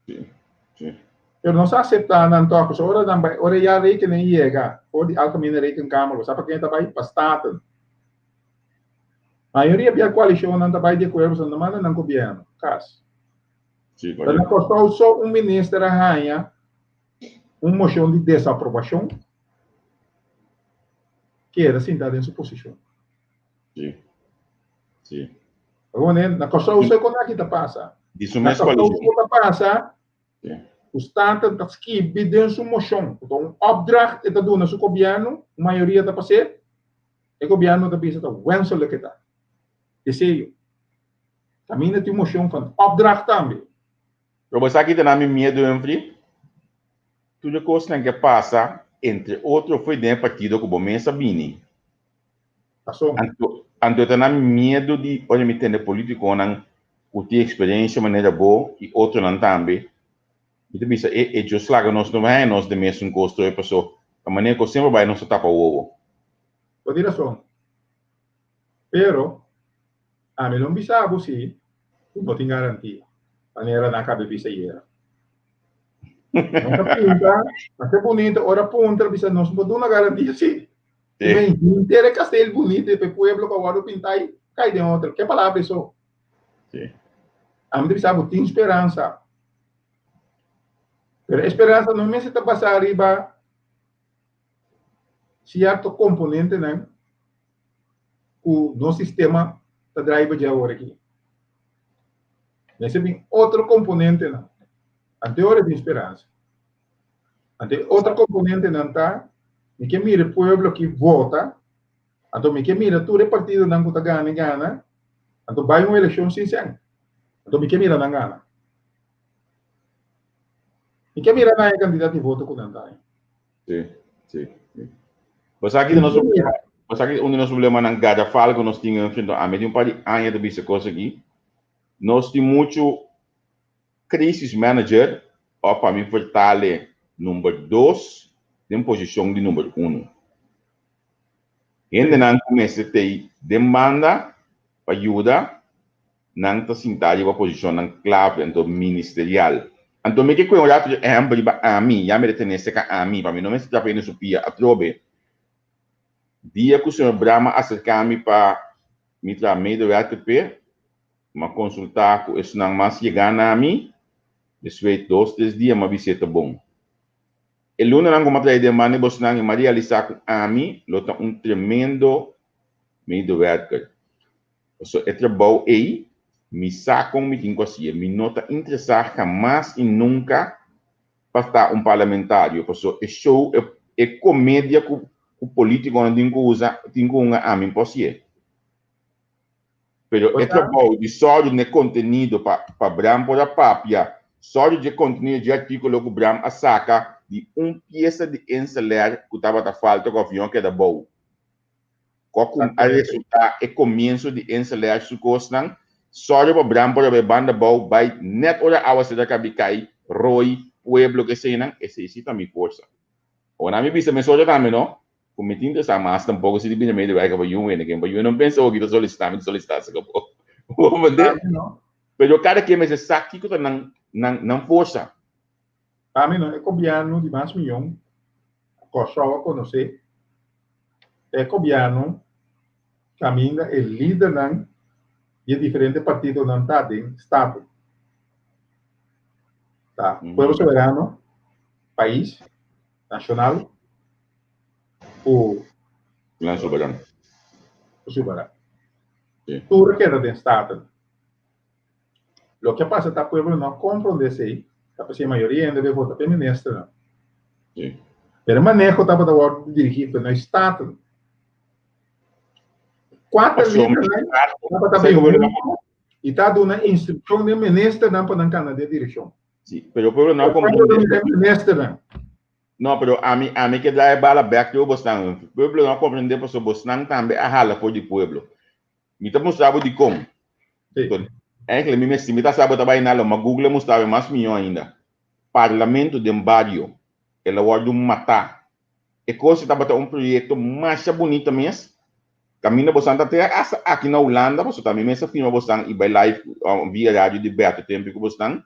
Sí, sí. Pero nos a aseptá nan tòg, pasobra ora nan bai, ora e jaarrekening yega for di Algemene Rekenkamer, bo sa pa ken e ta bai? Pa Staten. Mayoria bia koalishonnan ta bai di akuerdo, pasobra nan manda nan gobièrnu, kas. Sí, Pero na Kòrsou so un minister a haña un moshon di desaprobashon. Keda sinta den su posishon. Sí. Sí. Awor, na Kòrsou so kon aki ta pasa. Di su mes Na Kòrsou koalishon. so ta pasa Sí. ku Staten ta skibi den su moshon, ku ta un opdracht e ta duna su gobièrnu, un mayoria ta pas'é, e gobièrnu ta bisa ta wenselijk e ta. Deseo. Kaminda tin un moshon van opdracht tambe. Pero bo sa ki ta na mi miedu, Humphrey? Tur e kosnan ke pasa, entre otro fo'i den e partido ku bo mes a bini. Paso. Anto, anto ta na mi miedu di ora mi tende politikonan ku tin eksperensia manera bo i otronan tambe, mi ta bisa e echo slaga nos no bai haña nos den mesun kos tur e paso ta manera ku semper bai nos ta tapa wowo. Bo tin rason. Pero, ami lo bisa bo si ku no tin garantia, manera nan kabe bisa ayera. Nos a pinta, masha bunito, ora puntra bisa nos no por duna garantia si. Sí. Men henter e kastel bunito pa e pueblo ku a wòrdu pintá i kai den otro. Ke palabra eso? Sí. Ami ta bisa bo tin speransa. Pero e speransa no mester ta basá riba sierto komponentenan ku nos sistema ta drai pa dje awor aki. Mester bin otro komponentenan. Ante ora tin speransa. Ante e otro komponentenan ta, mi ke mira e pueblo aki vota, anto mi ke mira tur e partidonan ku ta gana e gana, anto bai un elekshon sin sèn. Anto mi ke mira nan gana. Mi ke mira nan e kantidat di voto ku nan ta haña. Sí, sí, sí. Bo sa ki nos problema, bo sa ki un di nos problemanan garrafal ku nos tin enfrentá, ami tin un par di aña ta bisa kos aki, nos tin muchu crisis manager òf pa mi vertale number dos den posishon di number uno. Hendenan ku mester tei den banda pa yuda nan ta sintá riba posishonnan klave, anto ministerial. Anto mi ke kue un ratu dje ehèmpel riba ami, ya mi retenese ka ami, pa mi no mester trapa hende su pia atrobe. Dia ku señor Brahma aserká mi pa mi traha medewerker p'e, m'a konsultá ku esnan mas yegá na mi, despues dos tres dia m'a bis'é ta bon. E lunanan ku m'a traha den man di bosnan i m'a realisá ku ami lo ta un tremendo medewerker. Pasobra e trabou ei, mi sa kon mi tin ku hasié. Mi no ta interesá hamas i nunka pa ta un parlamentario, pasobra e show, e komedia ku ku polítikonan tin ku usa, tin ku hunga ami por hasié. Pero e trabou di sòru n'e kontenido pa pa Bram por a papia, sòru dje kontenido dje artíkulo ku Bram a saka di un piesa di Inselair ku tabata falta ku avion a keda bou. Kua ku a resultá e komienso di Inselair su kosnan, sòru pa Bram por a bai banda bou bai nèt ora awaser a kabi kai, roi, pueblo ku eseinan, esei si ta mi forsa. Ora mi bisa mesora tambe no, ku mi tin interesá mas tampoco si di bini medio werk pa yu hende ken pa yu no pensa oki ta solicitá mi ta solicitá sa bo bo comprende? Pero kada ken mester sa kiko ta nan nan nan forsa. Pa mi no e gobièrnu di mas miyon ku Kòrsou a konosé ta e gobièrnu kaminda e lidernan di e diferente partidonan ta den Staten. Ta Pueblo Soberano, Pais, Nashonal ku Plan Soberano. Ku Soberano. Sí. Tur a keda den Staten. Loke a pasa ta pueblo no a komprondé esei, ta p'esei mayoria hende bai vota p'e ministernan. Sí. Pero e maneho tabata wòrdu dirigí pa nos Staten. Kuater lidernan tabata bin huntu i ta duna instrukshon den ministernan pa nan kana den direkshon. Sí, pero pueblo no a komprondé. Ministernan. No, pero ami, ami ke drai e bala bek riba bosnan. Pueblo no a komprendé pasobra bosnan tambe a hala for di pueblo. Mi ta mustra bo dikon. Sí. Eigenlijk mi mester, mi ta sa bo ta bai na lo, ma Google a mustra mi mas mihó ainda. Parlamento den bario, el a wòrdu matá. E kos tabata un proyekto masha bunita mes. Kaminda bosan ta traha asta aki na Hulanda, pasobra ta mi mes a firma bosan i bai live via radio di Berto Tempi ku bosnan.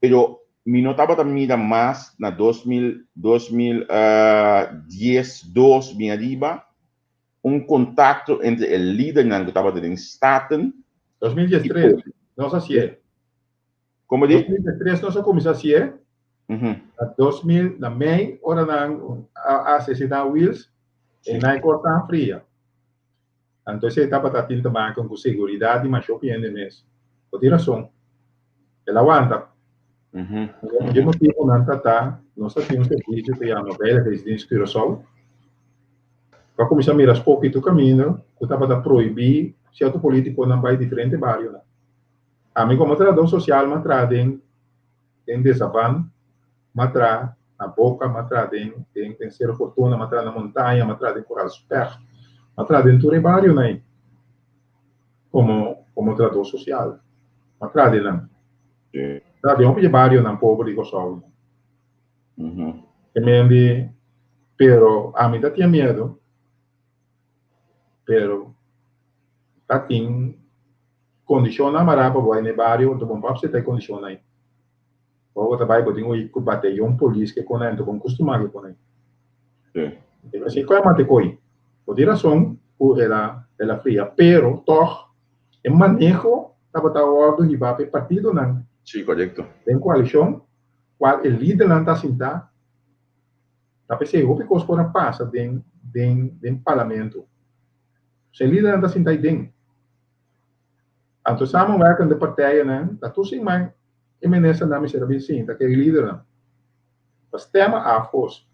Pero mi no tabata mira mas na 2000, 2010, dos bin ariba, un kontakto entre e lidernan ku tabata den Staten. 2013 nos a hasié. Komo di? 2013 nos a kuminsá hasié. Na 2000, na mei, ora nan a asesiná Wiels, e nan e kos tan fria. Anto esei tabata tin te maken ku seguridat di masha hopi hende mes. Bo tin rason. El a wanta. Un di e motibunan ta ta nos ta tin un servisio ku yama Veiligheidsdienst Curaçao ku a kuminsá mira spoki tur kaminda ku tabata prohibí sierto politikonan bai diferente barionan. Ami komo trahadó sosial mi a traha den den Desaban, mi a traha na Boca, mi a traha den den den Cerro Fortuna, mi a traha na Montaña, mi a traha den Coral Specht, mi a traha den tur e barionan ei komo komo trahadó sosial. Mi a traha den nan. Traha den hopi di e barionan pober di Kòrsou. E men di, pero ami ta tin miedu, pero ta tin Kondishonnan mará pa bo bai na e bario, anto bon papia ta e kondishonnan ei. Ora bo ta bai bo tin oí ku batayon polis ke konai, anto bon kustumá ke konai. Sí. Así ku a mata e koi. Bo tin rason ku el a el a fria, pero tòg e maneho tabata wòrdu hibá pa e partidonan. Sí, korekto. Den koalishon, kual e lidernan ta sintá, ta p'esei hopi kos por a pasa den den den parlamento. E lidernan ta sinta ei den. Anto samenwerkende partijennan ta tur siman e ministernan mester a bin sinta ku e lidernan pa stema af kos.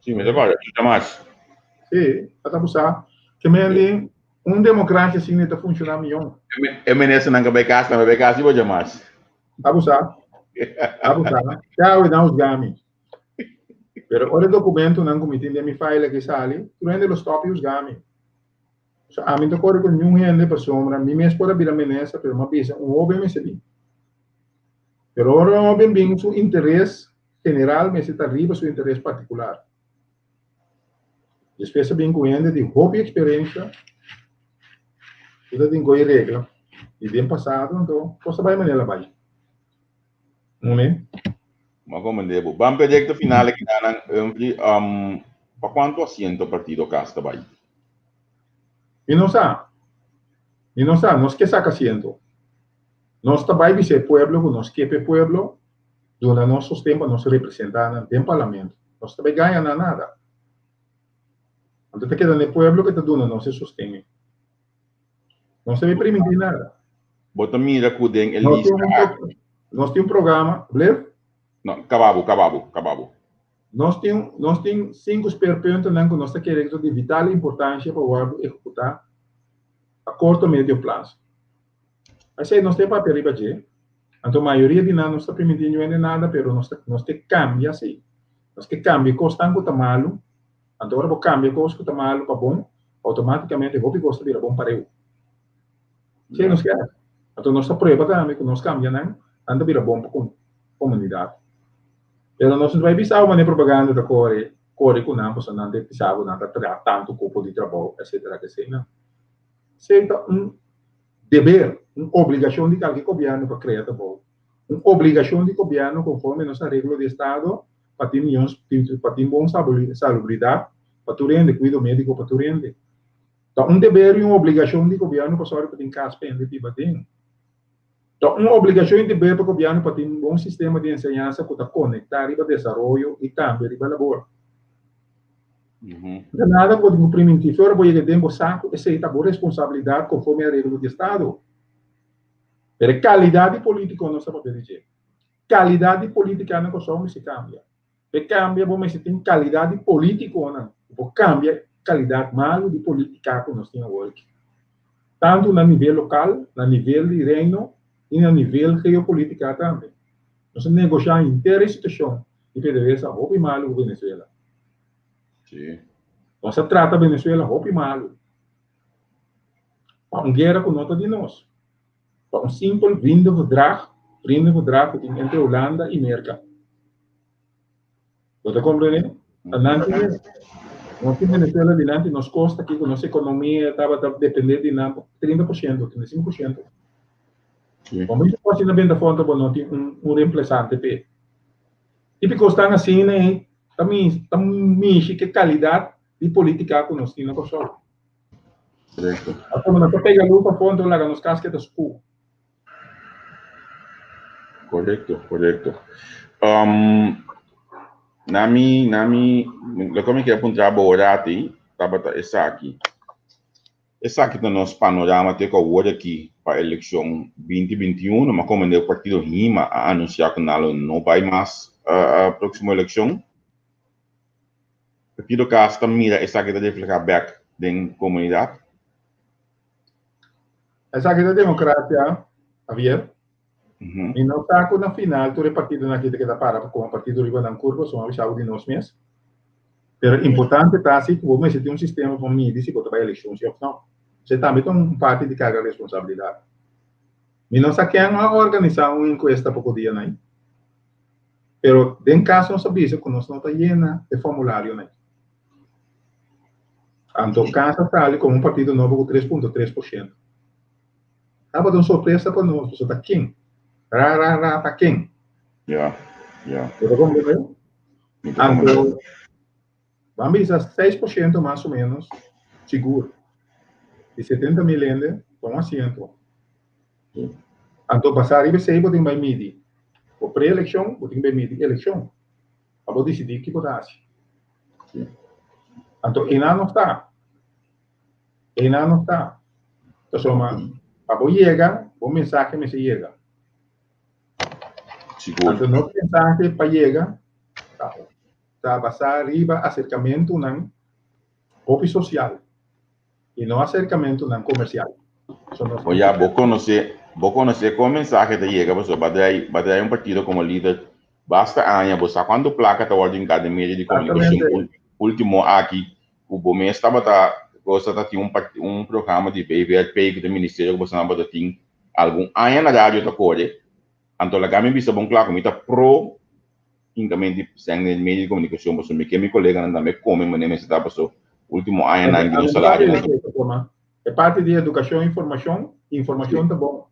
Sí, mi ta kòrda, chucha mas. Sí, a ta busa. Ke men di un demokrasia asina ta funshoná mion. E ministernan ka bai kas, nan bai kas di bo djamas. A busa, a busa. Te awe nan husga mi. Pero ora e dokumentonan ku mi tin den mi file aki sali, tur hende lo stòp i husga mi. So ami no ta kore ku niun hende pasobra mi mes por a bira minister pero mi a bisa un hoben mester bin. Pero ora un hoben bin su interes general mester ta riba su interes partikular. Despues a bin ku hende di hopi eksperensha ku ta tin koe regla di den pasado anto kos ta bai manera bai. Mune. Ma komende bo. Ban proyekto final aki nan Humphrey, um, pa kuantu asiento partido kas ta bai? Mi no sa. Mi no sa. Nos ke saka asiento. Nos ta bai bisa e pueblo ku nos ke pa e pueblo duna nos sosten pa nos representá nan den parlamento. Nos ta bai gaña nan nada. Anto ta keda na e pueblo ke ta duna nos e sosten ei. Nos ta bai primintí nada. Bo ta mira ku den e lista aki. Nos tin un programa, blef? No, kaba bo, kaba bo, kaba bo. Nos tin nos tin sinku speerpuntennan ku nos ta kere ku ta di vital importansia pa wòrdu ehekutá a korto medio plaso. Esei nos ta papia riba dje. Anto mayoria di nan nos ta primintí ñu hende nada pero nos ta nos ke kambia si. Nos ke kambia e kosnan ku ta malu. Anto ora bo kambia kos ku ta malu pa bon, outomátikamente hopi kos ta bira bon pareu. Esei nos ke hasi. Anto nos ta prueba tambe ku nos kambia nan, nan ta bira bon pa komunidat. Pero nos no ta bai bisa bo manera propaganda ta kore, kore ku nan pasobra nan ta bisa bo nan ta traha tantu kopo di trabou etcetera keseinan. Esei ta un deber, un obligashon di kalke gobièrnu pa krea trabou. Un obligashon di gobièrnu konforme nos areglo di estado pa tin mion pa tin bon salubridat pa tur hende, kuido médiko pa tur hende. Ta un deber i un obligashon di gobièrnu pa sòru pa tin kas pa hende biba den. Ta un obligashon i deber pa gobièrnu pa tin un bon sistema di enseñansa ku ta konektá riba desaroyo i tambe riba labor. No ta nada ku bo tin ku primintí. Fe ora bo yega den bo sa ku esei ta bo responsabilidat konforme areglo di estado. Pero e kalidat di polítiko nos ta papia di dje. Kalidat di polítika na Kòrsou mester kambia. P'e kambia bo mester tin kalidat di politikonan ku por kambia kalidat malu di politika ku nos tin awor aki. Tantu na nivel lokal, na nivel di Reino i na nivel geopolitika tambe. Nos a negoshá henter e situashon di PDVSA hopi malu ku Venezuela. Nos a trata Venezuela hopi malu pa un guera ku no ta di nos, pa un simpel vriendenverdrag, vriendenverdrag ku tin entre Hulanda i Merka. Bo ta komprendé? Ta nan tin e. Nos tin Venezuela dilanti nos kosta aki ku nos ekonomia tabata dependé di nan 30%, 35%. Bo mismo por asina benta fonto bo no tin un reemplazante p'e. Típiko esnan asina ei ta ta mishi ke kalidat di politika ku nos tin na Kòrsou. Pasobra nos ta pega lus pa fonto laga nos kas keda skur. Korekto, korekto. Um, na mi, na mi, loke mi kier puntra bo orati tabata esaki. Esaki ta nos panorama te ku awor aki pa elekshon 2021. Ma komo e partido HIMA a anunsiá ku nan lo no bai mas uh, próksimo elekshon. Partido kas ta mira esaki ta reflehá bèk den komunidat. Esaki ta democracia, Javier. Mi no sa cu na final tur e partidonan aki ta keda para pa como partido riba nan curva, so a bisa di nos mes. Pero importante ta si cu bo mester tin un sistema pa midi si bo ta bay eleccion si of no. Esey tambe ta un parti di carga responsabilidad. Mi no sa ken a organisa un encuesta poco dianan, pero den caso nos a bisa cu nos no ta yena e formularionan. Anto Casa sali komo un partido nobo ku 3.3%. Tabata un sorpresa pa nos, pasobra ta ken? Ra ra ra ta ken? Ja, ja. Bo ta komprendé? Anto, ban bisa 6% mas o menos, sigur. Di 70 mil hende, ta un asiento. Anto, basá riba esei bo tin bai midi. Bo pre-elekshon, bo tin bai midi elekshon. Pa bo disidí ki bo ta hasi. Anto einan nos ta. Einan nos ta. Pasobra pa bo yega, bo mensahe mester yega. Sigur. Anto nos mensahe pa yega ta, ta basá riba aserkamentunan hopi sosial i no aserkamentunan komersial. So nos Bo ya, bo konosé, bo konosé kon mensahe ta yega pasobra bo a drai, bo a drai un partido komo lider Basta aña bo sa cuanto placa ta wordo hinca den medio di comunicacion ultimo aki cu bo mes tabata cosa ta tin un un programa di VVRP cu ta ministerio cu boso tabata tin algun aña na radio ta core anto laga mi bisa bon cla cu mi ta pro hincamento di cen den medio di comunicacion pasobra mi ke mi coleganan tambe come manera mester ta pasobra ultimo añanan di nos salario E parti di educacion y formacion, informacion ta bon.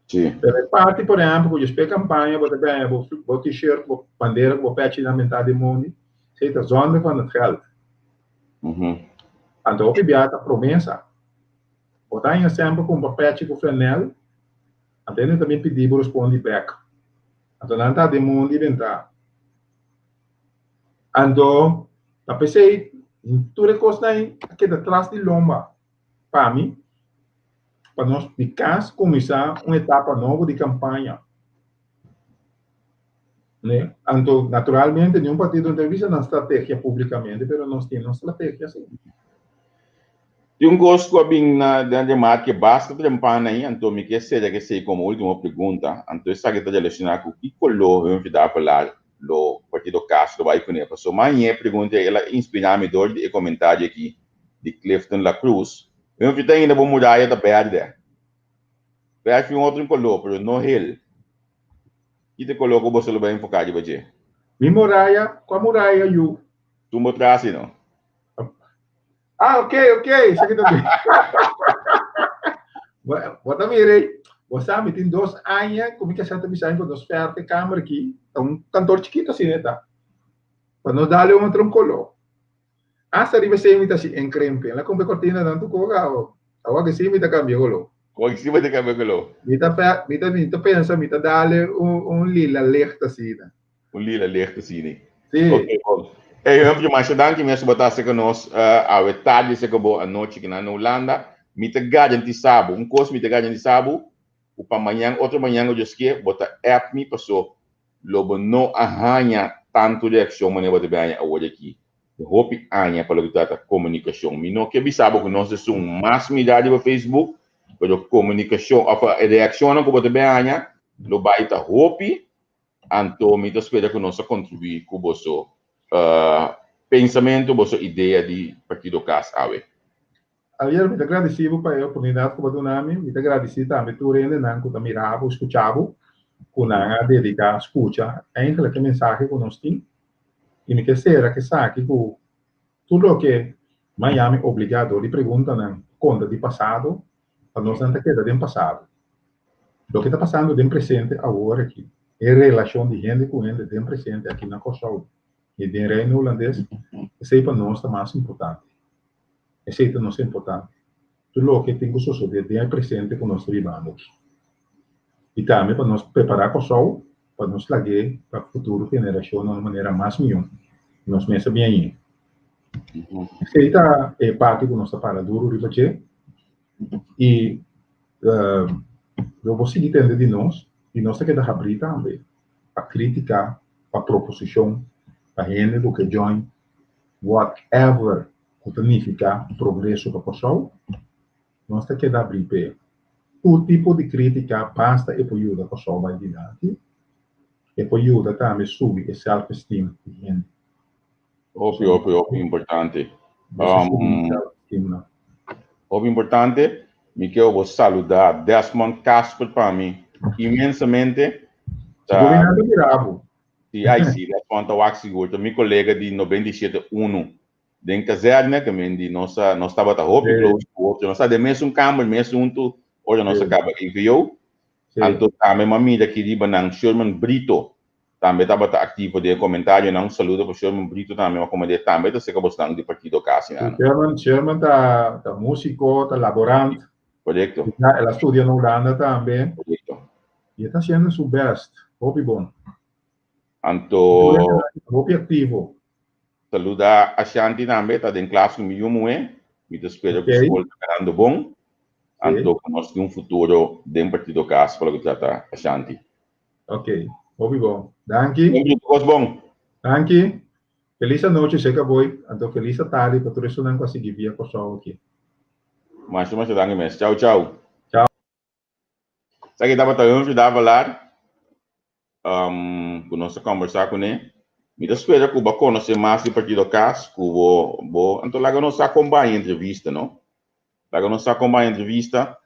Sí. Pero e parti, por ehempel, ku despues kampaña bo ta gaña bo, bo t-shirt, bo bandera ku bo pechi na mitad di mondi, esei ta zonde van het geld. Anto hopi bia ta promesa. Bo ta haña semper kumpra pechi ku flanel, anto hende ta bin pidi bo respondi bek. Anto nan ta den mondi benta. Anto ta p'esei tur e kosnan ei a keda tras di lomba pa mi. Pa nos di cas cuminsa un etapa nobo di campaña. Ne? Anto, naturalmente, niun partido no ta bisa nan strategia publicamente, pero nos tin nos strategia si. Tin un kos ku a bin na den remarke basta trempan ahí, anto mi ke sera esei komo último pregunta, anto esaki ta relashoná ku ki koló Humphrey Davelaar lo partido cas lo bai kuné. Pasobra mañe e pregunta ei el a inspirá mi dor di e komentario aki di Clifton La Cruz. Humphrey ta ainda bo muraya ta bèrdè. Bèrdè un otro koló, pero no hel. Ki ta e koló ku boso lo bai enfoká riba dje? Mi muraya? Kua muraya yu? Tumba tras i no. Ah, ok, ok. Esaki ta bien. Bo ta mira ei. Bo sa, mi tin dos aña ku mi kasá ta bisa mi pa nos fèrf e kamer aki. Ta un kantor chikito asina e ta. Pa nos dale un otro koló. Asta riba esei mi ta hasi enkrempe. El a kumpra e kortinanan tur kos awo. Awor ke si mi ta kambia koló. Awor ke si bo ta kambia koló. Mi ta mi ta mi ta pensa mi ta dale un un lila licht asina. Un lila licht asina. Si. Ok, bon. Ey, Humphrey, masha danki mes ku bo ta seka nos awe tardi seka bo anochi kinan na Hulanda. Mi ta garantisa bo, un kos mi ta garantisa bo, ku pa mañan, otro mañan ku Dios ke, bo ta app mi paso lo bo no a haña tantu reakshon manera bo ta bin haña awor aki. Hopi aña pa loke trata komunikashon. Mi no ke bisa bo ku nos esun mas mirá riba Facebook, pero komunikashon òf e reakshonnan ku bo ta bin haña lo bai ta hopi, anto mi ta spera ku nos a kontribuí ku boso pensamentu, boso idea di Partido Kas awe. Javier, mi ta gradisí bo pa e oportunidat ku bo a duna mi. Mi ta gradisí tambe tur hendenan ku ta mira bo, skucha bo, ku nan a dediká skucha eindelijk e mensahe ku nos tin. I mi ke sera ku esaki ku tur loke Miami obligá dor di preguntanan konta di pasado, pa nos nan ta keda den pasado. Loke ta pasando den presente awor aki, e relashon di hende ku hende den presente aki na Kòrsou i den Reino Hulandes, esei pa nos ta mas importante. Esei ta nos importante. Tur loke tin ku sosodé den e presente ku nos ta bibando aki. I tambe pa nos prepará Kòrsou pa nos lag'é pa futuro generashon na un manera mas mihó. Nos mes a bien añ'é. Esei ta e parti ku nos ta para duru riba dje. I lo bo sigui tende di nos i nos ta keda habrí tambe pa krítika, pa proposishon, pa hende ku ke join whatever ku ta nifiká progreso pa Kòrsou, nos ta keda abrí p'e. Tur tipo di krítika basta e por yuda Kòrsou bai dilanti, e por yuda tambe subi e self-esteem di hende. Hopi, hopi, hopi importante. Hopi importante. Mi ke bo saludá Desmond Casper pa mi inmensamente. Ta, Sigur Si, ai si, Desmond ta wak sigur. Ta mi kolega di 97 unu den kazerne, ke men di nos a, nos tabata hopi close ku otro. Nos a den mesun kamber, mes huntu, ora nos a kaba EVO. Anto tambe m'a mira aki riba nan Sherman Brito tambe tabata aktivo den e komentarionan. Un saludo pa Sherman Brito tambe, m'a komand'é tambe ta seka bosnan di partido kasi nan. Sherman, Sherman ta ta músiko, ta laborant. Korekto. El a studia na Hulanda tambe. Korekto. I e ta hasiendo su best. Hopi bon. Anto. Hopi aktivo. Saluda Ashanti tambe, ta den klas ku mi yu muhé. Mi ta spera ku skol ta ganando bon. Anto ku nos tin un futuro den Partido Kas pa loke trata Ashanti. Ok, hopi bon. Danki. Danki, tur kos bon. Danki. Felis anochi Seka Boy, anto felis atardi pa tur esunnan ku a sigui via Kòrsou aki. Masha masha danki mes. Chau chau. Chau. Esaki tabata Humphrey Davelaar ku nos a kombersá kuné. Mi ta spera ku bo a konosé mas di Partido Kas, ku bo bo anto laga nos sa kon bai entrevista no. Laga nos sa kon bai entrevista.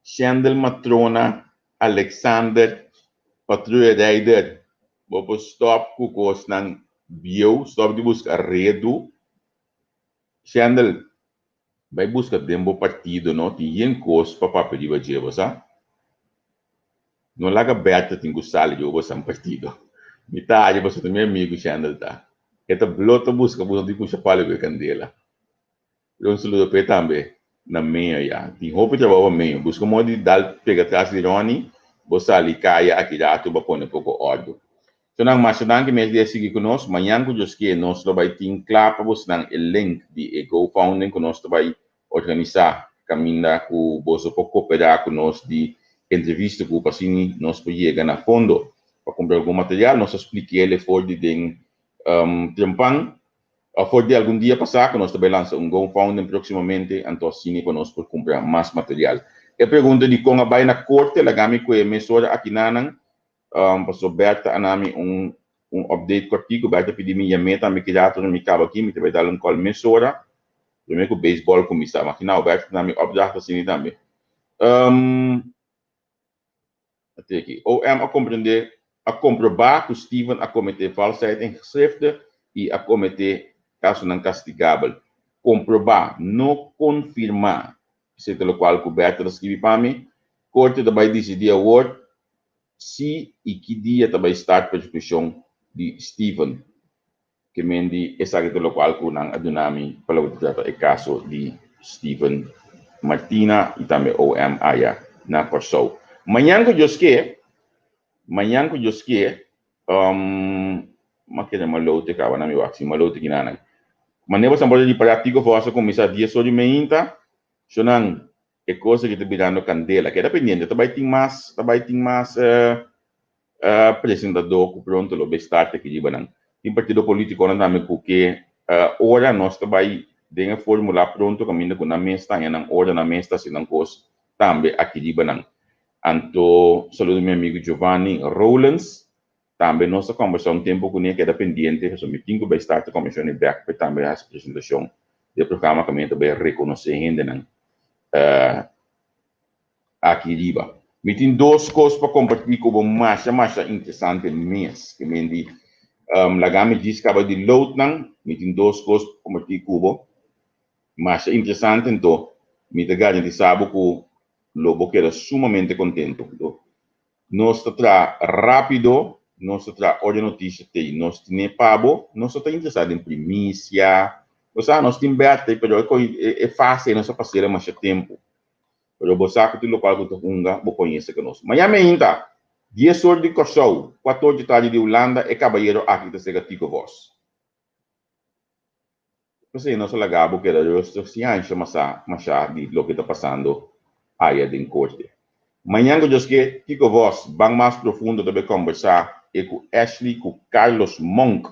Shendel Matrona Alexander Patruya Rijder, bo por stòp ku kosnan bieu, stòp di buska redu. Shendel, bai buska den bo partido no, tin yen kos pa papia riba dje, bo sa. No laga Bertha tin ku sali riba bosan partido. Mi ta haña pasobra ta mi amigu Shendel ta. E ta blo ta buska bo no tin kusha palo ku e kandela. Lo un saludo p'e tambe na meño ya. Tin hopi trabou pa meño. Buska modo di dal pega tras di Ronnie, bo sali kaya aki ratu bo pone poko ordu. So nan masha danki mes di a sigui ku nos. Mañan ku Dios ke nos lo bai tin kla pa bosnan e link di e GoFunding ku nos ta bai organisá kaminda ku boso por koperá ku nos di entrevista ku pa asini nos por yega na fondo. pa kumpra algun material. Nos a splikiel e for di den trempan, for di algun dia pasá ku nos ta bai lansa un GoFundMe próksimamente, anto asina pa nos por kumpra mas material. E pregunta di kon a bai na korte, laga mi ku e mesora akinanan, pasobra Bertha a na mi un un update kòrtiku. Bertha a pidi mi yam'é tambe ki rato mi kaba aki, mi ta bai dal un kòl mesora promé ku beisbòl kuminsá. Makiná, Bertha ta na mi opdracht asina tambe. Ate aki. OM a komprendé, a komprobá ku Steven a kometé valsheid in geschrifte i a kometé kasonan kastigabel. Komprobá, no konfirmá. Esei ta lokual ku Bertha ta skibi pa mi. Korte ta bai disidí awor si i ki dia ta bai start persekushon di Steven. Ke men di esaki ta lokual ku nan a duna mi pa loke ta trata e kaso di Steven Martina i tambe OM aya na Kòrsou. Mañan ku Dios ke, mañan ku Dios ke, m'a kere malote kaba na mi wak si malote kinanan. Manera boso a por ripará Tico Vos a kuminsá dies or di meinta, shonnan e kos aki ta birando kandela. Keda pendiente, ta bai tin mas, ta bai tin mas presentadó ku pronto lo bai start aki riba nan. Tin partido polítikonan tambe ku ke ora nos ta bai den e fórmula pronto kaminda ku nan mes ta haña nan ora, nan mes ta hasi nan kos tambe aki riba nan. Anto saludo mi amigu Giovanni Rowlands, tambe nos a kòmbersá un tempu kuné, keda pendiente pasobra mi tin ku bai start e kòmbersashon ei bèk pa e tambe hasi presentashon di e programa kaminda ta bai rekonosé hendenan aki riba. Mi tin dos kos pa kompartí ku bo masha masha interesante mes. Ke men di laga mi djis kaba di load nan. Mi tin dos kos pa kompartí ku bo masha interesante nto mi ta garantisá bo ku lo bo keda sumamente kontentu. Nto nos ta traha rápido, nos ta traha ora notisia t'ei nos tine pa bo, nos no ta interesá den primisia. Bo sa nos tin bèt pero e fase ei nos a pas'el masha tempu. Pero bo sa ku tin lokual ku ta hunga bo koñese ku nos. Maña meinta, dies or di Kòrsou, kuator di tardi di Hulanda, e kabayero aki ta sega Tico Vos. P'esei nos a laga bo keda rustig sin ansha masá mashá di loke ta pasando aya den korte. Mañan ku Dios ke, Tico Vos ban mas profundo ta bai kòmbersá e ku Ashley ku Carlos Monk.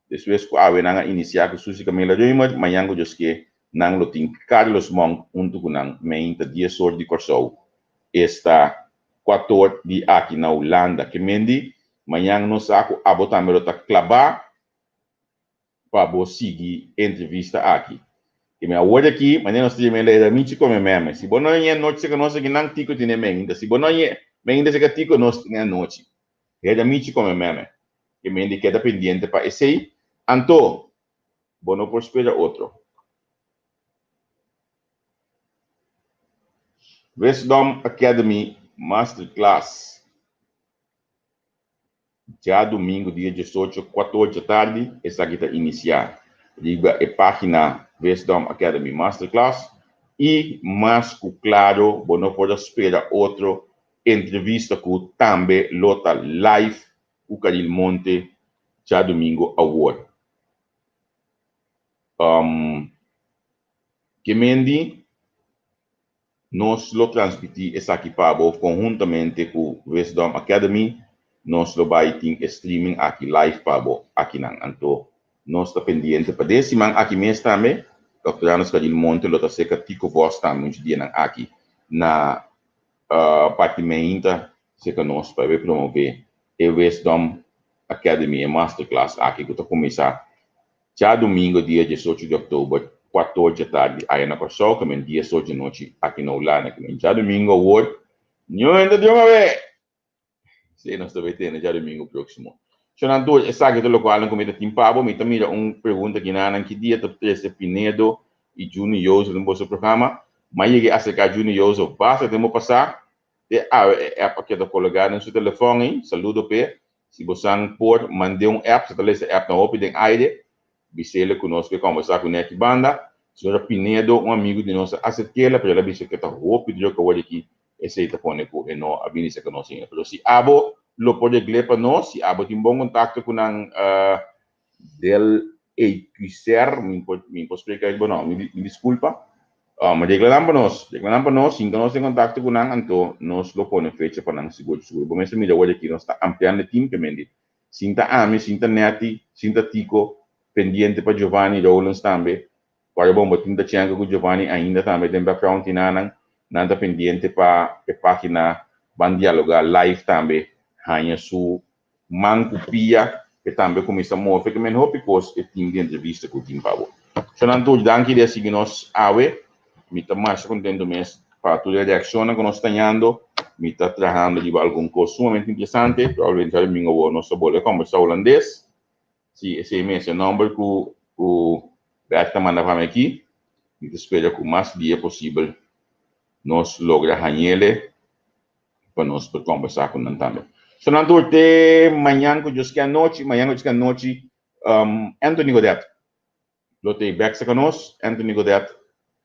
Despues ku awe nan a inisiá ku Suzy Camila Römer, mañan ku Dios ke, nan lo tin Carlos Monk huntu ku nan meinta dies or di Kòrsou, esta kuator di aki na Hulanda. Ke mendi, mañan nos sa ku abo tambe lo ta klabá pa bo sigui e entrevista aki. Ke mi awor aki, manera nos ta yama e lei Michi kome meme. Si bo no ñe anochi seka nos aki nan Tico tene meinta. Si bo no ñe meinta seka Tico, nos tin anochi. Heda Michi kome meme. Ke mende keda pendiente pa esei, anto bo no por spera otro. Wisdom Academy Masterclass djadumingu dia diesocho kuator djatardi esaki ta inisiá riba e página Wisdom Academy Masterclass i mas ku klaro bo no por a spera otro entrevista ku tambe lo ta live ku Caril Monte djadumingu awor. Kemendi nos lo transmití esaki pa bo konhuntamente ku Wisdom Academy. Nos lo bai tin e streaming aki live pa bo akinan. Anto nos ta pendiente pa den siman aki mes tambe Dòkter Anos Caril Monte lo ta serka Tico Vos tambe un dianan aki na parti meinta serka nos pa e promové e Wisdom Academy, e masterclass aki ku ta kuminsá djadumingu dia diesocho di òktober kuator djatardi aya na Kòrsou, ke men diesocho djanochi aki na Hulanda, ke men djadumingu awor niun hende ta djunga awe! Sí, nos ta bai tene djadumingu próksimo. Shonnan tur, esaki ta lokual nan ku mi ta tin pa bo. Mi ta mira un pregunta aki nan, ki dia ta trese Pinedo i Juni Jozef den boso programa? Mi a yega aserká Juni Jozef basta tempu pasá. Te awe e app a keda kologá den su telefòn ei. Saludo p'e. Si bosan por mand'é un app, se ta lesa e app nan hopi den aire. Bis'el ku nos ke kòmbersá kuné aki banda. Señora Pinedo, un amigu di nos a aserk'el, pero el a bisa ku e ta hopi druk awor aki. Esei ta pone ku e no a bini serka nos ainda. Pero si abo lo por regl'é pa nos, si abo tin bon kontakto ku nan del Equiser, mi por mi por splika bo no, mi diskulpa. Um, regla nan pa nos, regla nan pa nos, sinta nos den kontakto ku nan, anto nos lo pone fecha pa nan sigur sigur. Bo mester mira awor aki nos ta ampliando e team ke men di. Sinta ami, sinta Netty, sinta Tico, pendiente pa Giovanni Rowlands tambe. Kòrda bon, bo tin ta chenka ku Giovanni ainda tambe den background tinanan. Nan ta pendiente pa e página Ban Dialogá Live tambe haña su man ku pia e tambe kuminsá move ke men hopi kos e tin di entrevista ku tin pa bo. Shonan tur danki di a sigui nos awe. Mi ta masha kontento mes pa tur e reakshonnan ku nos ta hañando. Mi ta trahando riba algun kos sumamente interesante. Probablemente djadumingu awor nos ta bolbe kombersá hulandes. Si, esei mes e nòmber ku ku Bert ta manda pa mi aki. Mi ta spera ku mas dia posibel nos logra hañ'ele pa nos por kombersá ku nan tambe. So nan tur te mañan ku Dios ke anochi, mañan ku Dios ke anochi, um, Anthony Godet lo te bek saka nos. Anthony Godet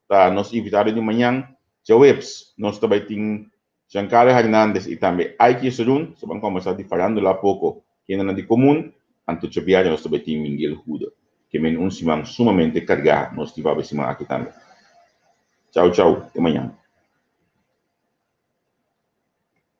ta nos invitado di mañan. Djaweps nos ta bai tin Giancarlo Hernandez i tambe Ike Yesurun, so ban kombersá di farándula poko kendenan di komun. Anto djabièrnè nos ta bai tin Miguel Huda. Ke men un siman sumamente kargá nos tin pa siman aki tambe. Chau chau, te mañan.